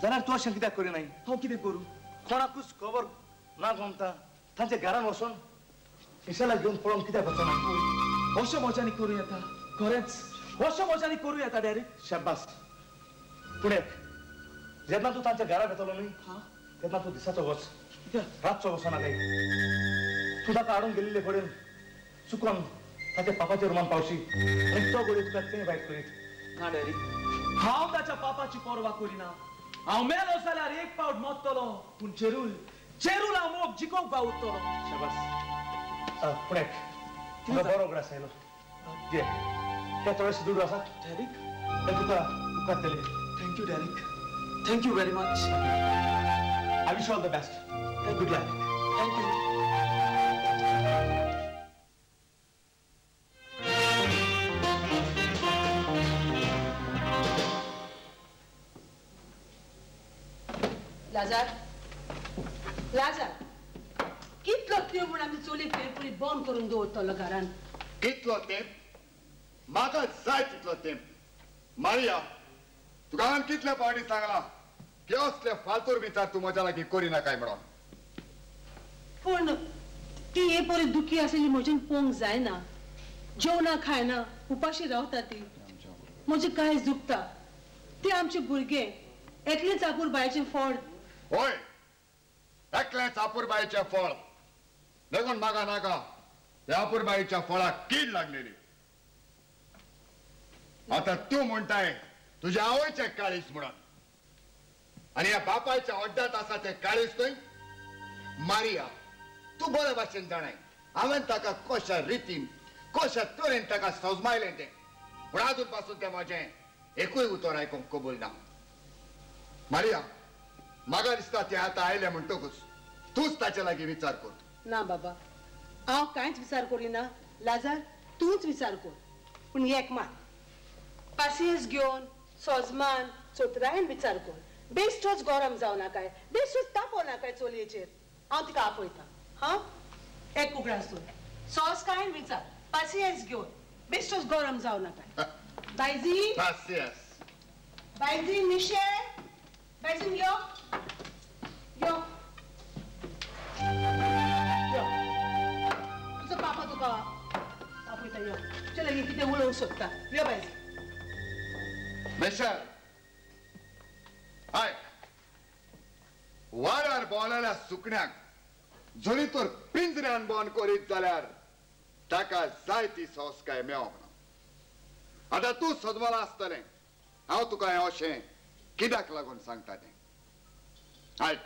जाल्यार तूं अशें कित्याक करिनाय? हांव कितें करूं? कोणाकूच खबर ना गमता तांच्या घरान वचून मिशेलाक घेवन पळोवन कित्याक वचना? अशें म्हज्यानी करूं येता, खरेंच अशें म्हज्यानी करूं येता डॅरी. शाबास. पूण एक, जेन्ना तूं तांच्या घरा वेतलो न्हय तेन्ना तूं दिसाचो वच, रातचो वचना काय. तूं ताका हाडून गेल्ले कडेन चुकोन ताच्या पापाच्या रुमान पावशी आनी तो घडये तुका तें वायट करीत. ना डॅरी, हांव ताच्या पापाची पर्वा करिना. हांव मेलो जाल्यार एक पावट मरतलो, पूण चेरूल, चेरूल हांव मोग जिखोवंक पावतलो. शाबास. पूण एक, तुका बरो उगडास आयलो. घे, ते थोडेशे दुडू आसात डॅरीक, ते तुका उपकारतले. Thank you Derek, thank you very much. I wish you all the best. Good luck. Thank you. Lazar, Lazar, कितलो तेंप म्हूण आमी चोली पेरपुरी बंद करून दवरतलो घरान? कितलो तेंप? म्हाका जाय तितलो तेंप. मारिया, तुका हांवें कितले फावटी सांगलां की असले फालतूर विचार तूं म्हज्या लागीं करिनाकाय म्हणून. पूण ती हे परी दुखी आसली म्हज्यान पळोवंक जायना. जेवणा खायना, उपाशी रावता ती. म्हजें कांय दुखता. ते आमचे भुरगे एकलेच आपूरबायेचें फळ. हय, एकलेच आपूरबायेचें फळ. देखून म्हाका नाका त्या आपूरबायेच्या फळाक कीड लागलेली. आतां तूं म्हणटाय तुज्या आवयचें काळीज म्हणून, आनी ह्या बापायच्या अड्ड्यांत आसा तें काळीज न्हय? मारिया, तूं बरे भाशेन जाणाय हांवें ताका कशा रितीन कशा तरेन ताका सजमायलें तें. पूण आजून पासून तें म्हजें एकूय उतर आयकूंक कबूल ना. मारिया, म्हाका दिसता तें आतां आयलें म्हणटकूच तूंच ताचे लागीं विचार कर. ना बाबा, हांव कांयच विचार करिना. लाजार, तूंच विचार कर. पूण एक मात, पासियेंस घेवन सोजमान चतुरायेन विचार कर. बेश्टोच गरम जावं नाकाय, बेश्टोच तापोवं नाकाय चलयेचेर. हांव तिका आपयता. हां, एक उगडास दवर, सोजकायेन विचार, पासियेंस घेवन, बेश्टोच गरम जावं नाकाय. बायजी, बायजी, मिशेल, बायजीन यो यो यो. तुजो पापा तुका आपयता. यो, तुजे लागीं कितें उलोवंक सोदता. यो बायजी. मिशेल, आयक, वाऱ्यार भोंवलेल्या सुकण्याक जरी तर पिंजऱ्यान बंद करीत जाल्यार ताका जाय ती संस्काय मेळोंक ना. आतां तूं सदमला आसतलें हांव तुका हें अशें कित्याक लागून सांगता तें. आयक,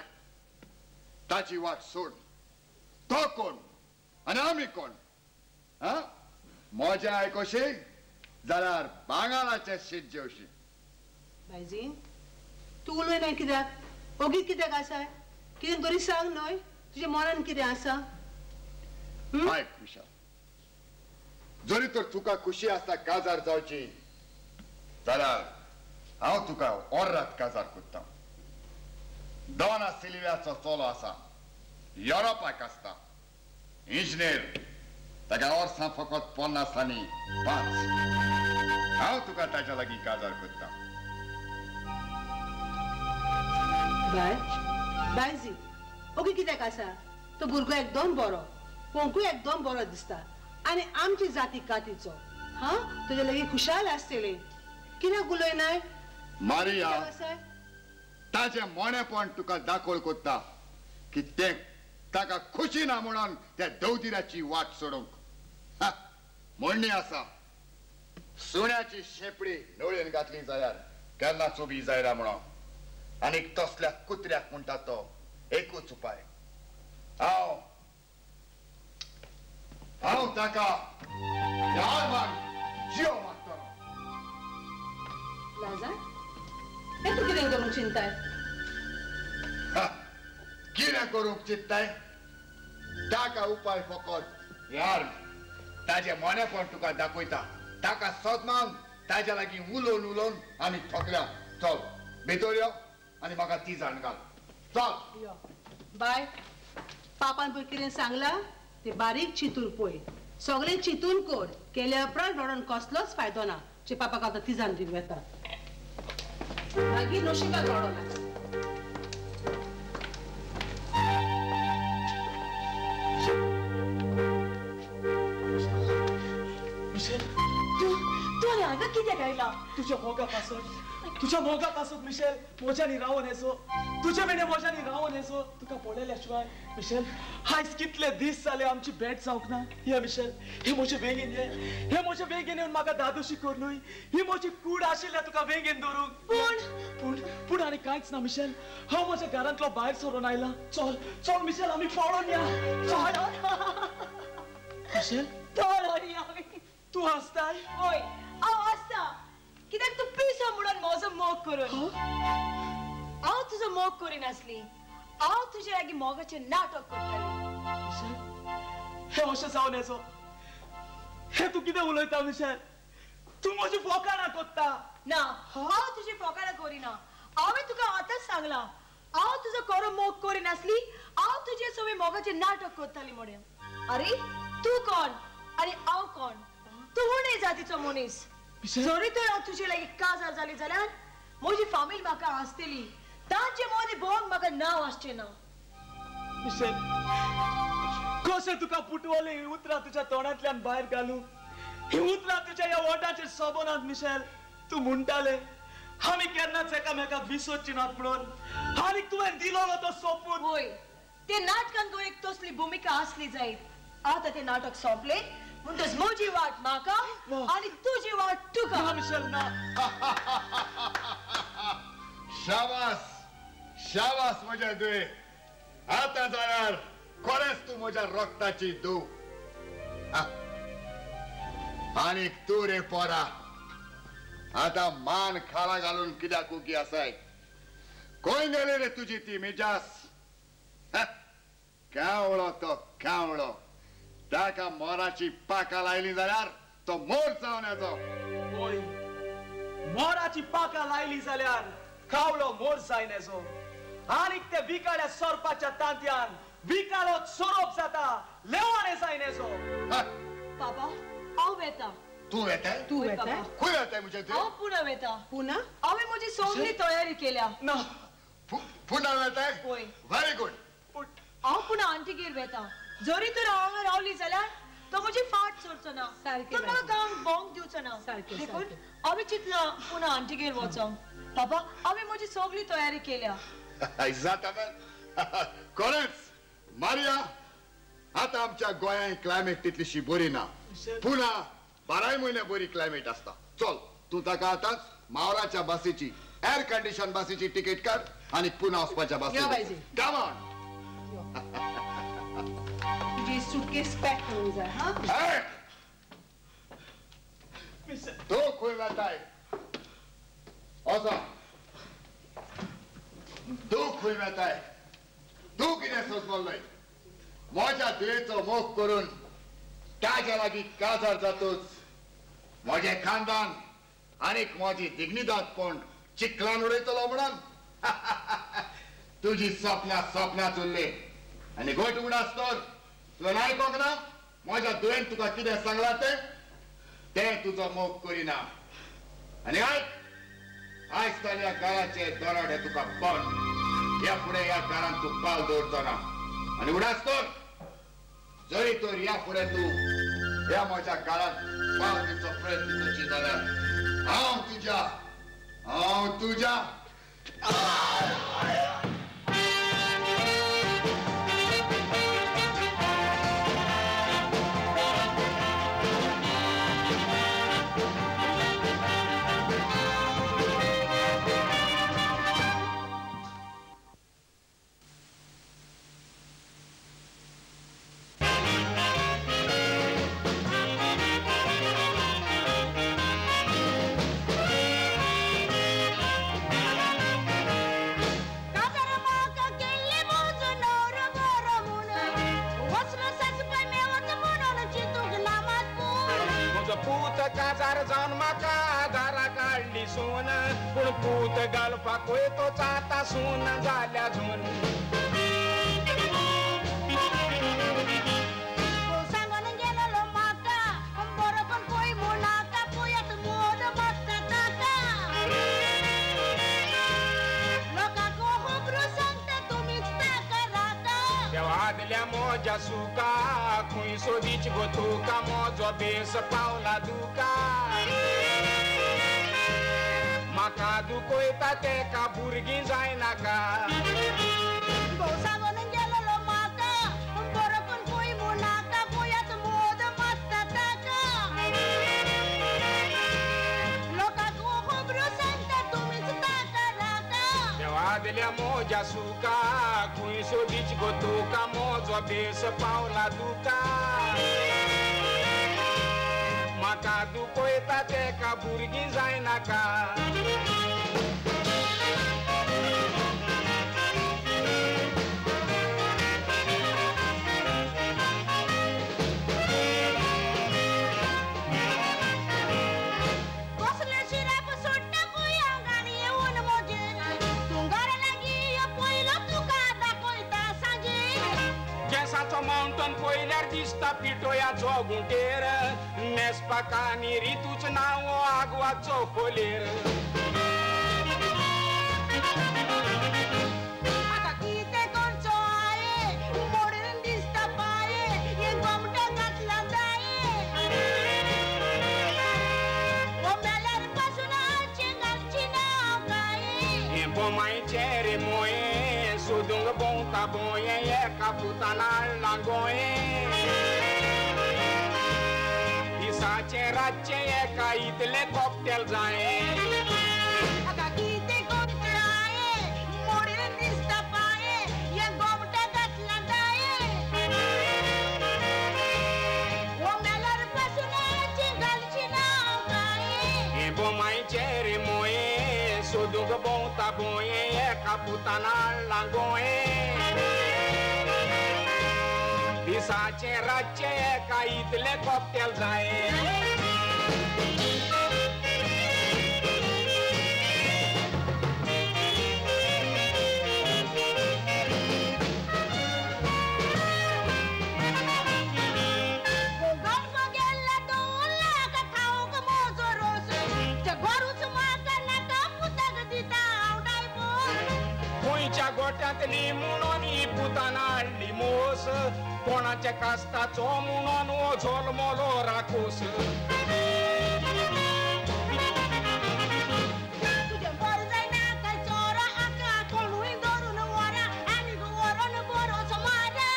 ताची वाट सोड. तो कोण आनी आमी कोण? आं, म्हजें आयकोशी जाल्यार भांगराचें शीत जेवशी. बायजी तूं उलयना कित्याक? ओगीच कित्याक आसा? कितें तरी सांग न्हय, तुज्या मनान कितें आसा? आयक विशाल, जरी तर तुका खुशी आसता काजार जावची जाल्यार हांव तुका ओर्रात काजार करता. दोना सिल्व्याचो चलो आसा, युरोपाक आसता, इंजिनियर, ताका वर्सां फकत 50 आनी 5. हांव तुका ताच्या लागीं काजार करता. बाय बायजी ओगी कित्याक आसा? तो भुरगो एकदम बरो, पोंकूय एकदम बरो दिसता आनी आमची जाती कातीचो. हां, तुजे लागीं खुशाल आसतले. कित्याक उलयनाय? मारिया, ताचें मोणेपण तुका दाखोल करता की तें ताका खुशी ना म्हणून त्या दवदिराची वाट सोडूंक. म्हणणी आसा, सुण्याची शेंपडी नळयेन घातली जाल्यार केन्ना चोबी जायना म्हणून. आनी तसल्या कुत्र्याक म्हणटा तो एकूच उपाय. हांव हांव ताका ह्या जियो मागतलो. लाजा, हें तूं कितें करूंक चिंताय? कितें करूंक चिंताय? ताका उपाय फकत यार ताजें मोनेपण तुका दाखयता. ताका सोदमान ताज्या लागीं उलोवन उलोवन आमी थकल्या. चल भितर यो आनी म्हाका ती जाण घाल. चल यो बाय. पापान पळय कितें सांगलां तें बारीक चिंतून पळय, सगळें चिंतून कर. केल्या उपरांत रडोन कसलोच फायदो ना. चे पापाक आतां ती जाण दिवन वता, मागीर नशिबाक रडो ना. तूं हांगा कित्याक आयला? तुज्या मोगा पासत, तुज्या मोगा पासत मिशेल म्हज्यांनी रावन येसो, तुजे मेने म्हज्यांनी रावन येसो. तुका पळयल्या शिवाय मिशेल आयज कितले दीस जाले आमची भेट जावंक ना. हे मिशेल, हे म्हजे वेंगेन ये, हे म्हजे वेंगेन येवन म्हाका दादोशी कर न्हय. ही म्हजी कूड आशिल्ल्या तुका वेंगेन धरूंक. पूण पूण पूण आनी कांयच ना मिशेल. हांव म्हज्या घरांतलो भायर सरून आयला. चल चल मिशेल, आमी पळोवन या. चल मिशेल, तूं हांसताय? हय हांव हांसता. कित्याक तूं पिसो म्हणून म्हजो मोग करून. हांव तुजो मोग करिनासली, हांव तुजे लागीं मोगाचें नाटक करतालें. हें अशें जावन येचो, हें तूं कितें उलयता मिशेल? तूं म्हजी फोकाणां करता. ना, हांव तुजी फोकाणां करिना. हांवें तुका आतांच सांगलां, हांव तुजो खरो मोग करिनासली, हांव तुजे सवे मोगाचें नाटक करताली म्हणून. अरे तूं कोण आनी हांव कोण? तूं उणे जातीचो मनीस. जरी तर हांव तुजे लागीं काजार जाली जाल्यार म्हजी फामील म्हाका हांसतली, तांचे मदीं भोंवंक म्हाका नांव आसचें ना. मिशेल, कशें तुका पुटवलें हीं उतरां तुज्या तोंडांतल्यान भायर घालूं? हीं उतरां तुज्या ह्या वोटाचेर सोबनात मिशेल. तूं म्हणटालें आमी केन्नाच एकामेकाक विसरची नात म्हणून, आनी तुवें दिलो तो सोपून. हय, ते नाटकान एक तसली भुमिका आसली जायत. आतां तें नाटक सोंपलें म्हणटच म्हजी वाट म्हाका आनी तुजी वाट तुका. ना मिशेल, ना. शाबास शाबास म्हज्या दुये. आतां जाल्यार खरेंच तूं म्हज्या रक्ताची धूव. आनीक तूं रे पोरा, आतां मान खाला घालून कित्याक उगी आसाय? खंय गेली रे तुजी ती मिजास? कावळो तो कावळो, ताका मोराची पाकां लायली जाल्यार तो मोर जावन येतो. होय, मोराची पाकां लायली जाल्यार कावळो मोर जायन येचो. आनीक ते विकाळ्या सोरपाच्या तांतयान विकाळो सोरोप जाता, लेवाणे जायन येचो. बाबा हांव वेता. तूं वेताय? तूं वेताय? खंय वेताय म्हज्या? हांव पुना वेता. पुना? हांवें म्हजी सगळी तयारी केल्या. ना, पुना वेताय? होय. Very good. हांव पुना आंटीगेर वेता. जरी तर हांव हांगा रावली जाल्यार तो म्हजी फाट सोडचो ना, तो म्हाका गांवांत भोंवंक दिवचो ना. देखून हांवें चिंतलां पुना आंटीगेर वचोंक. बाबा हांवें म्हजी सगळी तयारी केल्या. जाता खरेंच मारिया, आतां आमच्या गोंयांत क्लायमेट तितलीशी बरी ना, पुणा 12 म्हयने बरी क्लायमेट आसता. चल तूं ताका आतांच मावराच्या बसीची एअर कंडिशन बसीची तिकेट काड आनी पुना वचपाच्या बसीची. Come on. तुजी सुटकेस पॅक करूंक जाय. हा तूं खंय वेताय? वचो. तूं खंय वेताय? तूं कितें सोंसमोल्लोय? म्हज्या धुवेचो मोग करून ताज्या लागीं काजार जातूच म्हजें खानदान आनीक म्हजी दिग्निदादपण चिखलान उडयतलो म्हणून तुजी सपनां सपनांच उरली. आनी गोट उगडास तर तुवें आयकोंक ना म्हज्या धुवेन तुका कितें सांगलां तें? तें तुजो मोग करिना. आनी आयक, आयज ताणें ह्या घराचे दराडे तुका बंद. ह्या फुडें ह्या घरांत तूं पाल दवरचो ना. आनी उडास तर जरी तर ह्या फुडें तूं ह्या म्हज्या घरांत पाल दिवचो प्रयत्न करशी जाल्यार हांव तुज्या काजार जावन म्हाका दारा काडली सून, पूण पूत घालपाकूय तो चाता सून जाल्या जून. सांगून गेलेलो म्हाका बरो कोण पळय म्हूण नाका, पळयात मोद मागता ताका. लोकांक खबरो सांगता तुमीच ताका राका. देवा दिल्या म्हज्या सुका खंय सोदीच गो तुका, म्हजो बेस पावला दुका. म्हाका दुखयता तेका भुरगीं जायनाका. सांगून गेलेलो म्हाका बरो कोण पळय म्हूण नाका, पळयात मोद मागता ताका. लोकांक खबरो सांगता तुमीच ताका राका. देवा दिल्या म्हज्या सुका खंय सोदीच गो तुका, म्हजो बेस पावला दुका. म्हाका दुखयता तेका भुरगीं जायनाका. कसले शिराप सोडटा पळय आंगार येवन म्हजेर, तूं घरा लागीं यो पयलो तुका दाखयता सांजेर. केंसाचो माउंटन पळयल्यार दिसता पिटोयाचो गुंटेर, न्हेसपाक आनी रितूच नांव आगवाचो फोलेर. आतां कितें करचो हांवें, मोडून दिसता पांये, हें गोमटें घातलां जाये. हो मेल्यार पासून हाडचें घालची ना हांव कांय. हें बोमायचें रे मोये सोदूंक भोंवता भोंये, एका पुतान हाडलां गोंये. दिसाचें रातचें एका इतलें कॉकटेल जाये. आतां कितें करचें हांवें, मोडून दिसता पांये, हें गोमटें घातलां जाये. हो मेल्यार पासून हाडचें घालची ना हांव कांय. हें बोमायचें रे मोये सोदूंक भोंवता भोंये, एका पुतान हाडलां गोंये. दिसाचें रातचें एका इतलें कॉकटेल जाये. गल्फ गेल्ला तो उरला का खावंक म्हजो रोस, तें घरूच म्हाका नाका पुताक दिता हांव डायपोर. खंयच्या गोट्यांतली म्हणून ही पुतान हाडली मोस, कोणाच्या कास्ताचो म्हणून हो झोलमोलो राकोस. तुजें बरें जायना काय चोरा, आका कोणूय धरून व्हरा आनीक व्हरोन बरोच मारा.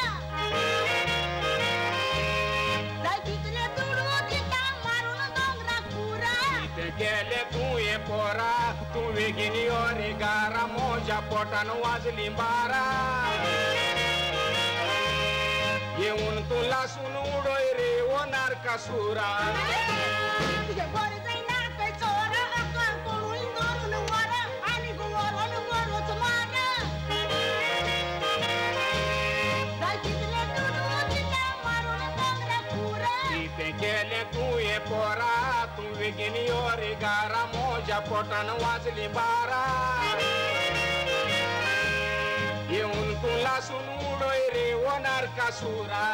मोज्या पोटान वाजली 12 येवन तूं लासून उडय रे ओ नारकासुरा. केले तुवें पोरा तूं बेगीन यो रे घरा मोज्या पोटान वाजली 12 येवन तूं लासून उडय रे ओ नारकासुरा.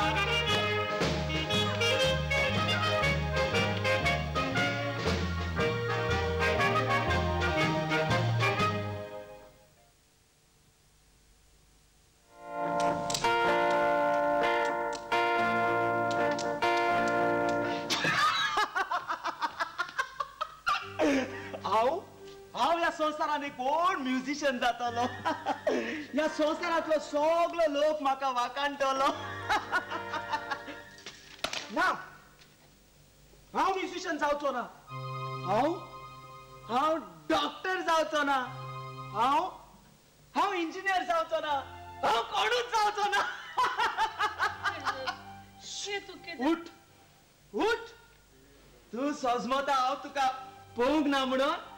हांव ह्या संवसारान एक व्हड म्युझिशियन जातलो. ह्या संवसारांतलो सगलो लोक म्हाका वाखाणटलो. ना, हांव म्युझिशियन जावचो ना. हांव डॉक्टर जावचो ना. हांव इंजिनियर जावचो ना. हांव कोणूच जावचो ना. उठ उठ, तूं सजमता हांव तुका पळोवंक ना म्हणून.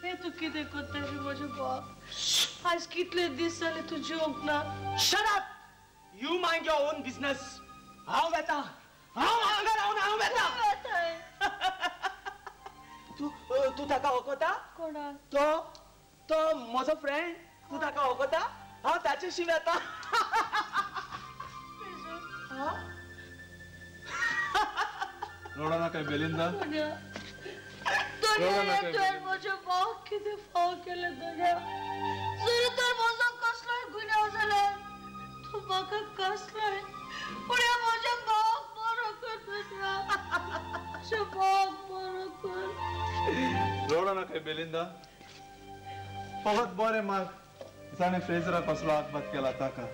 हे तूं कितें करता रे म्हज्या बाब? आज कितले दीस जाले तूं जेवंक ना. Shut up! You mind your own business. हांव वेता, हांव हांगा रावन हांव वेता. तूं ताका वखता? कोणाक? तो तो म्हजो फ्रेंड. तूं ताका वखता? हांव ताचेशी वेता. रडो नाका बेलिंदा. तुवें म्हज्या भावाक कितें फाव केलें दोन्या? जरी तर म्हजो कसलोय गुन्यांव जाल्यार तूं म्हाका कसलोय, पूण ह्या म्हज्या भावाक बरो कर दुसऱ्या. म्हज्या भावाक बरो कर. रडो नाका बेलिंदा. फकत बरें माग जाणें फ्रेजराक कसलो आत्महत्या केला ताका.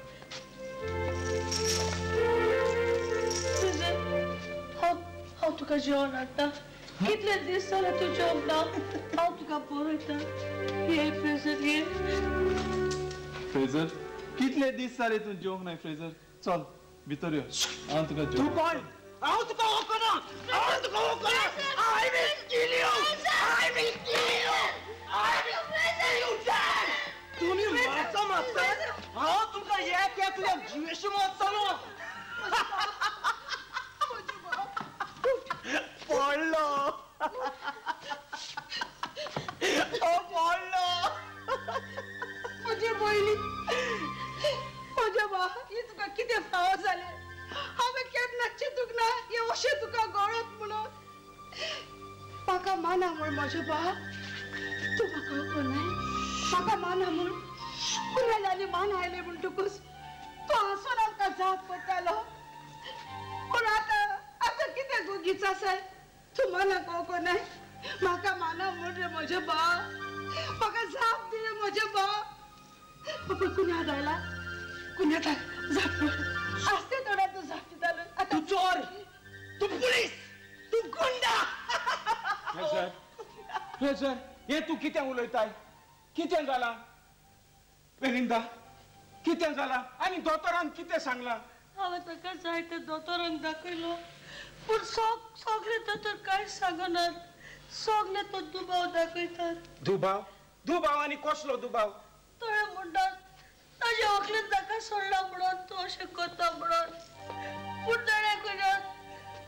हांव तुका जेवण हाडटा. कितले दीस जाले तूं जेवंक ना. हांव तुका बरयता. ये फ्रेजर, ये फ्रेजर, कितले दीस जाले तूं जेवंक ना फ्रेजर. चल भितर यो, हांव तुका जेवण. तूं कोण? हांव तुका वळखना. हांव तुका वळखना. I will kill you. I will kill you. I will kill you dead. तुमी मारता मारता हांव तुमकां एक एकल्याक जिवेशी मारतलो. पडलो, ओ पडलो. म्हजे पयली म्हज्या बा, हे तुका कितें फावो जालें? हांवें केन्ना चिंतूंक ना हें अशें तुका गळत म्हणून. म्हाका माना म्हूण म्हज्या बा, तूं म्हाका वळखनाय. म्हाका माना म्हूण कुऱ्याली मान आयले म्हणटकूच तूं हांसून आमकां जाप करतालो. पूण आतां आतां कितें गोगीच आसा? तूं माना वळखनाय. म्हाका माना म्हूण रे म्हज्या बा, म्हाका जाप दी रे म्हज्या बा. पळय कुन्याद आयला, कुन्याद जाप आसते थोड्या तूं जाप दितालो. तूं चोर, तूं पुलीस, तूं गुंडा. फ्रेजर, फ्रेजर, हे तूं कितें उलयताय? कितें जालां बेलिंदा? कितें जालां आनी दोतोरान कितें सांगलां? हांवें ताका जायते दोतोरांक दाखयलो, पूण सगळे दोतोर कांयच सांगनात. सगळे तो दुबाव दाखयतात. दुबाव? दुबाव आनी कसलो दुबाव? थोडे म्हणटात ताजे व्हंकलेन ताका सोडला म्हणून तूं अशें करता म्हणून. पूण ताणें कन्यात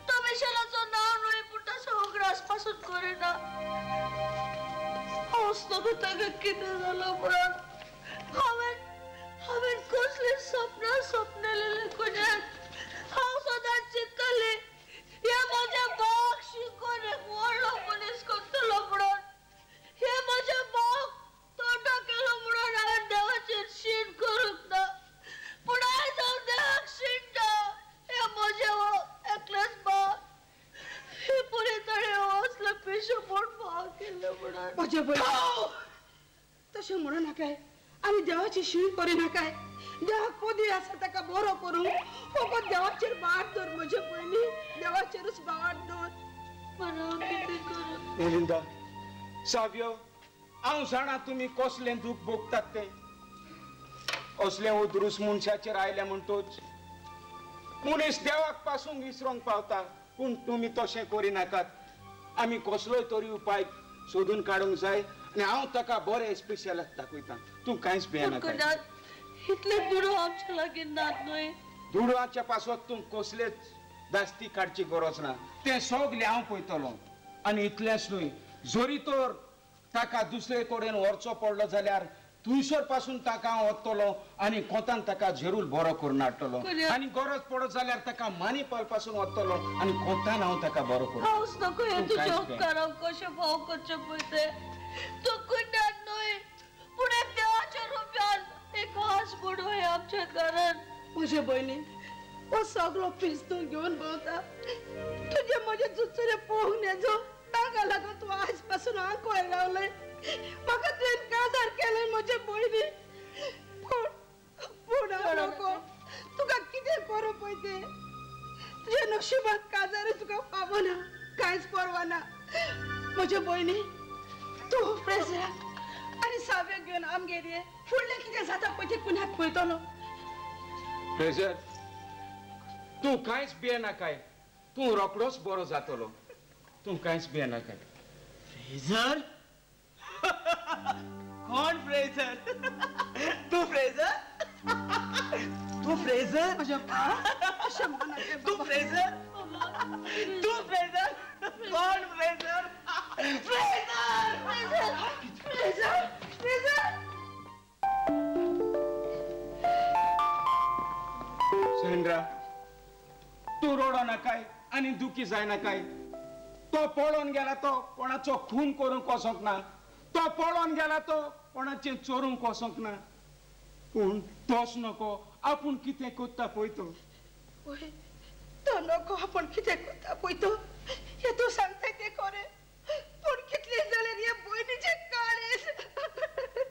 तो मिशेलाचो नांव न्हय, पूण ताचो उगडास पासून करिना. हांव नको ताका कितें जालां म्हणून. हांवें कसलीं सपनां सपनेलेलीं कन्यात. हांव सदांच चिंततालें हे म्हज्या भावाक शिकोवन एक व्हडलो मनीस करतलो म्हणून. हे म्हज्या भावाक तोटो केलो म्हणून हांवें देवाचेर शीण करूंक ना. पूण आयज हांव देवाक शिणटा. हे म्हजें एकलेच भाव, हे पळय ताणें असलें पिशेपण फाव केलें म्हणून. म्हजे भयण तशें म्हणू नाकाय आनी देवाची शीण करी नाकाय. देवाक पदी आसा ताका बरो करूंक. फकत देवाचेर भार दवर म्हजे पयलीं, देवाचेरूच भार दवर. हांव कितें करूं? बेलिंदा, सावयो, हांव जाणा तुमी कसलें दूख भोगतात तें. असलें उद्रूस मनशाचेर आयलें म्हणटूच मनीस देवाक पासून विसरोंक पावता. पूण तुमी तशें करिनाकात. आमी कसलोय तरी उपाय सोदून काडूंक जाय आनी हांव ताका बरें स्पेशलाक दाखयता. तूं कांयच भियेनाका. इतले दुडू आमच्या लागीं नात न्हय. दुडवाच्या पासत तूं कसलेच दास्ती काडची गरज ना. तें सगलें हांव पळयतलो. आनी इतलेंच न्हय, जरी तर ताका दुसरे कडेन व्हरचो पडलो जाल्यार थंयसर पासून ताका हांव वतलो आनी कोतान ताका झेरूल बरो करून हाडटलो. आनी गरज पडत जाल्यार ताका मानीपाल पासून वतलो आनी कोतान हांव ताका बरो करून. हांवच नको हे तुज्या उपकारांक कशें फाव करचें पळय तें. तूं कुन्यान न्हय पूण एक देवाच्या रुपयान एक हास पडूं हें आमच्या घरान. म्हजे भयणी, हो सगळो पीस तूं घेवन भोंवता. तुजे म्हजे जुचुरे पळोवंक नेजो. ताका लागून तूं आयज पासून आंकवार रावलें. म्हाका तुवें काजार केलें म्हजे भयणी. पूण पूण हांव नको. तुका कितें करूं पळय तें. तुज्या नशिबाक काजारूय तुका फावना. कांयच परवा ना म्हजे भयणी. तूं फ्रेजराक आनी साव्याक घेवन आमगेर ये. फुडलें कितें जाता पळय तें कुन्याक पळयतलो. फ्रेजर, तूं कांयच भियेनाकाय. तूं रोकडोच बरो जातलो. तूं कांयच भियेनाकाय. फ्रेजर? कोण फ्रेजर? तूं फ्रेजर? तूं फ्रेजर? तूं फ्रेजर? तूं फ्रेजर? कोण Fraser? Fraser! Fraser! Fraser! Sandra, तूं रडो नाकाय आनी दुखी जायनाकाय. तो पळोवन गेला तो कोणाचो खून करूंक वचोंक ना. तो पळोवन गेला तो कोणाचें चोरूंक वचोंक ना. पूण तोच नको आपूण कितें करता पळय तो. तो नको आपूण कितें करता पळय तो. हें तूं सांगताय तें खरें. पूण कितलें जाल्यार हे भयणीचें काळीज.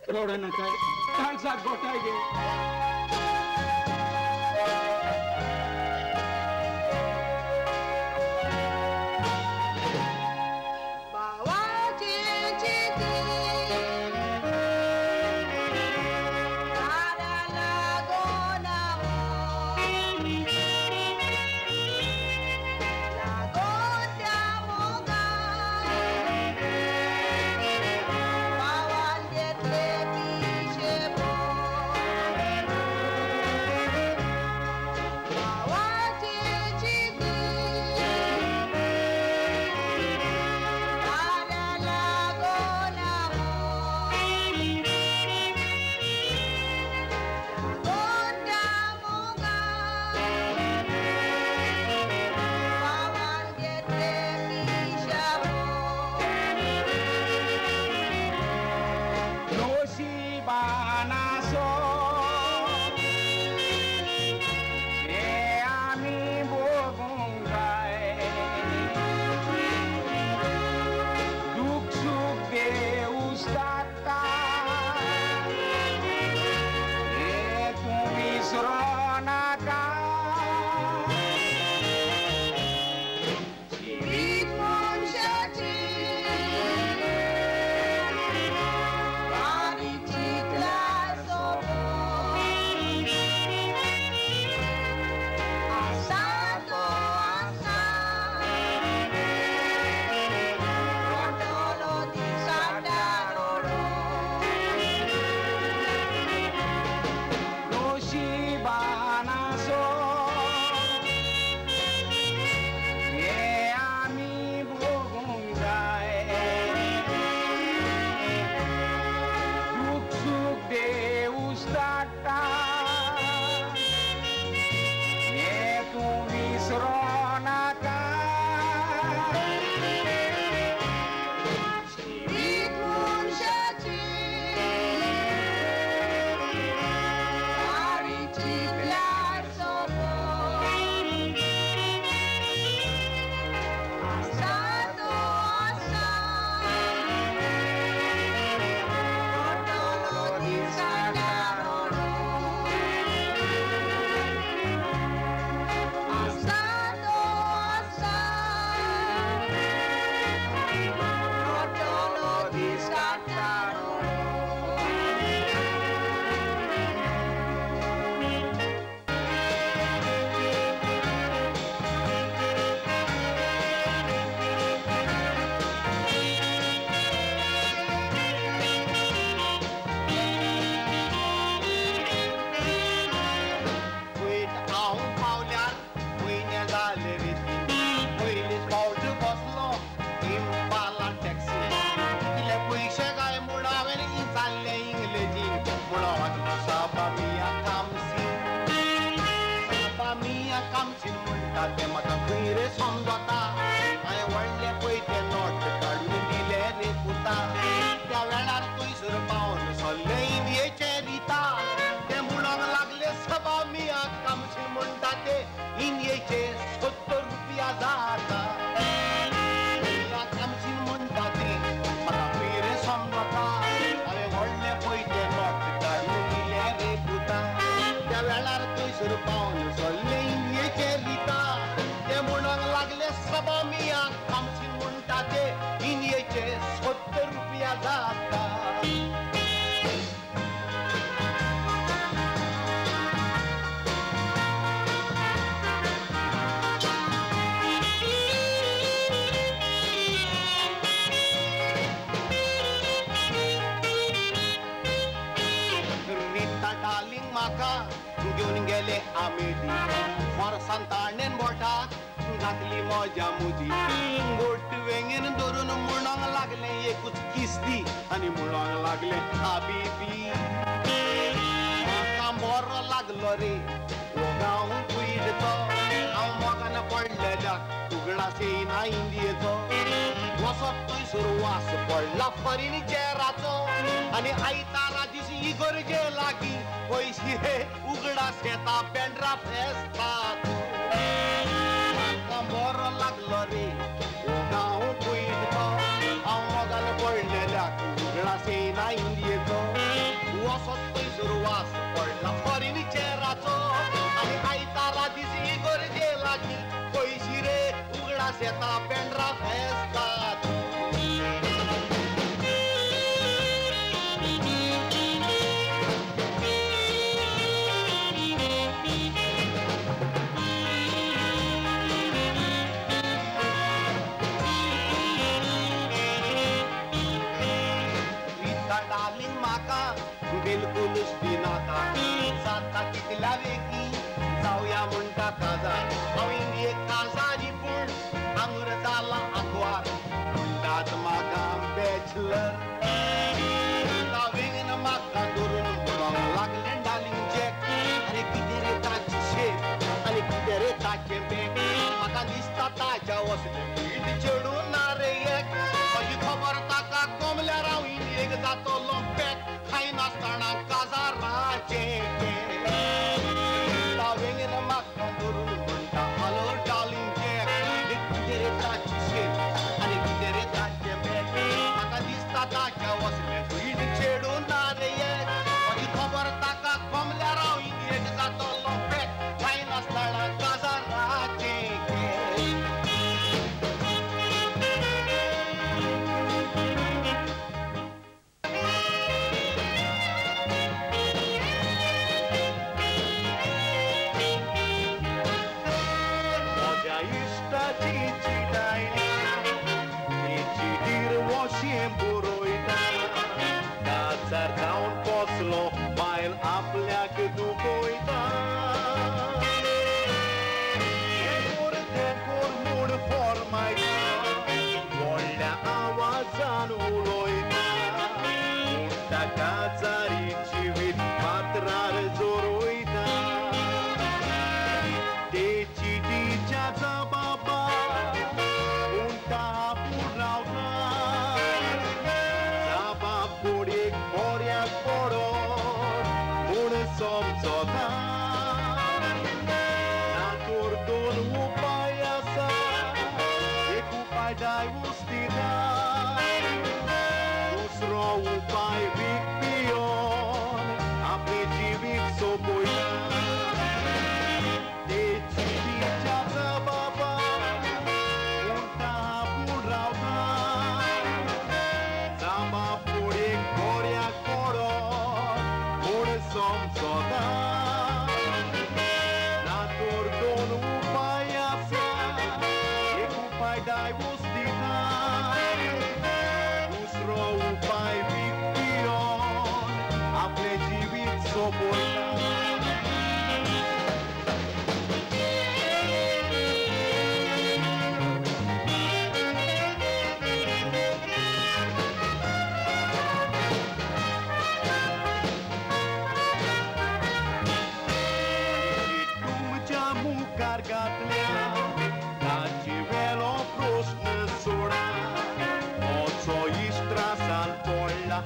रडो नाकाय, काळजाक गोठाय घे. Bye. घेवन गेले आमेदी फोर्सान ताणेन बोटाक घातली मोजा मुदी गोट वेंगेन धरून म्हणोंक लागलें एकूच किस्ती आनी म्हणोंक लागलें हाबीबी म्हाका बरो लागलो रे हो गांव कुयडचो हांव मोगान पडलेल्याक उगडास येयना इंडियेचो वसत थंयसर वास पडला फर्निचराचो आनी आयतारा दीस इगर्जे लागीं पयशे हे उगडास येता बेंड्रा फेस्ताचो म्हाका बरो लागलो रे हो गांव कुयडचो हांव मोगान पडलेल्याक उगडास येयना इंडियेचो वसत थंयसर वास पडला फर्निचराचो आनी आयतारा दीस इगर्जे लागीं पयशे रे उगडास येता बेंड्रा फेस्ताचो. डार्लिंग म्हाका बिलकुलूच दिनाका जाता कितल्या वेगीं जावया म्हणटा काजार हांव इंडियेक काजारी पूण आंगूर जाला आंकवार म्हणटात म्हाका बॅचलर वेगन म्हाका धरून म्हणोंक लागलें डार्लिंग जॅक आरे कितें रे ताची शेप आनी कितें रे ताचें बॅक म्हाका दिसता ताच्या वसलें पीठ चेडूं ना रे एक म्हजी खबर ताका गमल्यार हांव इंडियेक जातलो पॅक खायनासतना काजाराचें वेंगेन म्हाका धरून म्हणटा हॅलो डार्लिंग जॅक कितें रे ताची शेप आनी कितें रे ताचें बॅक म्हाका दिसता ताच्या वसलें पीठ चेडूं ना रे एक म्हजी खबर ताका गमल्यार हांव इंडियेक जातलो पॅक खायनासतना काजाराचें.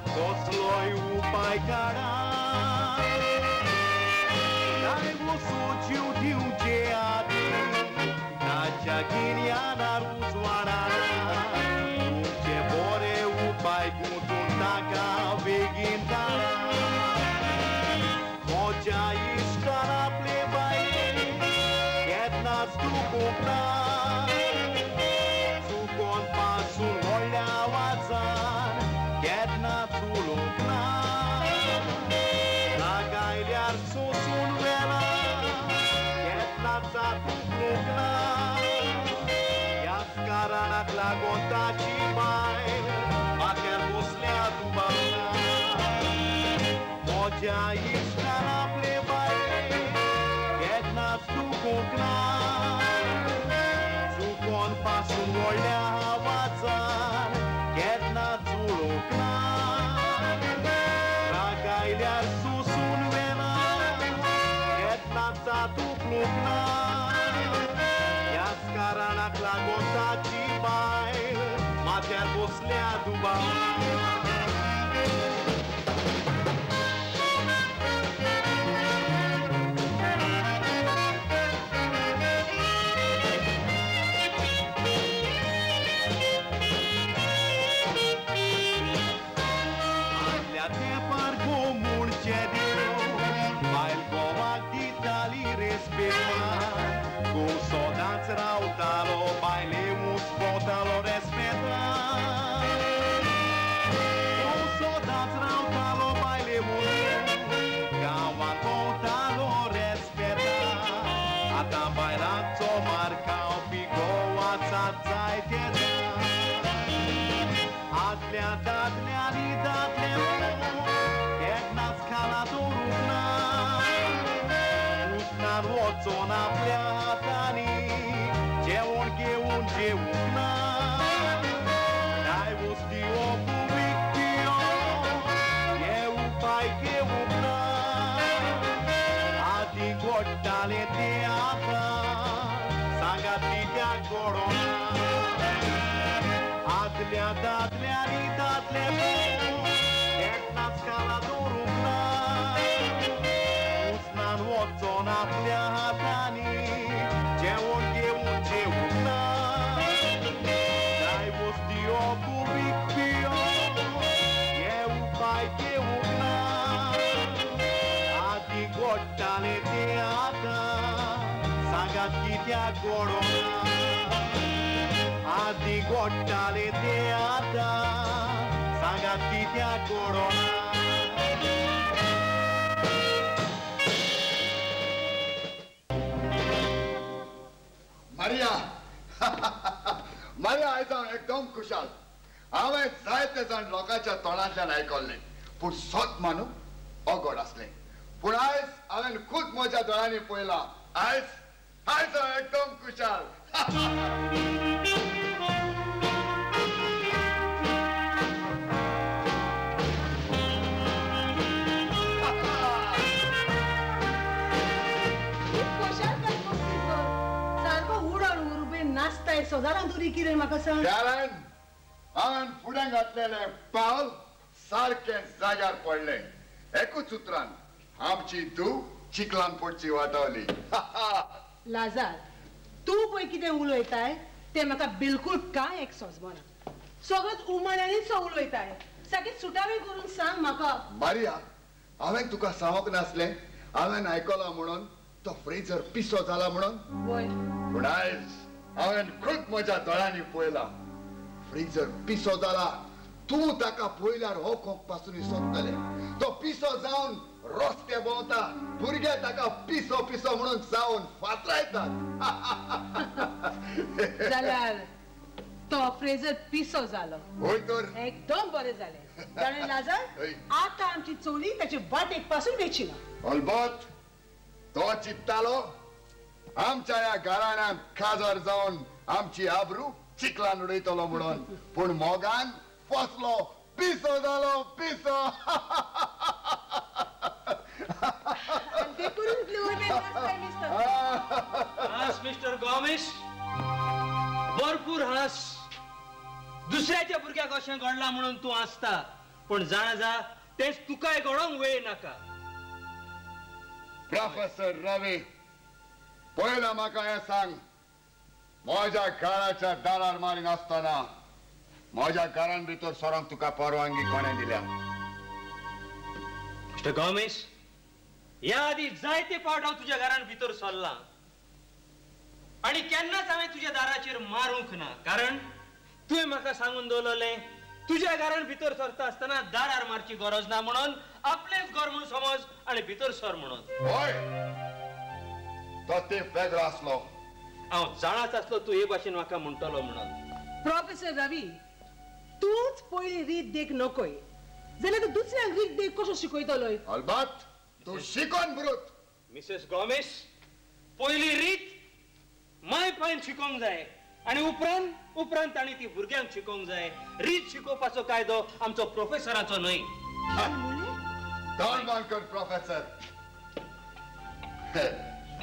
कसलोय उपाय काडा जीव दिवचे आदी ताच्या गिन्यानार उजवाडा तुमचे बरे उपाय गुंतून ताका बेगीन धाडा म्हज्या इश्टान आपले बाये केन्नाच चुकूंक ना चुकोन पासून व्हडल्या आवाजान केन्नाच उलोवंक ना रागायल्यार सोसून वेला केन्नाच उकलूंक ना ह्याच कारणाक लागून ताची बायल माथ्यार बसल्या दुबावना म्हज्या इश्टान आपले बाये जुळूंक ना चुकोन पासून व्हडल्या आवाजान केन्ना जुळूंक ना राग आयल्यार सुसून वेना केन्ना चात उखलूंक ना ह्याच कारणाक लागून ताची बायल माथ्यार बसल्या दुबाव. आदल्या तेंपार घोव म्हूण चेड्यो बायल घोवाक दिताली रेस्पेद घोव सदांच रावतालो बायले ऊंच भोंवतालो रेस्पेदान घोव सदांच रावतालो बायले ऊंच गांवांत भोंवतालो रेस्पेदान आतां बायलांचो मार खावपी घोव आसात जायते जाण. आदल्या दादल्यांनी दादले केन्नाच खाला दवरूंक ना उदकान वचोन आपल्या हातांनी जेवण घेवन जेवूंक ना डायवोर्स दिवप विकपिवप हे उपाय घेवंक ना आदीं घडटालें तें आतां सांगात कित्याक घडोना आदल्या दादल्यांनी दादले केन्नाच खाला दवरूंक ना उदकान वचोन आपल्या हातांनी जेवण घेवन जेवूंक ना डायवोर्स दिवप विकपिवप हे उपाय घेवंक ना आदीं घडटालें तें आतां सांगात कित्याक घडोना आदीं घडटालें तें आतां सांगात कित्याक घडोना. मारिया मारिया आयज हांव एकदम खुशाल. हांवें जायते जाण लोकांच्या तोंडांतल्यान आयकल्लें पूण सत मानूंक अवघड आसलें पूण आयज हांवें खूद म्हज्या दोळ्यांनी पळयलां. आयज आयज हांव एकदम खुशाल. सारको उडण उरुबे नाचताय सदां तुरी कितें म्हाका सांग. कारण हांवें फुडें घातलेलें पावल सारकें जाग्यार पडलें. एकूच उतरान आमची धूव चिखलान पडची वाटावली. लाजार तूं पळय कितें उलयताय तें म्हाका बिलकूल कांय एक सोंसबना. सगळेच उमाण्यांनीच उलयताय सारकें सुटावें करून सांग म्हाका. मारिया हांवें तुका सांगूंक नासलें हांवें आयकलां म्हणून तो फ्रेजर पिसो जाला म्हणून. वय पूण आयज हांवें खूब म्हज्या दोळ्यांनी पळयला फ्रेजर पिसो जाला. तूं ताका पळयल्यार हो खोंक पासून सोदतलें. तो पिसो जावन रस्ते भोंवता भुरगे ताका पिसो पिसो म्हणून जावन फातरायतात. जाल्यार तो फ्रेजर पिसो जालो. हय तर एकदम बरें जालें. जाणें लाजार आतां आमची चोली ताचे वाटेक पासून वेची ना. अलबत तो चित्तालो आमच्या ह्या घराण्यांत काजार जावन आमची आबरू चिखलान उडयतलो म्हणून पूण मोगान फसलो पिसो जालो पिसो. हांस मिस्टर गॉमेश भरपूर हांस. दुसऱ्याच्या भुरग्याक अशें घडलां म्हणून तूं हांसता पूण जाणा जा तेंच तुकाय घडोवंक वेळ नाका. प्रोफेसर रवी पयला म्हाका हें सांग म्हज्या घराच्या दारार मारिनासतना म्हज्या घरान भितर सरोंक तुका परवानगी कोणें दिल्या? मिस्टर गॉमेश ह्या आदी जायते पावट हांव तुज्या घरान भितर सरलां आनी केन्नाच हांवें तुज्या दाराचेर मारूंक ना कारण तुवें म्हाका सांगून दवरलें तुज्या घरान भितर सरता आसतना दारार मारची गरज ना म्हणून आपलेंच घर म्हणून समज आनी भितर सर म्हणून. हय तो ते वेगळो आसलो. हांव जाणाच आसलो तूं हे भाशेन म्हाका म्हणटलो म्हणून. प्रोफेसर रवी तूंच पयली रीत देख नकोय जाल्यार तूं दुसऱ्यांक रीत देख कसो शिकयतलोय? अलबत तूं शिकोन ब्रुत. मिसेस गॉमेश पयली रीत माय पायन शिकोवंक जाय आनी उपरांत उपरांत तांणी ती भुरग्यांक शिकोवंक जाय. रीत शिकोवपाचो कायदो आमचो प्रोफेसराचो न्हय. तोंड बंद कर प्रोफेसर.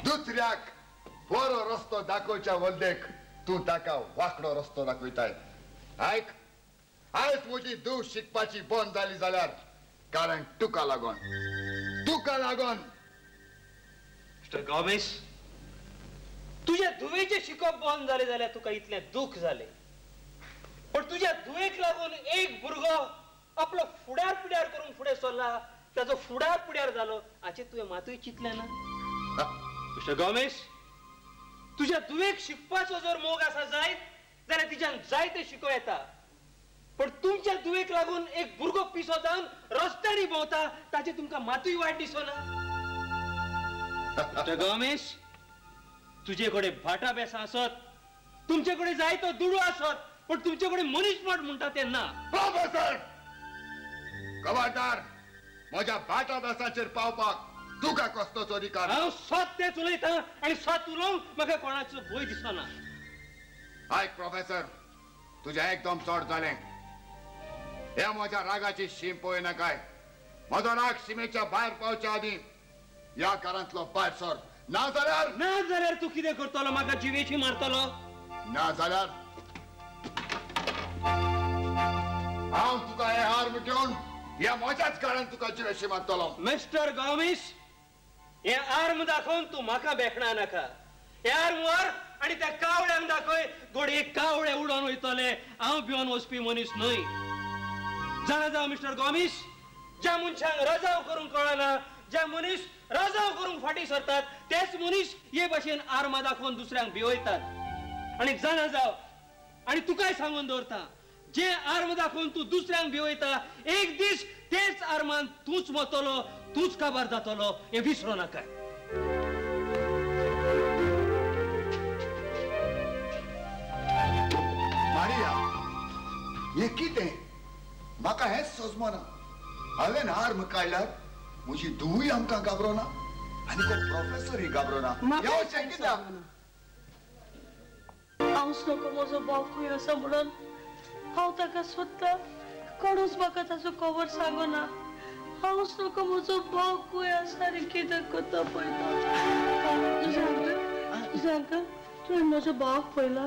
दुसऱ्याक बरो रस्तो दाखोवच्या वल्देक तूं ताका वांकडो रस्तो दाखयताय. आयक, आयज म्हजी धूव शिकपाची बंद जाली जाल्यार कारण तुका लागून, तुका लागून. मिस्टर गोमेश, तुज्या धुवेचें शिकप बंद जालें जाल्यार तुका इतलें दुःख जालें, पण तुज्या धुवेक लागून एक भुरगो आपलो फुडार पिड्यार करूंक फुडें सरला, ताचो फुडार पिड्यार जालो हाचें तुवें मातूय चिंतलें ना. मिस्टर गोमेश, तुज्या धुवेक शिकपाचो जर मोग आसा जायत जाल्यार तिच्यान जायते शिकोवं येता, पण तुमच्या धुवेक लागून एक भुरगो पिसो जावन रस्त्यांनी भोंवता ताचें तुमकां मातूय वायट दिसना. मिस्टर गोमेश, तुजे कडेन भाटा बेसां आसत, तुमचे कडेन जायतो दुडू आसत, पण तुमचे कडेन मनीसपण म्हणटा तें ना. प्रोफेसर खबरदार, म्हज्या भाटा बेसांचेर पावपाक तुका कसलोच अधिकार. हांव सत तेंच उलयतां आनी सत उलोवंक म्हाका कोणाचो भंय दिसना. आयक प्रोफेसर, तुजें एकदम चड जालें. ह्या म्हज्या रागाची शीम पळय नाकाय. म्हजो राग शिमेच्या भायर पावच्या आदीं ह्या घरांतलो भायर सर, ना जाल्यार. ना जाल्यार तूं कितें करतलो? म्हाका जिवेशी मारतलो? ना जाल्यार हांव तुका हे हार घेवन ह्या म्हज्याच घरान तुका जिवेशी मारतलो. मिस्टर गोमेश, हे आर्म दाखोवन तूं म्हाका बेखणा नाका. हे आर्म व्हर आनी त्या कावळ्यांक दाखय, घडये कावळे उडोवन वयतले. हांव भिवन वचपी मनीस न्हय. जाणा जाव मिस्टर गोमेश, ज्या मनशांक रजाव करूंक कळना, ज्या मनीस रजाव करूंक फाटीं सरतात, तेच मनीस हे भाशेन आर्मां दाखोवन दुसऱ्यांक भिवयतात. आनी जाणा जाव, आनी तुकाय सांगून दवरता, जे आर्म दाखोवन तूं दुसऱ्यांक भिवयता, एक दीस तेच आर्मान तूंच वतलो, तूंच काबार जातलो, हें विसरो नाका. मारिया, हें कितें? म्हाका हेंच सोजमना. हांवें आर्म काडल्यार म्हजी धुवूय आमकां घाबरोना आनी तो प्रोफेसरूय घाबरोना. अशें कित्याक? हांवच नको म्हजो भाव खंय आसा म्हणून हांव ताका सोदतां, कोणूच म्हाका ताचो खबर सांगना. हांवच नको म्हजो भाव खंय आसा आनी कितें करता पळयता. तुजें तुवें म्हजो भावाक पळयला?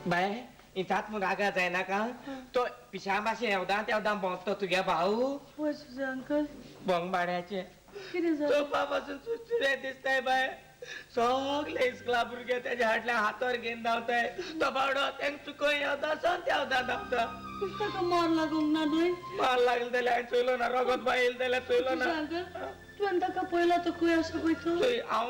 बाय, इतात म्हूण रागा जायनाका. तो पिशा भाशेन येवदां तेवदां भोंवतो तुगे भाऊ. पळय तुजें अंकल, भोंग भाड्याचें कितें जालें? चोपा पासून चुरचुरे दिसताय बाय. सगळे इस्कुला भुरगे तेज्या फाटल्यान हातार घेवन धांवताय. तो बावडो तेंका चुकोय येवता सन तेवदां धांवता. ताका मार लागूंक ना न्हय? मार लागलो जाल्यार हांवें चोयलो ना, रगत बाय येयलें जाल्यार चोयलो ना. तुवें ताका पळयला तो खंय आसा पळय तो? हांव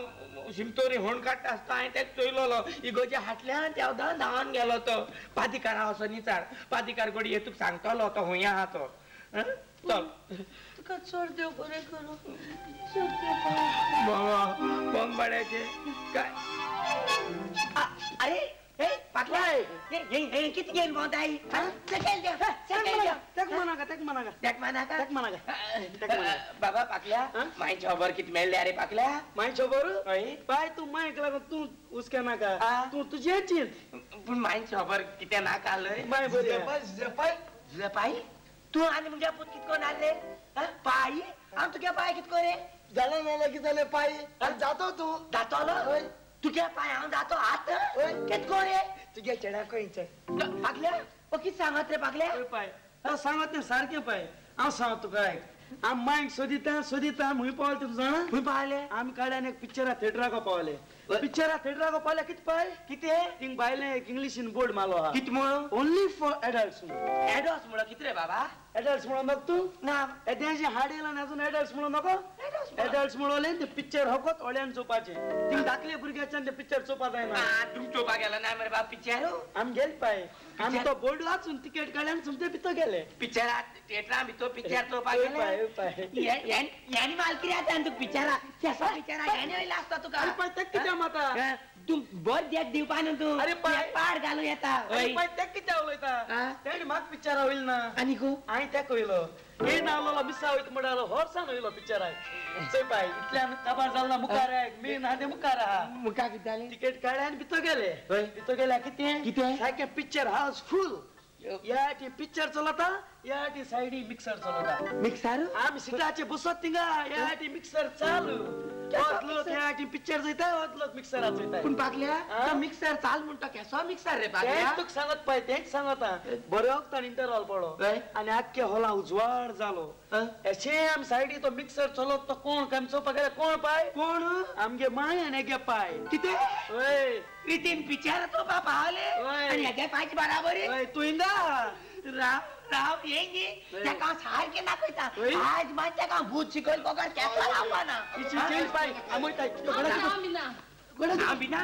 शिमतोरी होण काडटा आसता, हांवें तेका चोयलोलो. इगोजे हाटल्यान तेवदां धांवन गेलो तो. पादिकारा वचोन विचार, पादिकार घडये तुका सांगतलो तो खंय आहा तो. चल, तुका चड देव बरें करूं. बोंग भाड्याचें काय? अरे पाटला, कितें घेवन भोंवताय? बाबा पाकल्या, मायची खबर कितें मेळ्ळी अरे पाकल्या? मायची खबर? बाय, तूं मायक लागून तूं हुस्क्या नाका, तूं तुजें चिंत. पूण मायची खबर कितें नाका? बाय बरी. पाय, तूं आनी मुगे पूत कितको नाल्ले पाय? हांव तुगे पाय कितको रे? जालें जालें कितें जालें पाय? जातो तूं जातलो? तुगे पाय हांव जातो हात कितको रे? तुगे चेड्याक खंयचें पागल्या? ओ कितें सांगत रे पागल्या? पाय सांगत तें सारकें पाय. हांव सांग तुका आयक, आमी मायक सोदिता सोदिता खंय पावले तूं जाणा? खंय पावले? आमी काड्यान एक पिक्चरा थिएटराक पावले. पिक्चरा थिएटराक पावले कितें पाय? कितें? थिंग भायलें एक इंग्लिशीन बोर्ड मारलो आहा. कितें म्हणून? Only for adults. Adults म्हणून कितें रे बाबा? एडल्ट्स म्हणून नको तूं? ना. एद्याचें हाड येयलां आनी अजून एडल्ट्स म्हणून नको? एडल्ट्स म्हणलें तें पिक्चर हकत ओड्यान चोवपाचें. थिंग धाकले भुरग्याच्यान तें पिक्चर चोवपा जायना. तुमी चोवपा गेला ना मरे बाब पिक्चर? आमी गेले पाय, आमी तो बोर्ड वाचून तिकेट काडली आनी सोमते भितर गेले. पिक्चरा थिएटरा भितर पिक्चर चोवपा गेले? यानी माल कितें आसा तुका पिक्चरा? केसो पिक्चरा यानी वयलो आसता तुका? आरे पाय तें कित्याक माता? तूं बर देख दिवपा न्हू तूं. अरे पाय पाड घालूं येता. पाय तेक कित्याक उलयता? तेणी म्हाका पिक्चरा वयलो ना. आनी गो हांवें तेका वयलो. हे नावलो मिसा वयता म्हणटालो होर्सान वयलो पिक्चराक. चोय पाय इतल्यान काबार जालो ना मुखार मेन आहा तें मुखार आहा. मुखार कितें जालें? तिकेट काडले आनी भितर गेले. भितर गेले कितें कितें सारकें पिक्चर हावस फूल. या टी पिक्चर चलता या टी सायडी मिक्सर चलता. मिक्सर? आमी सिटाचे बसत थिंगा या टी मिक्सर चालू. लोक ह्या टी पिक्चर चोयता लोक मिक्सराक चोयता. पूण पागल्या मिक्सर चाल म्हणटा केसो मिक्सर रे पागल्या? तेंच तुका सांगत पाय तेंच सांगता. बरो वखदान इंटरवल पडलो आनी आख्खे हॉला उजवाड जालो. अशें आमी सायडी तो मिक्सर चलत तो कोण काय चोवपाक गेले कोण पाय? कोण? आमगे माय आनी हेगे पाय. कितें? हय रितीन पिक्चर चोवपा पावले आनी हेगे पायची बराबरी? हय तूं इंदा राव राव येंगी तेका सारकें दाखयता. आज मात तेका भूत शिकयल बगर केसो रावपाना. चेल पाय आमी वयता. आमी ना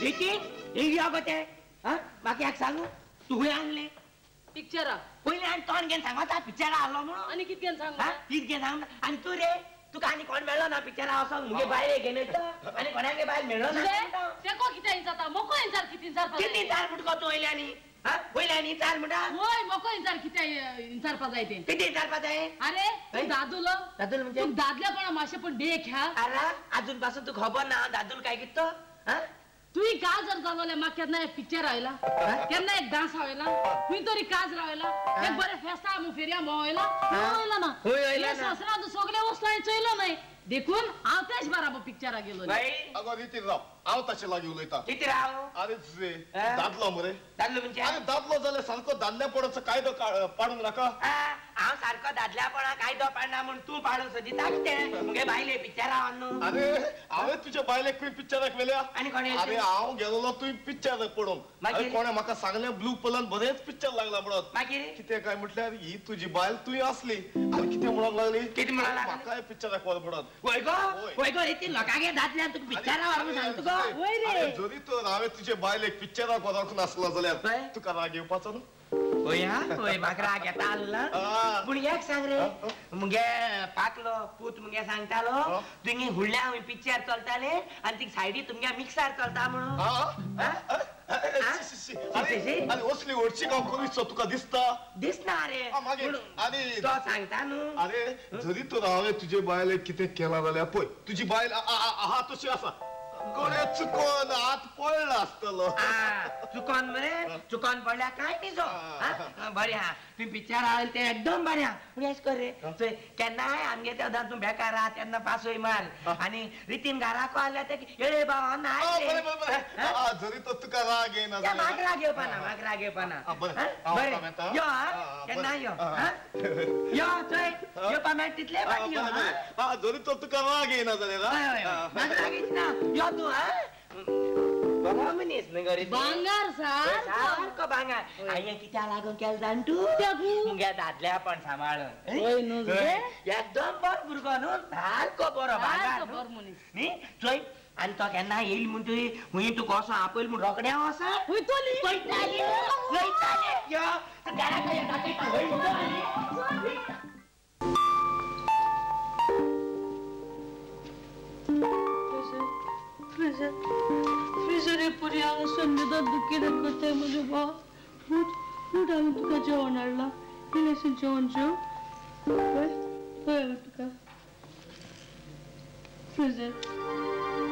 रितीन हें यो गो तें. म्हाका एक सांगू तूं खंय आणलें पिक्चरा? पयलीं आनी तोंड घेवन सांगता पिक्चरा हाडलो म्हणून. आनी कितें घेवन सांग? कितें घेवन सांग? आनी तूं रे तुका आनी कोण मेळ्ळो ना पिक्चरा वचोंक? मुगे बायले घेवन वयता आनी कोणागे बायल मेळ्ळो ना? तेको कितें विचारता? मोको विचार कितें विचारपा? कितें विचार मुटको तूं वयले आनी? वयले आनी विचार म्हणटा? वय मोको विचार कितें विचारपा जाय तें. कितें विचारपा जाय? अरे तूं दादूलो. दादूल म्हणजे? तूं दादलेपणा मातशें पूण देख ह्या. अरे आजून पासून तुका खबर ना दादूल काय कितें तो? तुवें काजर जालोले म्हाका केन्ना एक पिक्चर आयला केन्ना एक डांस आयला खंय तरी काजर आयला एक बरें फेस्ता फेरया भोंवयला वयला ना. हे संवसारांत सगळे वस्तू हांवें चोयलो न्हय देखून हांव तेच बराबर पिक्चराक गेलो. अगो रितीन राव हांव ताचे लागीं उलयता. कितें राव? अरे तुजें दादलो मरे. दादलो म्हणजे? अरे दादलो जाल्यार सारको दादल्यापणाचो कायदो पाडूंक नाका. हांव सारको दादल्यापणा कायदो पाडना म्हूण तूं पाडूंक सोदिता कितें? मुगे बायले पिक्चरा न्हू. अरे हांवें तुज्या बायलेक खंय पिक्चराक व्हेल्या? आनी कोणें? अरे हांव गेलोलो तुवें पिक्चर पळोवंक. अरे कोणें म्हाका सांगलें ब्लू पर्लान बरेंच पिक्चर लागला म्हणून. मागीर कितें काय म्हटल्यार ही तुजी बायल तुवें आसली आनी कितें म्हणूंक लागली? कितें म्हणूंक लागली? म्हाकाय पिक्चराक व्हर म्हणून. वय गो वय गो रितीन लोकांगे दादल्यान तुका पिक्चरा व्हर म्हूण सांग तुका. वय रे जरी तर हांवें तुजे बायलेक पिक्चराक व्हरोंक नासलो जाल्यार तुका राग येवपाचो न्हू? वय हा वय म्हाका राग येता आसलो. पूण एक सांग रे मुगे पाकलो पूत मुगे सांगतालो तुगे हुडल्या पिक्चर चलताले आनी ती सायडी तुमगे मिक्सर चलता म्हणून. आनी असली व्हडशी हांव करीत तुका दिसता? दिसना रे. आनी तो सांगता न्हू. अरे जरी तर हांवें तुजे बायलेक कितें केलां जाल्यार पळय तुजी बायल आहा तशी आसा. कोणे चुकोन हात पडला आसतलो. चुकोन मरे चुकोन पडल्या काय न्ही जो. बरें आहा तुवें पिक्चर आयल तें एकदम बरें आहा. पूण अशें कर रे चोय केन्नाय आमगे ते तूं बेकार आहा तेन्ना पासय मार आनी रितीन घराको आसल्यार ते येळे बाबा ना. जरी तर तुका राग येयना म्हाका राग येवपाना म्हाका राग येवपाना. बरें यो हा केन्ना यो यो चोय येवपा मेळटा तितले फाटी यो. जरी तर तुका राग येयना जाल्यार म्हाका राग येयच ना. यो तूं हा बरो मनीस न्हू गो रितीन. भांगार सारको भांगार. हांवें कित्याक लागून केलें जाण तूं? मुगे दादल्यापण सांबाळून. एकदम बरो भुरगो न्हू सारको बरो भांगार न्ही. चोय आनी तो केन्ना येयल म्हूण तुवें हुंय तुका वचोन आपयल म्हूण रोखडें वचोन वयतली वयताली वयताली. यो तूं घरा कडेन दाखयता वयतली. फ्रेजर फ्रेजर हे पुरी हांगासून न्हिदोन दुखी दाखयताय म्हजे भाव. उठ उठ हांवें तुका जेवण हाडलां. इल्लेशें जेवण जेव. पळय पळय हांवें तुका फ्रेजर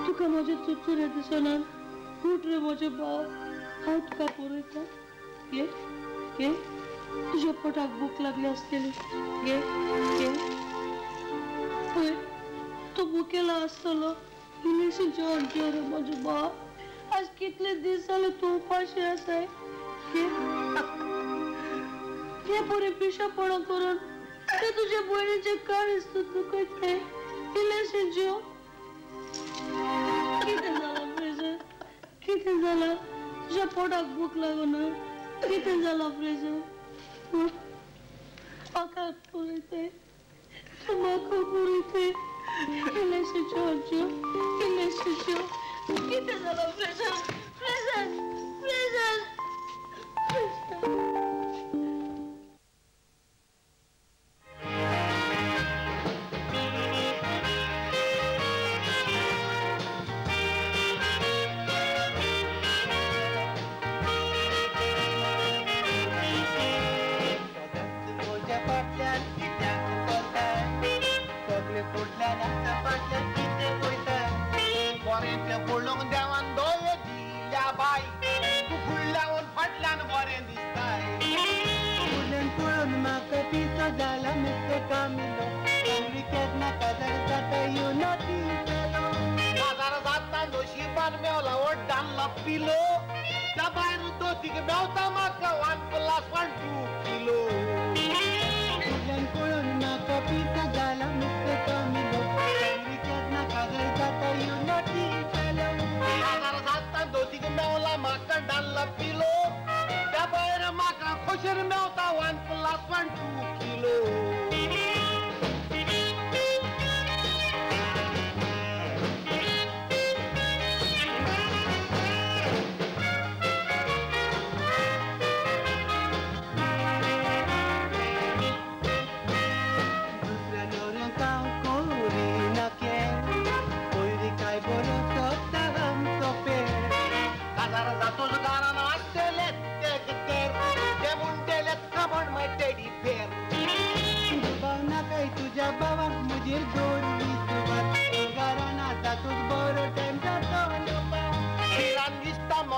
तुका म्हजें चुरचुरे दिसना. उठ रे म्हजे भाव हांव तुका पुरयता. घे घे तुज्या पोटाक भूक लागली आसतली. घे घे पळय तूं भुकेला आसतलो. इल्लेशें जेवण जेव रे म्हजे भाव. आज कितले दीस जाले तूं उपाशी आसाय. हे पुरी पिशेपणां करून ते तुजे भयणीचें काळीज तूं दुखयताय. इल्लेशें जेव. कितें जालां फ्रेजर? कितें जालां? तुज्या पोटाक भूक लागना? कितें जालां फ्रेजर? म्हाका पुरयताय तूं म्हाका पुरयताय. इल्लेशें जेवण जेव इल्लेशें जेव. कितें जालां फ्रेजर? Fraser Fraser Fraser.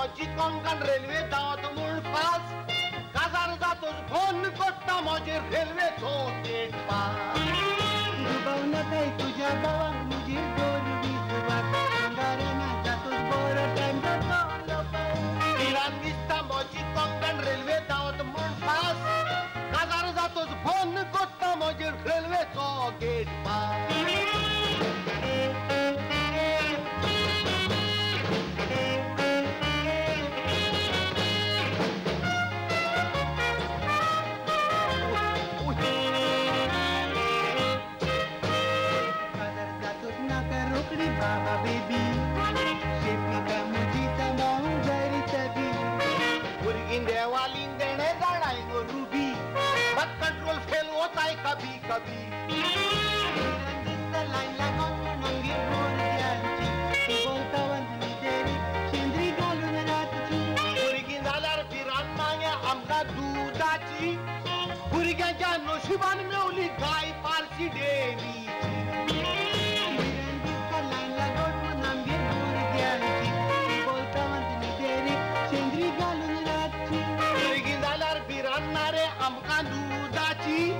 मोजी कोंकण रेल्वे धांवत म्हूण पास काजार जातोच फोन कोत्ता मोजेर रेल्वेचो गेट पास दुबाव नाकाय तुज्या भावाक म्हजेर दवर विस्वास कांगाराना जातोच बरो टायम जातलो पिरान दिसता मोजी कोंकण रेल्वे धांवत म्हूण पास काजार जातोच फोन कोत्ता मोजेर रेल्वेचो गेट पास बाबा बेबी शेफिका मुजी सांबाळूंक जाय रे चाबी भुरगीं देवालीं देणें जाणाय गो रुबी बट कंट्रोल फेल वताय कभी कभी दिसता लायन लागोन म्हूण आमगेर भुरग्यांची भोंवता वंदनी शेंद्री घालून रातची भुरगीं जाल्यार फिरान मागे आमकां दुदाची भुरग्यांच्या नशिबान मेवली गाय पारसी डेरीची आमकां दुदाची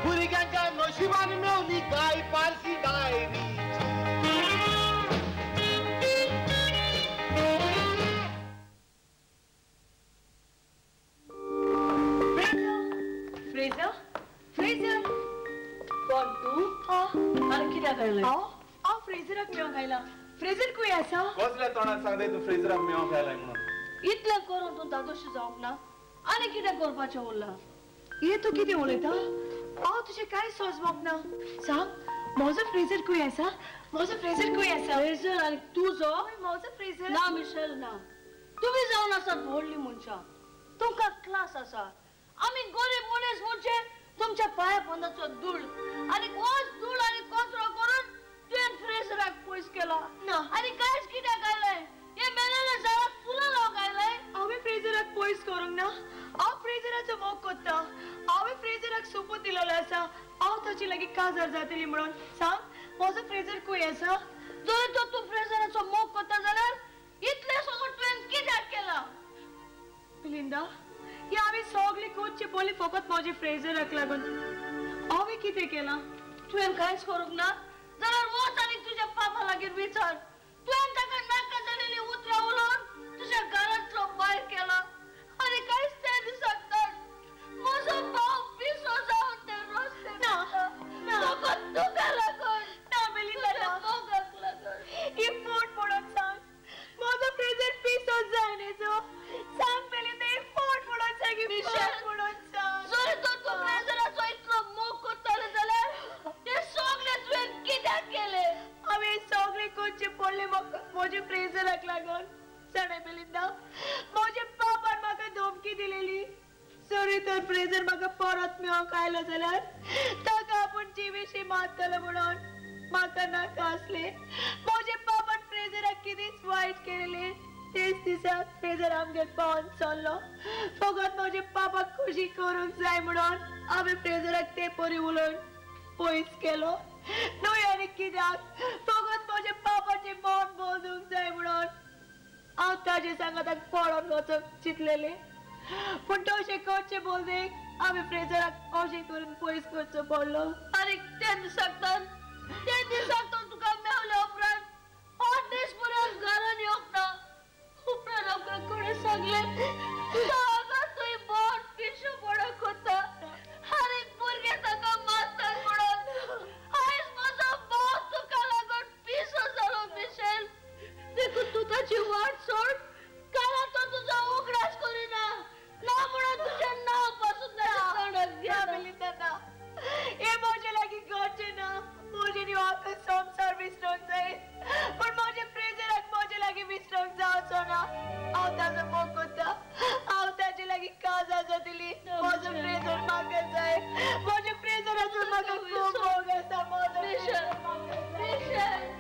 भुरग्यांच्या नशिबान मेवली गाय पारसी डायरीची फ्रेजर फ्रेजर कोण तूं? आनी कित्याक आयलें? हांव फ्रेजराक मेवंक आयलां. फ्रेजर खंय आसा? कसल्या तोंडान सांगताय तूं फ्रेजराक मेवंक आयलाय म्हणून? इतलें करून तूं धादोशी जावंक ना आनी कितें करपाचें उरलां? हे तूं कितें उलयता? हांव तुजें कांय सोजमोंक ना. सांग म्हजो फ्रेजर खंय आसा? म्हजो फ्रेजर खंय आसा? फ्रेजर आनी तुजो? म्हजो फ्रेजर ना मिशेल ना. तुमी जावन आसात व्हडलीं मनशां, तुमकां क्लास आसा. आमी गरीब मनीस म्हणजे तुमच्या पांया पोंदाचो धूळ आनी होच धूळ आनी कचरो करून तुवें फ्रेजराक पयस केला ना. आनी कांयच कित्याक आयलें? हे मेलेल्या झाडाक फुलां लावंक आयलें? हांवें फ्रेजराक पयस करूंक ना. हांव फ्रेजराचो मोग कोत्ता. हांवें फ्रेजराक सोपूत दिलेलो आसा हांव ताचे लागीं काजार जातली म्हणून. सांग म्हजो फ्रेजर खंय आसा? जर तर तूं फ्रेजराचो मोग कोत्ता जाल्यार इतलें सगळें तुवें कित्याक केलां? बेलिंदा ही हांवें सगळी करची पडली फकत म्हज्या फ्रेजराक लागून. हांवें कितें केलां? तुवें कांयच करूंक ना जाल्यार वच आनी तुज्या पापा लागीं विचार. तुवें ताका नाका जालेलीं उतरां उलोवन तुज्या घरांतलो भायर केला आनी कांयच त्या दिसाक तर म्हजो भाव पिसो जावन ते रस्ते फकत तुका लागून. ना बेलिंदा ना. मोगाक लागून. ही फोट म्हणून सांग म्हजो फ्रेजर पिसो जाय न्ही. सांग बेलिंदा ही फोट म्हणून सांग. ही फोट म्हणून सांग. जर तर तूं फ्रेजराचो इतलो मोग करतालो जाल्यार ते सगळें तुवें कित्याक केलें? हांवें सगळें करचें पडलें म्हज्या फ्रेजराक लागून. जाणा बेलिंदा म्हज्या पापान म्हाका धमकी दिलेली सरी तर फ्रेजर म्हाका परत मेवंक आयलो जाल्यार ताका आपूण जिवेशी मारतलो म्हणून. म्हाका नाका आसलें. म्हज्या पापान फ्रेजराक कितेंच वायट केलेलें. तेच दिसा फ्रेजर आमगेर पावोन चल्लो फकत म्हज्या पापाक खोशी करूंक जाय म्हणून हांवें फ्रेजराक ते परी उलोवन पयस केलो. न्हय आनी कित्याक फकत म्हज्या पापाचें मन बदलूंक जाय म्हणून हांव ताजे सांगाताक पळोवन वचूंक चिंतलेलें. पूण तशें करचें बोलदेक हांवें फ्रेजराक अशें करून पयस करचो पडलो. आनी ते दिसाक तर तुका मेवल्या उपरांत 8 दीस पर्यंत घरान येवंक ना. उपरांत आमकां कोणें सांगलें हांगा थंय बोट पिशो पडक कोत्ता आनी भुरगे ताका मारतात म्हणून. आयज म्हजो भाव तुका लागून पिसो जालो मिशेल. देखून तूं ताची वाट सोड. कारण तो तुजो उगडास करिना ना म्हणून तुजें नांव पासून ताच्या तोंडाक घेना. बेलिंदा ना. हे म्हजे लागीं घडचें ना. म्हजें न्ही आख्खो संवसार विसरूंक जाय पूण म्हज्या फ्रेजराक म्हजे लागीं विसरूंक जावचो ना. हांव ताजो मोग कोत्ता. हांव ताजे लागीं काजार जातली. म्हजो फ्रेजर म्हाका जाय. म्हज्या फ्रेजराचो म्हाका खूब मोग आसा. म्हजो फ्रेजर म्हाका जाय.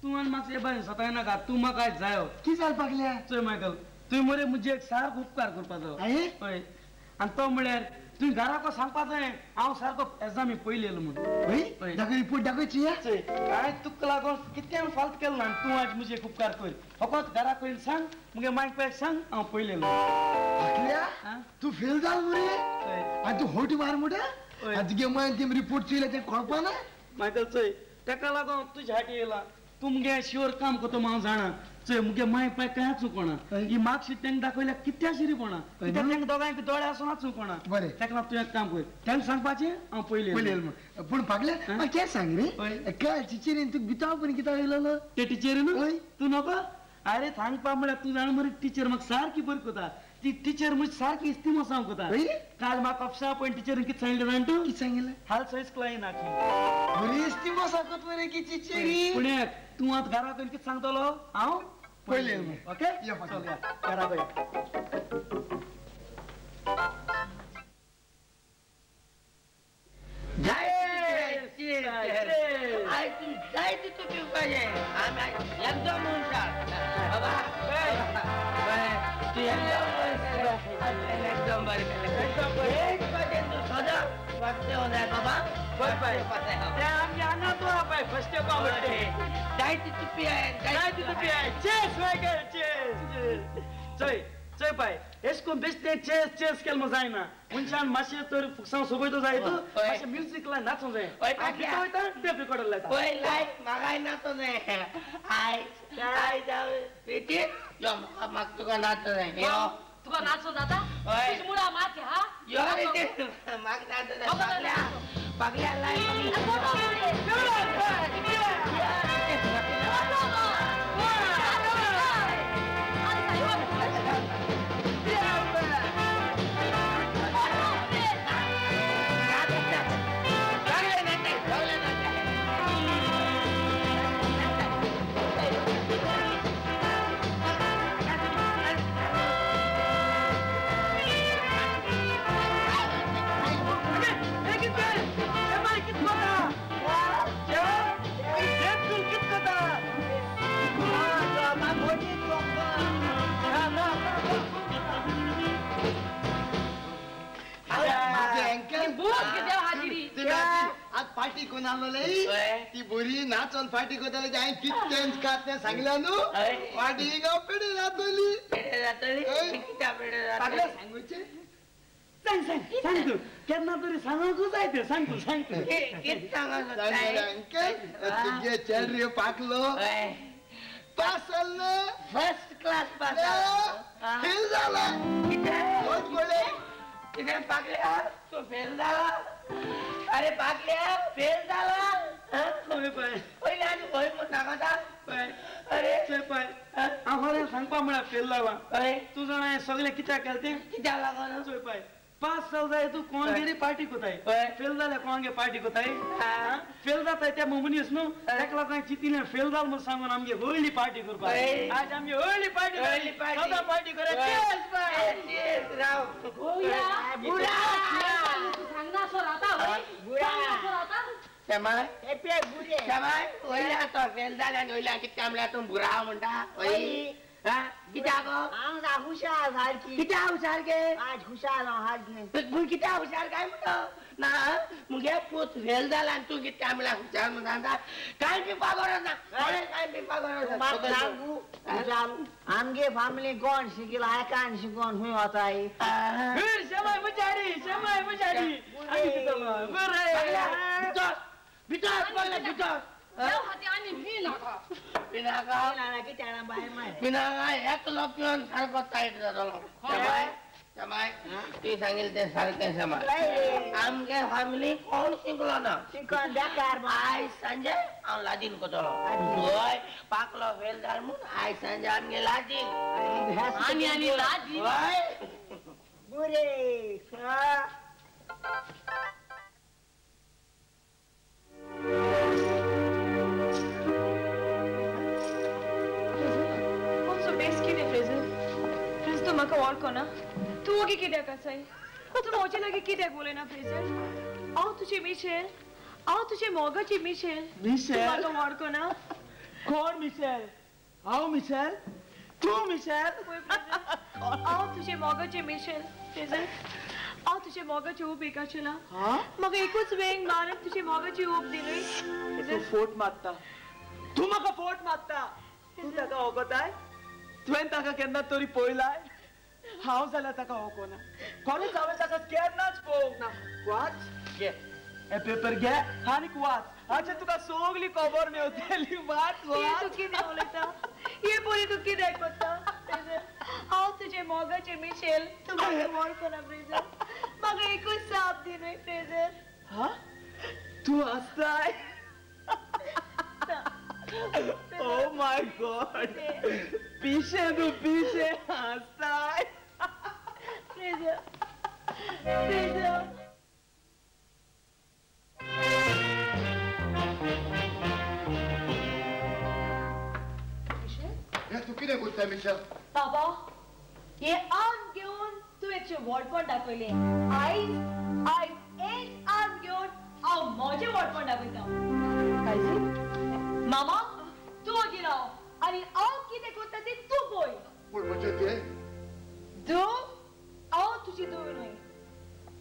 तूं आनी म्हाका सताय नाका. तूं म्हाका जायो. की जालें पागल्या? चोय मायकल तुवें मरे म्हजे एक सारको उपकार करपाचो. हय, आनी तो म्हळ्यार तुवें घराको सांगपा जाय हांव सारको एग्जामी पयली येयलो म्हूण. दाखय रिपोर्ट दाखय चिया. चोय, हांवें तुका लागून कितें फाल्त केलें ना, तूं आज म्हजे एक उपकार कर, फकत घरा कडेन सांग, मुगे मायक पायक सांग हांव पयली येयलो. तूं फेल जाल मरे आनी तूं होटी मार म्हणटा, आनी तुगे मायन तेम रिपोर्ट चोयल्या तें कळपा ना. मायकल चोय, तेका लागून तुज्या हाटी येयला, तूं मुगे शुअर काम करता हांव जाणा. चोय मुगे माय पाय कांय चुकोना, ही मार्कशीट तांकां दाखयल्यार कित्या शिरी कोणा, कित्याक तांकां दोगांयक दोळे आसून चुकोना. बरें, ताका लागून तूं एक काम कर, तांकां सांगपाचें हांव पयलीं पयलीं येयलो म्हूण. पूण पागल्या म्हाका कितें सांग रे, काल टिचरीन तुका बिताव पण कित्याक येयलो? ते टिचरीन तूं नको अरे सांगपा म्हळ्यार तूं जाणा मरे, टिचर म्हाका सारकी बरी करता, ती टिचर म्हजी सारकी इस्तिमो सांग करता. काल म्हाका ऑफिसा पळय टिचरीन कितें सांगलें जाण तूं? कितें सांगिल्लें? हाल सयस क्लायन आखी बरी इस्तिमो सांगत मरे की टिचरी. पूण एक तूं आतां घरा कडेन कितें सांगतलो? हांव पयलीं येयलो म्हूण. ओके, चल या घरा कडेन. जाय तितू पिवपाचें, आमी एकदम हुशार बाबा, तूं एकदम एकदम बरें केलें, एक पाटेन तूं सदां फर्स्ट येवंक जाय बाबा. आमगे हांगा तूं पळय फर्स्ट येवपा म्हणटा. जाय तितू पियाय, जाय तितू पियाय. Chess Michael, chess. चोय चोय पाय, एश कोन बेश्टें चेस चेस केलें म्हूण जायना, मनशान मातशें तर फुकसांव सोबयतो जाय, तूं मातशें म्युजीक लाय नाचोंक जाय. भितर वयता टेप रिकॉर्डर लायता. पळय लाय, म्हाकाय नाचोंक जाय. आयज आयज हांव प्रिती यो, म्हाका तुका नाचोंक जाय. यो तुका नाचोंक जाता? तुजी मुळां माती हा. यो रे ते, म्हाका नाचोंक जाय. पागल्या पागल्या लाय. आज पार्टी कोण आणले ती बरी नाचोन पार्टी करतले, हांवें कितें खात तें सांगलें न्हू, पार्टी गांव पेडे जातली. पेडे जातली? कित्याक पेडे जातली? सांगूचें सांग सांग सांग तूं, केन्ना तरी सांगूंकूच जाय तें. सांग तूं, सांग तूं. कितें सांगूंक अंकल, तुगे चेडो पाकलो पास जालो, फर्स्ट क्लास पास जालो, फेल जाला. कितें कितें पागल्या तूं फेल जाला? अरे पागल्या फेल जाला? हय पळय, पयलीं आनी खंय म्हूण सांगता? अरे चोय पळय, हांव खरें सांगपा म्हळ्यार फेल जाला. तूं जाणा सगळें कित्याक केलें तें? कित्याक लागून? चोय पळय, पास जाल जाय तूं कोणागेर पार्टी कोताय, फेल जाल्यार कोणागे पार्टी कोताय? फेल जाताय त्या मनीस न्हू, ताका लागून चिंतिलें फेल जाल म्हूण सांगून आमगे व्हडली पार्टी करपाक. आज आमगे व्हडली पार्टी, सदां पार्टी करया. शेमाय शेमाय, वयल्या तो फेल जाल्या आनी वयल्या कितक्या म्हणल्यार तूं बुरा म्हणटा? हय कित्याक? हांव हुशार सारकी. कित्याक हुशार गे? आज हुशार हांव सारकी. पूण कित्याक हुशार काय म्हणटा? ना मुगे पूत फेल जाला आनी तूं कितक्या म्हणल्यार हुशार म्हूण सांगता? कांय पिवपाक गरज ना, कांय पिवपाक गरज ना. म्हाका सांगू, आमगे फामिली कोण शिकिला, एकान शिकोन खूंय वताय? शेमाय मुजाडी, शेमाय मुजाडी. भितर भितर पडले भितर. पिनाका एकलो पिवन सारको टायट जातलो. शेमाय तुवें सांगिल्लें तें सारकें. शेमाय आमगे फॅमिली कोण शिकलो ना, आयज सांजे हांव लादीन करतलो. हय पाकलो फेल जाल म्हूण आयज सांजे आमगे लादीन. हय बुरे. म्हाका वळखना तूं ओगी कित्याक आसाय? तूं म्हजे लागीं कित्याक उलयना फ्रेजर? हांव तुजें मिशेल, हांव तुजें मोगाचें मिशेल. मिशेल? म्हाका वळखना? कोण मिशेल? हांव मिशेल? तूं मिशेल? हांव तुजे मोगाचें मिशेल फ्रेजर. हांव तुजे मोगाची ऊब एकाचेला. म्हाका एकूच वेंग मारून तुजे मोगाची ऊब दिली. तूं फोट मारता. तूं म्हाका फोट मारता. तूं ताका वखताय? तुवें ताका केन्ना तरी पळयलाय? हांव जाल्यार ताका वखना. खरेंच हांवें ताका केन्नाच पळोवंक ना. वाच घे हे पेपर घे आनीक वाच. हाचे तुका सगली खबर मेवतली. वाच वाच. तूं कितें उलयता? हे पोरी तूं कितें करता? हांव तुजे मोगाचें मिशेल. तूं म्हाका वळखना फ्रेजर. म्हाका एकूच साप दी न्हय फ्रेजर. हा तूं आसताय? Oh my God! पिशें तूं पिशें हांसताय. Fraser Fraser. तूं कितें करता मिशेल? बाबा हे आर्म घेवन तुवें तुजें व्हडपण दाखयलें. आयज आयज हेच आर्म घेवन हांव म्हजें व्हडपण दाखयता. मामा तूं वगी राव आनी हांव कितें करता तें तूं पळय. पूण म्हजें तें धूव? हांव तुजी धूव न्हय.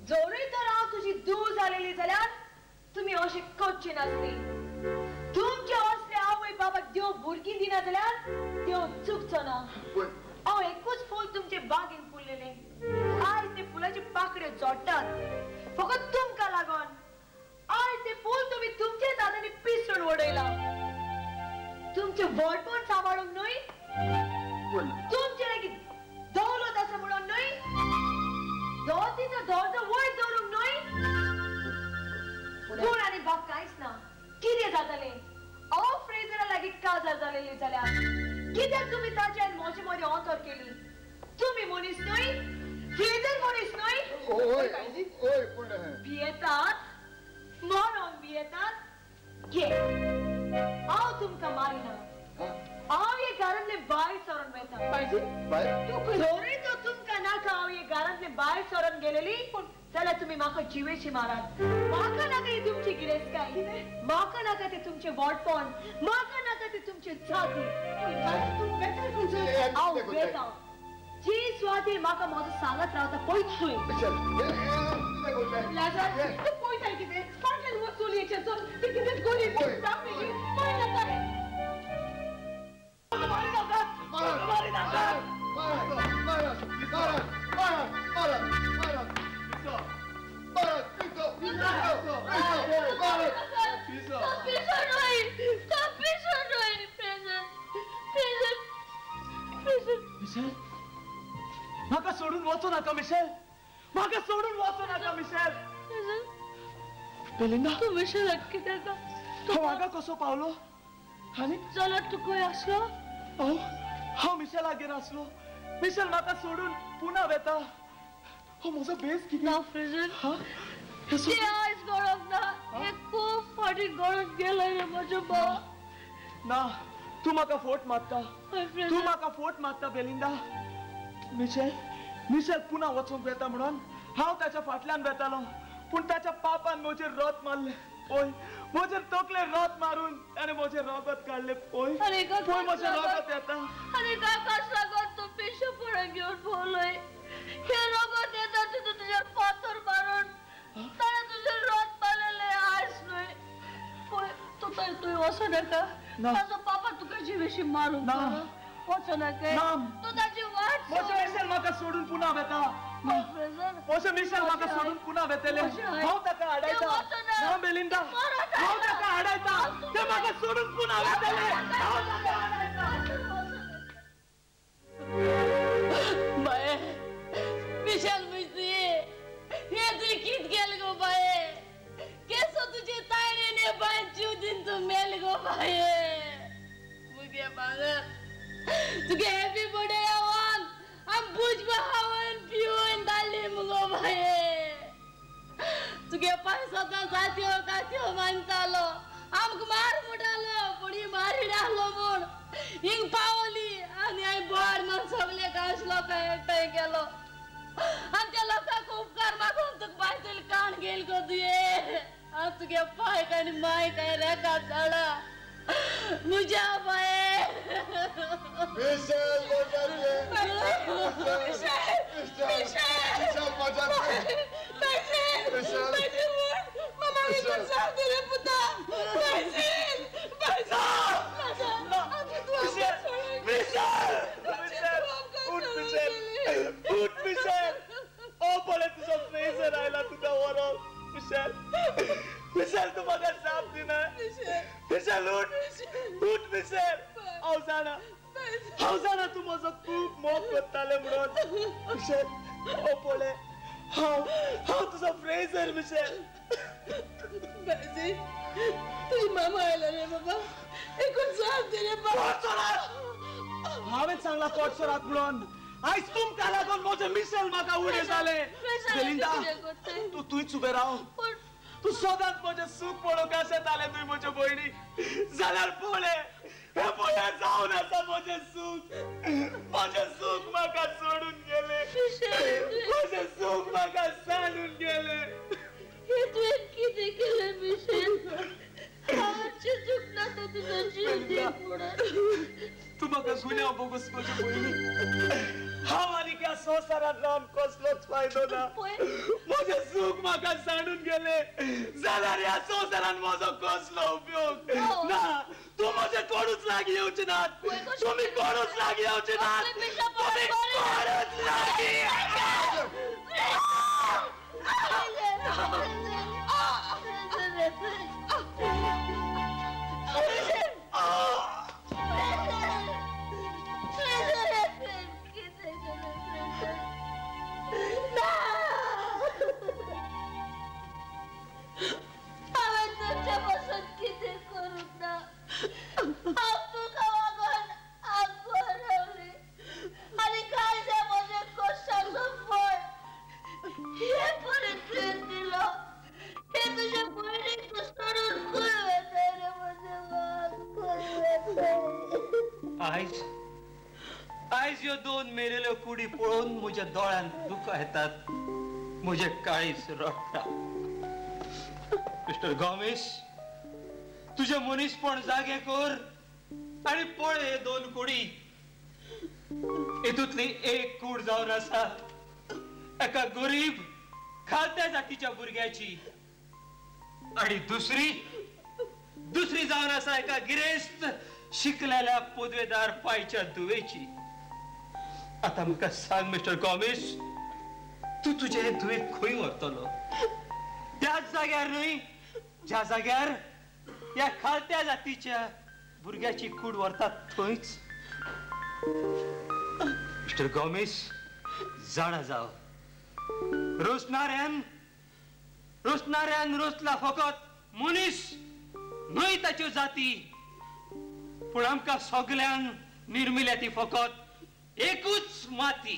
जरूय तर हांव तुजी धूव जालेली जाल्यार तुमी अशें करचें नासली. तुमचे असले आवय बाबाक देव भुरगीं दिना जाल्यार देव चुकचो ना. हांव एकूच फूल तुमचे बागेन फुललेलें. आयज ते फुलाचे पाकड्यो झडटात फकत तुमकां लागून. आयज ते फूल तुमी तुमचेच हातांनी पिसडून उडयलां. तुमचें व्हडपण सांबाळूंक न्हय, तुमचे लागीं दौलत आसा म्हणून न्हय, दोतीचो दर्जो वयर दवरूंक न्हय. पूण आनी बाप कांयच ना. कितें जातलें? हांव फ्रेजरा लागीं काजार जालेली जाल्यार कित्याक तुमी ताचे आनी म्हजे मदीं अंतर केली? तुमी मनीस न्हय, फ्रेजर मनीस न्हय. भियेतात मरोंक भियेतात. घे हांव तुमकां मारिना. हांव हे घरांतले भायर सरून वता. जरूय तर तुमकां नाका हांव हे घरांतले भायर सरून गेलेली जाल्यार तुमी म्हाका जिवेशी मारात. म्हाका नाका ही तुमची गिरेस्तकाय, म्हाका नाका ते तुमचें व्हडपण, म्हाका नाका ते तुमचे जाती. हांव वेता. जी स्वाती म्हाका म्हजो सांगत रावता पळयत तूं. लाजार तूं पळयताय कितें? फाटल्यान वच चलयेचें चल. ती कितें गरीब पळय नाका. मिशेल म्हाका सोडून वचूं नाका. मिशेल म्हाका सोडून वचूं नाका. मिशेल बेलिंदा तूं मिशेलाक कित्याक? हांव हांगा कसो पावलो? आनी जाल्यार तूं खंय आसलो? हांव मिशेलागेर आसलो. मिशेल म्हाका सोडून पुना वेता. हो म्हजो बेस कितें ना फ्रेजर. ते आयज गळोंक ना. हे खूब फाटीं गळून गेले रे म्हजो भाव. ना तूं म्हाका फोट मारता. तूं म्हाका फोट मारता बेलिंदा. मिशेल मिशेल पुना वचूंक वेता म्हणून हांव ताच्या फाटल्यान वेतालो. पूण ताच्या पापान म्हजेर रोत मारलें. पळय म्हजेर तकले रोत मारून ताणें म्हजें रगत काडलें. पळय पळय म्हजें रगत येता. आनी काकास लागून तूं पिशें फुडें घेवन भोंवलोय. हें रगत येता तितून तुजेर फातर मारून ताणें तुजेर रोत मारलेलें आयज न्हय. पळय तूं तुवें वचूं नाका. ताजो पापा तुका जिवेशी मारूंक वचूं नाका. तूं ताजी वाट. म्हजें मिशेल म्हाका सोडून पुना वेता. म्हजें मिशेल म्हाका सोडून पुना वेतलें. हांव ताका आडायता. ना बेलिंदा हांव ताका आडायता. तें म्हाका सोडून पुना वेतलें. हांव ताका आडायता. बाये मिशेल म्हजी हें तुवें कितें केलें गो बाये? केसो तुजे तायणेने बाय जीव दिन तूं मेल गो बाये. मुगे भांगर तुगे हॅपी बर्थडे आवान आम बुज हावन पिवन धाडली मुगो बाये. तुगे पांय सदां जात्यो जात्यो मानतालो. आमकां मार म्हणटालो पुणी मारी डालो म्हूण हिंग पावली आनी हांवें बोर म्हण सगळे गांवचे लोकांक एकठांय केलो. आमच्या लोकांक उपकार मागून तुका बाय तुली काण घेयल गो तुवें. हांव तुगे पांय आनी माय काय रेखात धाडा. मुझ्या बाये मिशेल म्हज्या मिशेल म्हज्या मिशेल ओ पळय तुजो फ्रेजर आयला तुका व्हरोंक मिशेल मिशेल तूं म्हाका जाप दिना मिशेल उठ उठ मिशेल हांव जाणा हांव जाणा तूं म्हजो खूब मोग करतालें म्हणून मिशेल ओ पळय हांव हांव तुजो फ्रेजर मिशेल बाजी तुजी मामा आयला रे बाबा एकूच जाप दे रे बाबा हांवें सांगला कोट सोरात म्हणून आयज तुमकां लागून म्हजें मिशेल म्हाका उणें जालें बेलिंदा तूं थंयच उबें राव तूं सदांच म्हजें सूख पळोवंक आशेतालें तुवें म्हजे भयणी जाल्यार पळय हें पळय जावन आसा म्हजें सूख म्हजें सूख म्हाका सोडून गेलें म्हजें सूख म्हाका सांडून गेलें हे तुवें कितें केलें मिशेल हांव चिंतूंक ना तो तुजो जीव दीत म्हणून तूं म्हाका गुन्यांव भोगूस म्हजे भयणी हांव आनी ह्या संवसारांत रावन कसलोच फायदो ना म्हजें सूख म्हाका सांडून गेलें जाल्यार ह्या संवसारांत म्हजो कसलो उपयोग ना तूं म्हजे कोणूच लागीं येवचे नात तुमी कोणूच लागीं येवचे नात तुमी कोणूच लागीं हांवें तुमच्या पासून कितें करूंक ना हांव तुका वागोवन आंगभर रावली आनी कांय तें म्हजें कश्टाचो फळ हे पर्यंत तुवें दिलो हे तुजे भयणीक तूं सोडून खंय वताय रे म्हजें वाग खंय वताय आयज आयज ह्यो दोन मेरेल्यो कुडी पळोवन म्हज्या दोळ्यांत दुकां येतात म्हजें काळीज रडटा मिस्टर गॉमेश तुजें मनीसपण जागें कर आनी पळय हे दोन कुडी हितूंतली एक कूड जावन आसा एका गरीब खालत्या जातीच्या भुरग्याची आनी दुसरी दुसरी जावन आसा एका गिरेस्त शिकलेल्या पदवेदार पायच्या धुवेची आतां म्हाका सांग मिस्टर गॉमेश तूं तुजे हे धुवेक खंय व्हरतलो त्याच जाग्यार न्हय ज्या जाग्यार ह्या खालत्या जातीच्या भुरग्याची कूड व्हरतात थंयच मिस्टर गॉमेश जाणा जाव रोसणाऱ्यान रोसणाऱ्यान रोसला फकत मनीस न्हय ताच्यो जाती पूण आमकां सगल्यांक निर्मिल्या ती फकत एकूच माती.